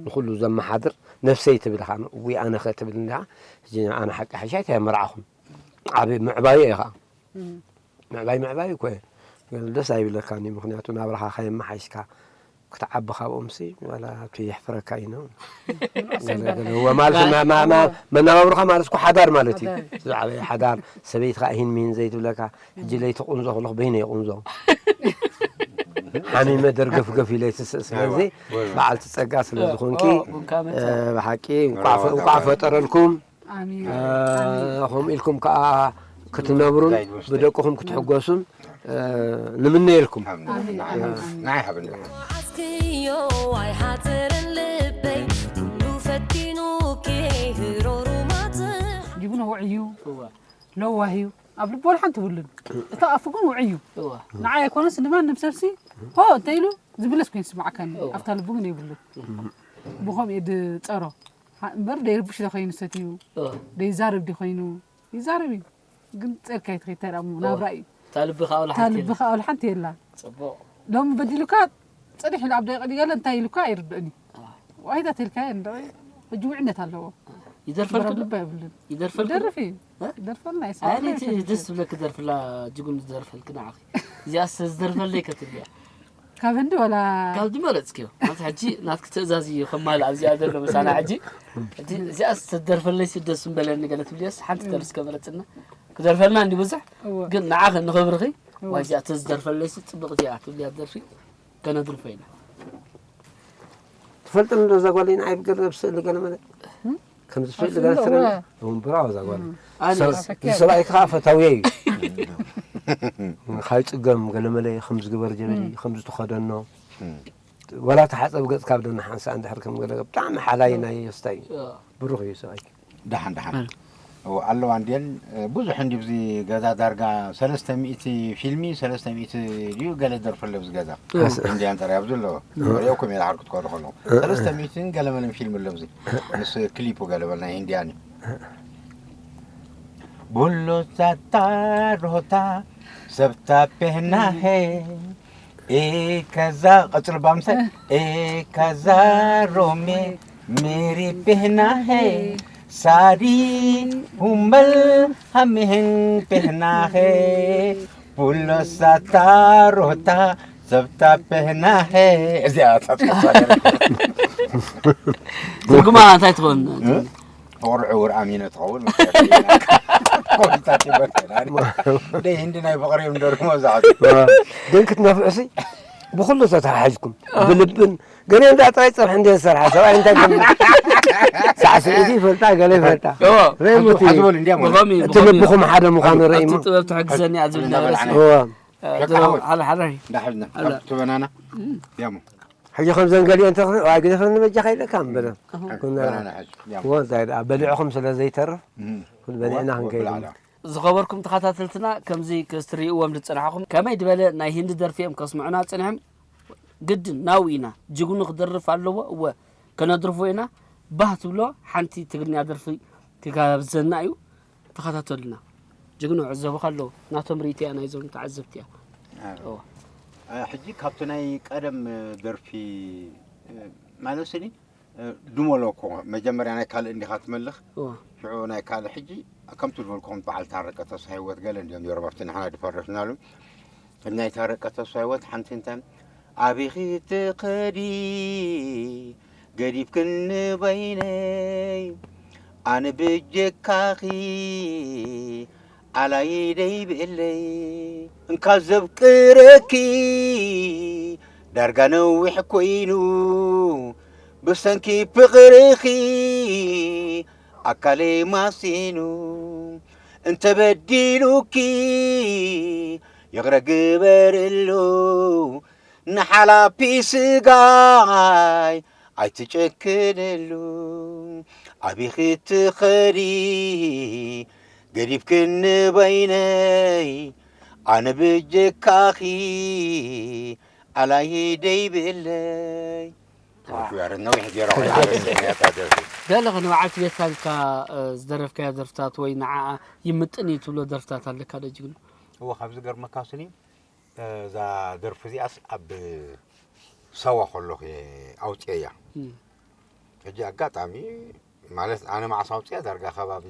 ንኹሉ ዘመሓድር፣ ነፍሰይ ትብል ኢኻ፣ እዊ ኣነ ኸ ትብል እንዲኻ፣ ሕጂ ኣነ ሓቂ ሓይሻ ኣይተመርዓኹን። ዓቢ ምዕባዩ እዩ ኸዓ። ምዕባይ ምዕባይ እኮ እዩ። ግን ደስ ኣይብለካን እዩ። ምኽንያቱ ናብራኻ ከየመሓይሽካ ክትዓቢ ካብኦምሲ፣ ዋላ ኣብቲ የሕፍረካ እዩ ነው። ገለ፣ ገለ። እወ፣ ማለት ማ-፣ ማ-፣ ማ-፣ መነባብሮኻ ማለት እኮ ሓዳር ማለት እዩ። ሓዳር። ዝዓበየ ሓዳር፣ ሰበይትኻ እሂን ምሂን ዘይትብለካ፣ ሕጂ ለይቲ ቁንዞ ክብለኽ በይነ እየ ቁንዞ። ሓሚመ ደርገፍገፍ ኢለ ይትስእ። ስለዚ በዓልቲ ጸጋ ስለ ዝኾንኪ፣ እ፣ ብሓቂ እንቋዕ ፈ-፣ እንቋዕ ፈጠረልኩም። ኣሜን። እ፣ ከምኡ ኢልኩም ከዓ ክትነብሩን ብደቅኹም ክትሕጎሱን፣ እ፣ ንምነየልኩም። ኣሜን። ንዓይ ሃብና። ዓስክዮ ኣይሓጽርን ልበይ፣ ኩሉ ፈቲኑ ከይህሮሩ ማጽ። ጅግና ውዕዩ፣ ለዋህ እዩ። ኣብ ልቡ ወላ ሓንቲ የብሉን። እቲ ኣፉ ግን ውዑይ እዩ። እዋ። ንዓይ ኣይኮነስ ንማንም ሰብሲ፣ ሆ እንተ ኢሉ ዝምለስ ኮይኑ ዝስምዓካኒ። እዋ። ኣብታ ልቡ ግን የብሉን። ብኸምኡ እየ ዝጸሮ። ሃ-፣ እምበር ደይርብሽ ዶ ኮይኑ ሰትዩ፣ እዋ። ደይዛረብ ድዩ ኮይኑ? ይዛረብ እዩ። ግን ጸርካ ይትኸይድ፣ እንታይ ደኣ እሞ እዋ። ናብራ እዩ። እታ ልቢ ከኣ ወላ እታ ሓንቲ ልቢ የላ። ከኣ ወላ ሓንቲ የላ። ጽቡቕ። ሎሚ በዲሉካ ጽድሕ ኢሉ ኣብ ደቂቕ ድገለ እንታይ ኢሉካ ኣይርድእን እዩ። ኣዎ። ዋይ፣ እንታይ ኢልካዮ እንዶ? ሕጂ ውዕነት ኣለዎ። ይደርፈልኪ ዶ? ልባ የብሉን። ይደርፈልኪ ዶ? ይደርፍ እዩ። እ? ይደርፈልና እዩ። ኣይ፣ ሰብኣይ እቲ ይፈልጥ ደስ እዩ። ዝብለኪ ደርፍላ ጅጉን ዝደርፈልኪ ንዓኺ። እዚኣስ ዝደርፈለይ ከትብልያ። ካብ ህንዲ ወላ? ካብ ህንዲ መረጽክዮ። ማለት ሕጂ ናትኪ ትእዛዝ እዩ ከማልእ ኣብዚኣ ዘሎ ምሳና ሕጂ። እቲ እዚኣስ ተደርፈለይ ሲ ደስ ምበለኒ ገለ ትብልዮስ ሓንቲ ደርስ ከመረጽና። ክደርፈልና እንዲ ብዙሕ፣ እወ። ግን ንዓኺ ንኽብርኺ፣ እወ። ዋይ እዚኣ ተዝደርፈለይ ሲ ጽብቕቲ እያ ትብልያ ደርፊ። ከነድርፎ ኢና። ትፈልጥኒ ዶ እዛ ጓለይ ንዓይ ብገንዘብ ስእሊ ገለ መለ? እም? ከም ዝስእል ኣፍልጦ፣ ገለ ስእሊ? እወ። እውን ብራው እዛ ጓል። እም። ኣነ ሰብ-፣ ኣፈኪያ። ሰብኣይ ከዓ ፈታውየ እዩ። ካይ ጽገም ገለ መለ ከም ዝግበር ጀበሊ፣ እም። ከም ዝተኸደኖ። እም። ወላ ተሓጸብ ገጽ ካብ ደና ሓንሳእ እንድሕር ከም ገለ ብጣዕሚ ሓላይ ናይ የስታይ እዩ። እወ። ብሩኽ እዩ ሰብኣይ። ደሓን፣ ደሓን። ኣይ። እዎ፣ ኣለዋ እንድየን፣ እ፣ ብዙሕ እንዲ ብዚ ገዛ ዳርጋ ሰለስተ ሚእቲ ፊልሚ፣ ሰለስተ ሚእቲ ድዩ ገለ ደርፊ ኣሎ ብዚ ገዛ። እዎ። እንድያን ጥራይ ኣብዚ ኣለዎ። እዎ። ሪኦኩም እየ ድሓር ክትኮኑ ከለኹ። እዎ። ሰለስተ ሚእትን ገለ መለን ፊልሚ ኣሎ ብዚ። ምስ ክሊፑ ገለ መለ ናይ እንድያን እዩ። ቡሎ ዛታ ሮታ ሰብታ ፔህና ሄ። ኤ ከዛ ቀጽሎ ባምሳይ። እ። ኤ ከዛ ሮሜ ሜሪ ፔህና ሄ። ሳዲ ሁመል ሃሚህን ፔህና ሄ። ቡሎ ሳታ ሮታ ሰብታ ፔህና ሄ። እዚኣ ታትከሳ። ትርጉማ እንታይ ትኾን? እ? ፍቕሪ ዕውር ኣሚነ ትኸውን መሰለኝ። ኮንታት ይበል። ደይ ህንዲ ናይ ፍቕሪ እዮም ደርሞ ዝዓዱ። ግን ክትነፍዕሲ ብኹሉ ተተሓሒዝኩም፣ ብልብን ገለ እንዳ ጥራይ ጸብሒ እንደ ዝሰርሓ ሰብኣይ እንታይ ከም ሳዕስዒት ይፈልጣ፣ ገለ ይፈልጣ። እዎ። ረይ ሙቲ። ሓዝበሉ እንዲያ ማለት። ብኸሚ-፣ እቲ ብኸሚ-፣ ልብኹም ሓደ ምዃኑ ኣብ ረእይሞ። እቲ ጥበብ ትሕግዘኒ እያ ዝብል ነገር። እዎ። ሸቃ ድሮ ሓወይ። ሓለ ሓለ። እንዳሕዝና። ኣላ። ካብቲ በናና። እም። ያሞ። ሕጂ ከም ዘንገሊኦ እንተ-፣ ዋይ ግደፈኒ በጃኻ ኢለካ እምበር። ኣሁ። ኩና በናና ሕጂ። ያሞ። እዎ፣ እንታይ ደኣ በሊዕኹም ስለ ዘይተርፍ፣ እም። ኩሉ በሊዕና እዎ፣ ክንከይድ። ብላዕላ። ዝኸበርኩም ተኸታተልትና፣ ከምዚ ክትርእይዎም ዝጸናሕኹም፣ ከመይ ዝበለ ናይ ህንዲ ደርፊ እዮም ከስምዑና ጸኒሖም? ግድን ናብኡ ኢና። ጅግኑ ክደርፍ ኣለዎ፣ እወ፣ ከነድርፎ ኢና። ባህ ትብሎ ሓንቲ ትግርኛ ደርፊ ክጋብዘና እዩ። ተኸታተሉና። ጅግኑ ዕዘቡ ከለዉ፣ ናቶም ርእይቶ እያ፣ ናይዞም ተዓዘብቲ እያ። ኣዎ። እወ። እ፣ ሕጂ ካብቲ ናይ ቀደም ደርፊ፣ እ፣ ማለት ስኒ፣ እ፣ ድሞሎ እኮ መጀመርያ ናይ ካልእ እንዲኻ ትመልኽ። እወ። ሽዑ ናይ ካልእ ሕጂ ከምቲ ዝበልኩኹም በዓል ታረቀ ተስፋ ህይወት ገለ እንዲኦም ነይሮም ኣብቲ ንሕና ድፈረስናሉ። ናይ ታረቀ ተስፋ ህይወት ሓንቲ እንታይ፣ ኣበይኺ ትኸዲ ገዲፍክኒ በይነይ፣ ኣነ ብጀካኺ ኣላይደይ ብእለይ። እንካ ዘፍቅረኪ ዳርጋ ነዊሕ ኮይኑ፣ ብሰንኪ ፍቕርኺ ኣካለይ ማሲኑ። እንተበዲሉኪ ይቕረ ግበርሉ፣ ንሓላፊ ስጋይ ኣይትጨክንሉ። ኣበይ ክትኸዲ ገዲፍክኒ በይነይ፣ ኣነ ብጀካኺ ኣላይደይ ብእለይ። ተወፊ ያረ ነዊሕ ገይራ ኮይና ነታ ደርፊ። ገለ ንበዓልቲ ቤትካ ኢልካ፣ እ፣ ዝደረፍካዮ ደርፍታት ወይ ንዓኣ ይምጥን እዩ ትብሎ ደርፍታት ኣለካ ዶ ጅግኑ? እወ፣ ካብ ዝገርመካ ስኒ፣ እ፣ እዛ ደርፊ እዚኣስ ኣብ ሳዋ ከለኹ እየ ኣውፅኤያ። እም። ሕጂ ኣጋጣሚ፣ ማለት ኣነ መዓስ ኣውፅኤያ፣ ዳርጋ ከባቢ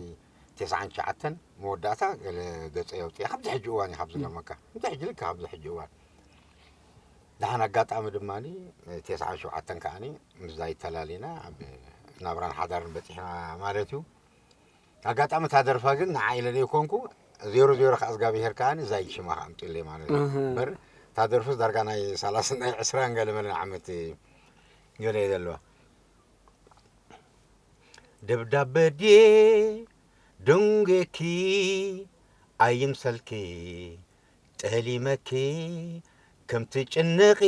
ተስዓን ትሽዓተን መወዳእታ ገለ ገፀ ኣውፅኤያ። ካብዚ ሕጂ እዋን እዩ፣ ካብ ዝገርመካ። እንተ ሕጂ ልካ ካብዚ ሕጂ እዋን። ደሓን ኣጋጣሚ ድማ ተስዓን ሸውዓተን ከዓኒ ምስዛ ይተላሊና ኣብ ናብራን ሓዳርን በፂሕና ማለት እዩ። ኣጋጣሚ እታ ደርፋ ግን ንዓ ኢለ ዘይኮንኩ፣ ዜሮ ዜሮ ከዓ እግዚኣብሄር ከዓኒ እዛ ሽማ ከዓ ኣምፅለይ ማለት እዩ። እህ። እምበር እታ ደርፍስ ዳርጋ ናይ ሰላሳ ናይ ዕስራን ገለ መለ ዓመት ገለ እየ ዘለዋ። ደብዳበ ድየ ደንጌኪ ኣይምሰልኪ ጠሊመኪ ከም ትጭነቒ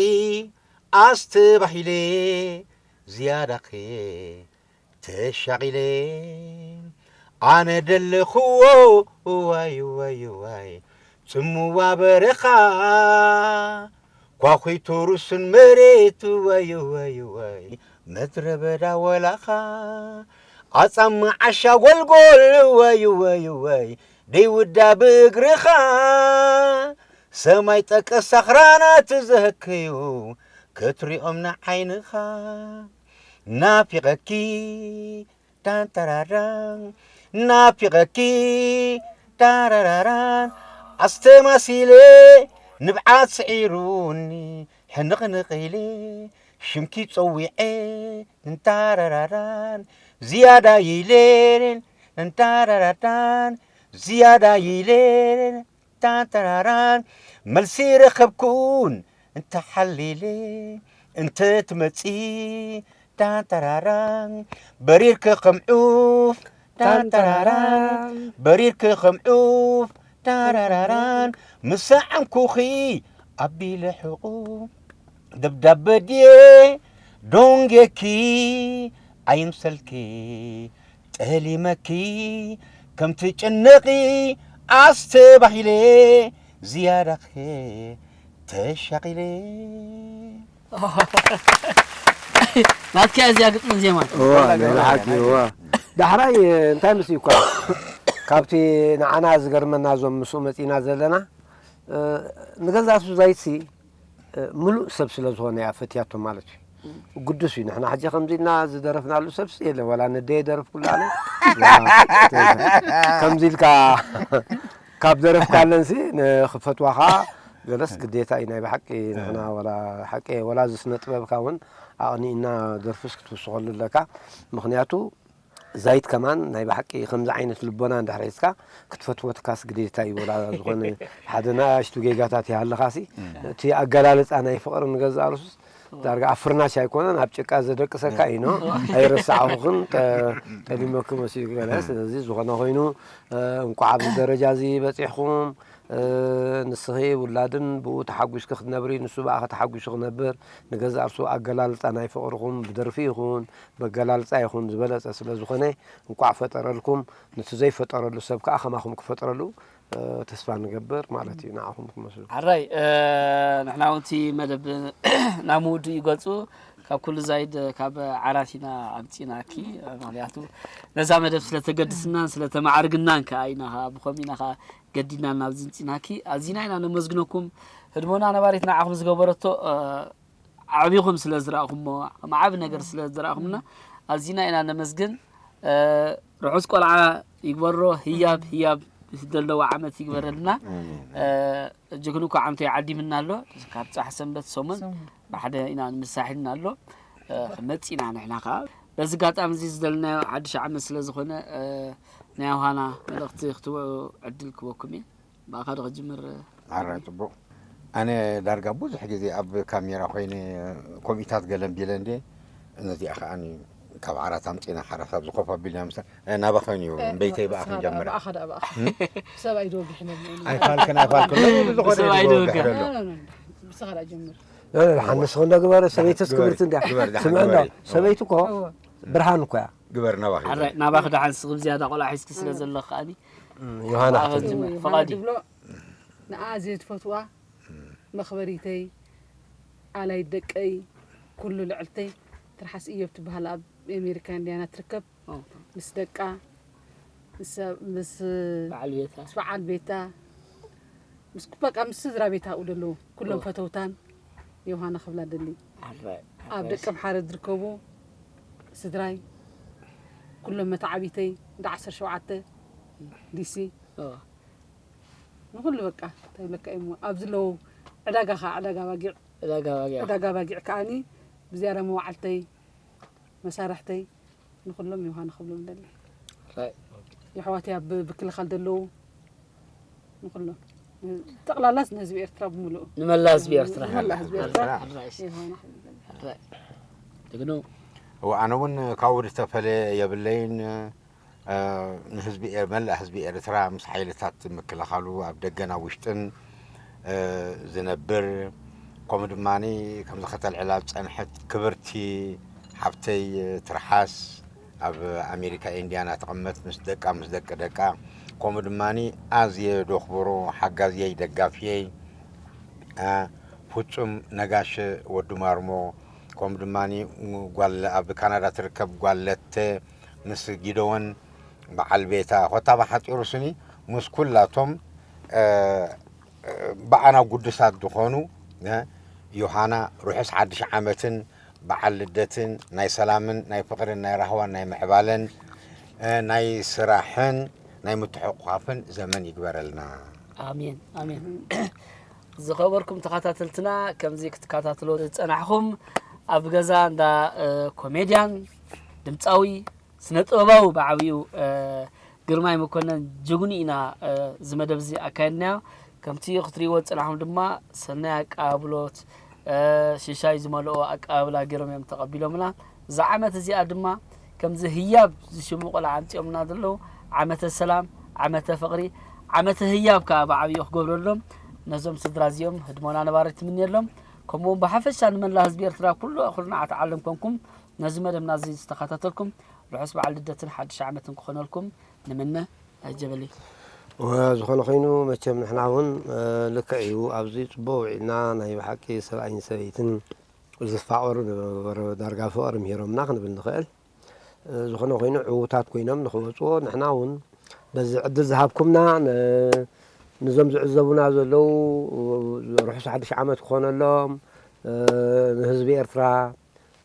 ኣስተባሂለ ዝያዳኺ ተሻቒለ ኣነ ደለኽዎ ዋይ ዋይ ዋይ ጽምዋ በረኻ ኳኺቱ ሩስን መሬት ዋይ ዋይ ዋይ ምድረ በዳ ወላኻ ኣጻማ ዓሻ ጎልጎል ዋይ ዋይ ዋይ ደይውዳ ብእግርኻ ሰማይ ጠቀስ ኣኽራናት ዘህከዩ ክትሪኦም ንዓይንኻ ናፊቐኪ ዳንተራራን ናፊቐኪ ዳራራራን ኣስተማሲለ ንብዓት ስዒሩኒ ሕንቕንቕ ኢለ ሽምኪ ጸዊዐ እንታራራራን ዝያዳ ኢለ እንታራራራን ዝያዳ ኢለ ዳንተራራን መልሲ ረኸብኩን እንተሓሊለ እንተ ትመጺ ዳንተራራን በሪርኪ ከም ዑፍ ዳንተራራን በሪርኪ ከም ዑፍ ዳራራራን ምሰዓምኩኺ ኣቢለ ሕቑ ደብዳበ ድየ ዶንጌኪ ኣይምሰልኪ ጠሊመኪ ከም ትጭነቒ ኣስተባሂለ ዝያዳኸ ተሻቒለ ናትካ እያ እዚኣ ግጥምን ዜማን። እዋ ናይ ብሓቂ እዋ ዳሕራይ እንታይ ምስ እኳ ካብቲ ንዓና ዝገርመና እዞም ምስኡ መፂና ዘለና ንገዛ ሱዛይትሲ ምሉእ ሰብ ስለ ዝኾነ እያ ፈትያቶ ማለት እዩ። ግዱስ እዩ። ንሕና ሕጂ ከምዚ ኢልና ዝደረፍናሉ ሰብሲ የለ። ዋላ ነደየ ደረፍኩላ ኣነ። ዋላ ከምዚ ኢልካ ካብ ደረፍካለንሲ ንኽፈትዋ ኸዓ ገለስ ግዴታ እዩ ናይ ብሓቂ ንሕና ዋላ ሓቂ ዋላ እዚ ስነ ጥበብካ እውን ኣቕኒእና ደርፍስ ክትውስኸሉ ኣለካ። ምኽንያቱ ዛይት ከማን ናይ ብሓቂ ከምዚ ዓይነት ልቦና እንድሕር ሒዝካ ክትፈትወትካስ ግዴታ እዩ። ወላ ዝኾነ ሓደ ንኣሽቱ ጌጋታት ይሃልኻሲ እቲ ኣገላልፃ ናይ ፍቕሪ ንገዛእ ርእሱስ ዳርጋ ኣብ ፍርናሽ ኣይኮነን ኣብ ጭቃ ዘደቅሰካ እዩ ኖ ኣይረሳዕኹኽን ጠሊመኪ መሲሉ ገለ ስለዚ ዝኾነ ኮይኑ እንኳዕ ኣብዚ ደረጃ እዚ በፂሕኹም ንስኺ ውላድን ብኡ ተሓጒስኪ ክትነብሪ ንሱ ብኣኺ ተሓጒሱ ክነብር ንገዛእ ርእሱ ኣገላልፃ ናይ ፍቕርኹም ብደርፊ ይኹን በገላልፃ ይኹን ዝበለፀ ስለዝኾነ እንኳዕ ፈጠረልኩም ንቲ ዘይፈጠረሉ ሰብ ከዓ ከማኹም ክፈጥረሉ ተስፋ ንገብር ማለት እዩ ንዓኹም ክመስሉ። ሓራይ ንሕና እውን እቲ መደብ ናብ ምውድኡ ይገልፁ ካብ ኩሉ ዛይድ ካብ ዓራት ኢና ኣምፂናኪ ምክንያቱ ነዛ መደብ ስለተገድስናን ስለተማዓርግናን ከዓ ኢና ከዓ ብኸምኡ ኢና ከዓ ገዲድና ናብዚ ምፂናኪ ኣዚና ኢና ነመስግነኩም ህድሞና ነባሪት ንዓኹም ዝገበረቶ ዓቢኹም ስለ ዝረኣኹሞ ከም ዓቢ ነገር ስለ ዝረኣኹምና ኣዚና ኢና ነመስግን ርሑስ ቆልዓ ይግበሮ ህያብ ህያብ ዘለዎ ዓመት ይግበረልና ጅግኑ እኮ ዓመት ይዓዲምና ኣሎ ካብ ፅባሕ ሰንበት ሰሙን ብሓደ ኢና ንምሳሕ ኢልና ኣሎ መፂና ንሕና ከዓ በዚ ጋጣሚ እዚ ዝደለናዮ ሓድሽ ዓመት ስለ ዝኾነ ናይ ዮሃና መልእኽቲ ክትውዑ ዕድል ክበኩም እየ ብኣኻ ዶ ክጅምር ሓራይ ፅቡቕ ኣነ ዳርጋ ብዙሕ ግዜ ኣብ ካሜራ ኮይነ ኮሚታት ገለ ኣቢለ እንድየ ነዚኣ ከዓ ካብ ዓራት ኣምፂና ሓራስ ኣብዚ ኮፍ ኣቢልና ምስ ናባኸን እዩ እምበይተይ ብኣ ክንጀምር ብኣኻ ደኣ ብኣኻ ብሰብ ኣይድወግሕ ነብኒ ኣይፋልክን ኣይፋልክን ዝኾነ ብሰብ ኣይድወግሕ። ብስኻ ደኣ ጀምር ሓንስ ክንዶ ግበረ ሰበይትስ ክብርቲ እንድያ ግበር፣ ግበር፣ ስምዕ እንዶ ግበር። ሰበይቲ እኮ ብርሃን እኮ እያ ግበር ናባኺ ሓራይ ናባኺ ደሓን ስኽብ ዝያዳ ቆልዓ ሒዝኪ ስለ ዘለኽ ከኣኒ ዮሃና ብኣኻ ክትጅምር። ጅምር። ፍቓድ እዩ። ንኣ ዘየትፈትዋ መኽበሪተይ ኣላይ ደቀይ ኩሉ ልዕልተይ ትርሓስ እዮብ ትበሃል ኣብ ኣሜሪካ እንድያና ትርከብ ምስ ደቃ ምስ ምስ በዓል ቤታ ምስ በዓል ቤታ ምስ በቃ ምስ ስድራ ቤታ ኣብኡ ዘለዉ ኩሎም ፈተውታን ዮሃና ክብላ ደሊ ኣብ ደቀ ምሓረ ዝርከቡ ስድራይ ኩሎም መታዓቢተይ እንዳ ዓሰርተ ሸውዓተ ዲሲ ንኹሉ በቃ እንታይ ብለካ እሞ ኣብዚ ኣለዉ ዕዳጋ ከዓ ዕዳጋ ባጊዕ ዕዳጋ ባጊዕ ዕዳጋ ባጊዕ ከዓኒ ብዝያዳ መዋዕልተይ መሳርሕተይ ንኹሎም ዮሃና ክብሎም ደሊ የሕዋተይ ኣብ ብክልኻል ዘለዉ ንኹሎም ጠቕላላስ ንህዝቢ ኤርትራ ብምሉኡ። ንመላ ህዝቢ ኤርትራ። ንመላ ህዝቢ ኤርትራ። ሕራይ፣ ሕራይ። ይኾና። ሕራይ። ትግኑ። እወ፣ ኣነ እውን ካብኡ ዝተፈለየ የብለይን። እ፣ ንህዝቢ ኤር-፣ መላእ ህዝቢ ኤርትራ ምስ ሓይልታት ምክልኻሉ ኣብ ደገን ኣብ ውሽጥን፣ እ፣ ዝነብር፣ ከምኡ ድማኒ ከምዚ ከተልዕላ ዝጸንሐት ክብርቲ ሓብተይ ትርሓስ ኣብ ኣሜሪካ ኢንዲያና ትቕመጥ ምስ ደቃ፣ ምስ ደቂ ደቃ፣ ከምኡ ድማኒ ኣዝየ ዶኽብሮ ሓጋዝየይ ደጋፍየይ፣ እ፣ ፍጹም ነጋሽ ወዲ ማርሞ፣ ከምኡ ድማኒ ጓል ኣብ ካናዳ ትርከብ ጓል ለተ ምስ ጊደዎን በዓል ቤታ፣ ኮታ ብሓጺሩ ስኒ ምስ ኩላቶም፣ እ፣ እ፣ ብኣና ጉዱሳት ዝኾኑ፣ እ፣ ዮሃና ርሑስ ሓድሽ ዓመትን በዓል ልደትን ናይ ሰላምን ናይ ፍቕርን ናይ ራህዋን ናይ ምዕባለን፣ እ፣ ናይ ስራሕን ናይ ምትሕቑቓፍን ዘመን ይግበረልና። ኣሜን፣ ኣሜን። ዝኸበርኩም ተኸታተልትና፣ ከምዚ ክትከታተሎ ዝጸናሕኩም ኣብ ገዛ እንዳ፣ እ፣ ኮሜድያን ድምጻዊ ስነ ጥበባዊ ብዓብዩ፣ እ፣ ግርማይ መኮነን ጅግኑ ኢና፣ እ፣ እዚ መደብ እዚ ኣካየድናዮ። ከምቲ ክትርእይዎ ዝጸናሕኩም ድማ ሰናይ ኣቀባብሎት፣ እ፣ ሽሻይ ዝመልኦ ኣቀባብላ ገይሮም እዮም ተቐቢሎምና። እዛ ዓመት እዚኣ ድማ ከምዚ ህያብ ዝሽሙ ቆልዓ ኣምጺኦምና ዘለዉ፣ ዓመተ ሰላም፣ ዓመተ ፍቕሪ፣ ዓመተ ህያብ ከኣ ብዓብዩ ክገብረሎም ነዞም ስድራ እዚኦም ህድሞና ነባሪ ትምንየሎም። ከምኡውን ብሓፈሻ ንመላ ህዝቢ ኤርትራ ኩሉ ኣኹርና ዓቲ ዓለም ኮንኩም ነዚ መደብና እዚ ዝተኸታተልኩም ርሑስ በዓል ልደትን ሓድሽ ዓመትን ክኾነልኩም ንምነ። ኣጀበሊ። ወ-፣ ዝኾነ ኮይኑ መቸም ንሕና እውን፣ እ፣ ልክዕ እዩ። ኣብዚ ጽቡቕ ውዒልና ናይ ብሓቂ ሰብኣይን ሰበይትን ዝፋቐሩ ነበሩ። ዳርጋ ፍቕሪ ምሂሮምና ክንብል ንኽእል። እ፣ ዝኾነ ኮይኑ ዕዉታት ኮይኖም ንኽወጽዎ ንሕና እውን በዚ ዕድል ዝሃብኩምና ን-፣ ንዞም ዝዕዘቡና ዘለዉ ርሑስ ሓድሽ ዓመት ክኾነሎም፣ እ፣ ንህዝቢ ኤርትራ፣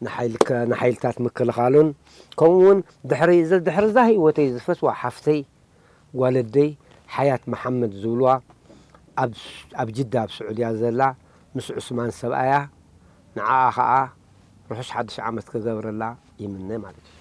ንሓይልከ-፣ ንሓይልታት ምክልኻሉን ከምኡ እውን ድሕሪ፣ ዝ-፣ ድሕሪ እዛ ህይወተይ ዝፈትዋ ሓፍተይ ጓለደይ ሓያት መሓመድ ዝብልዋ ኣብ ስ-፣ ኣብ ጅዳ ኣብ ስዑድያ ዘላ ምስ ዑስማን ሰብኣያ ንዓኣ ኸዓ ርሑስ ሓድሽ ዓመት ክገብረላ ይምነ ማለት እዩ።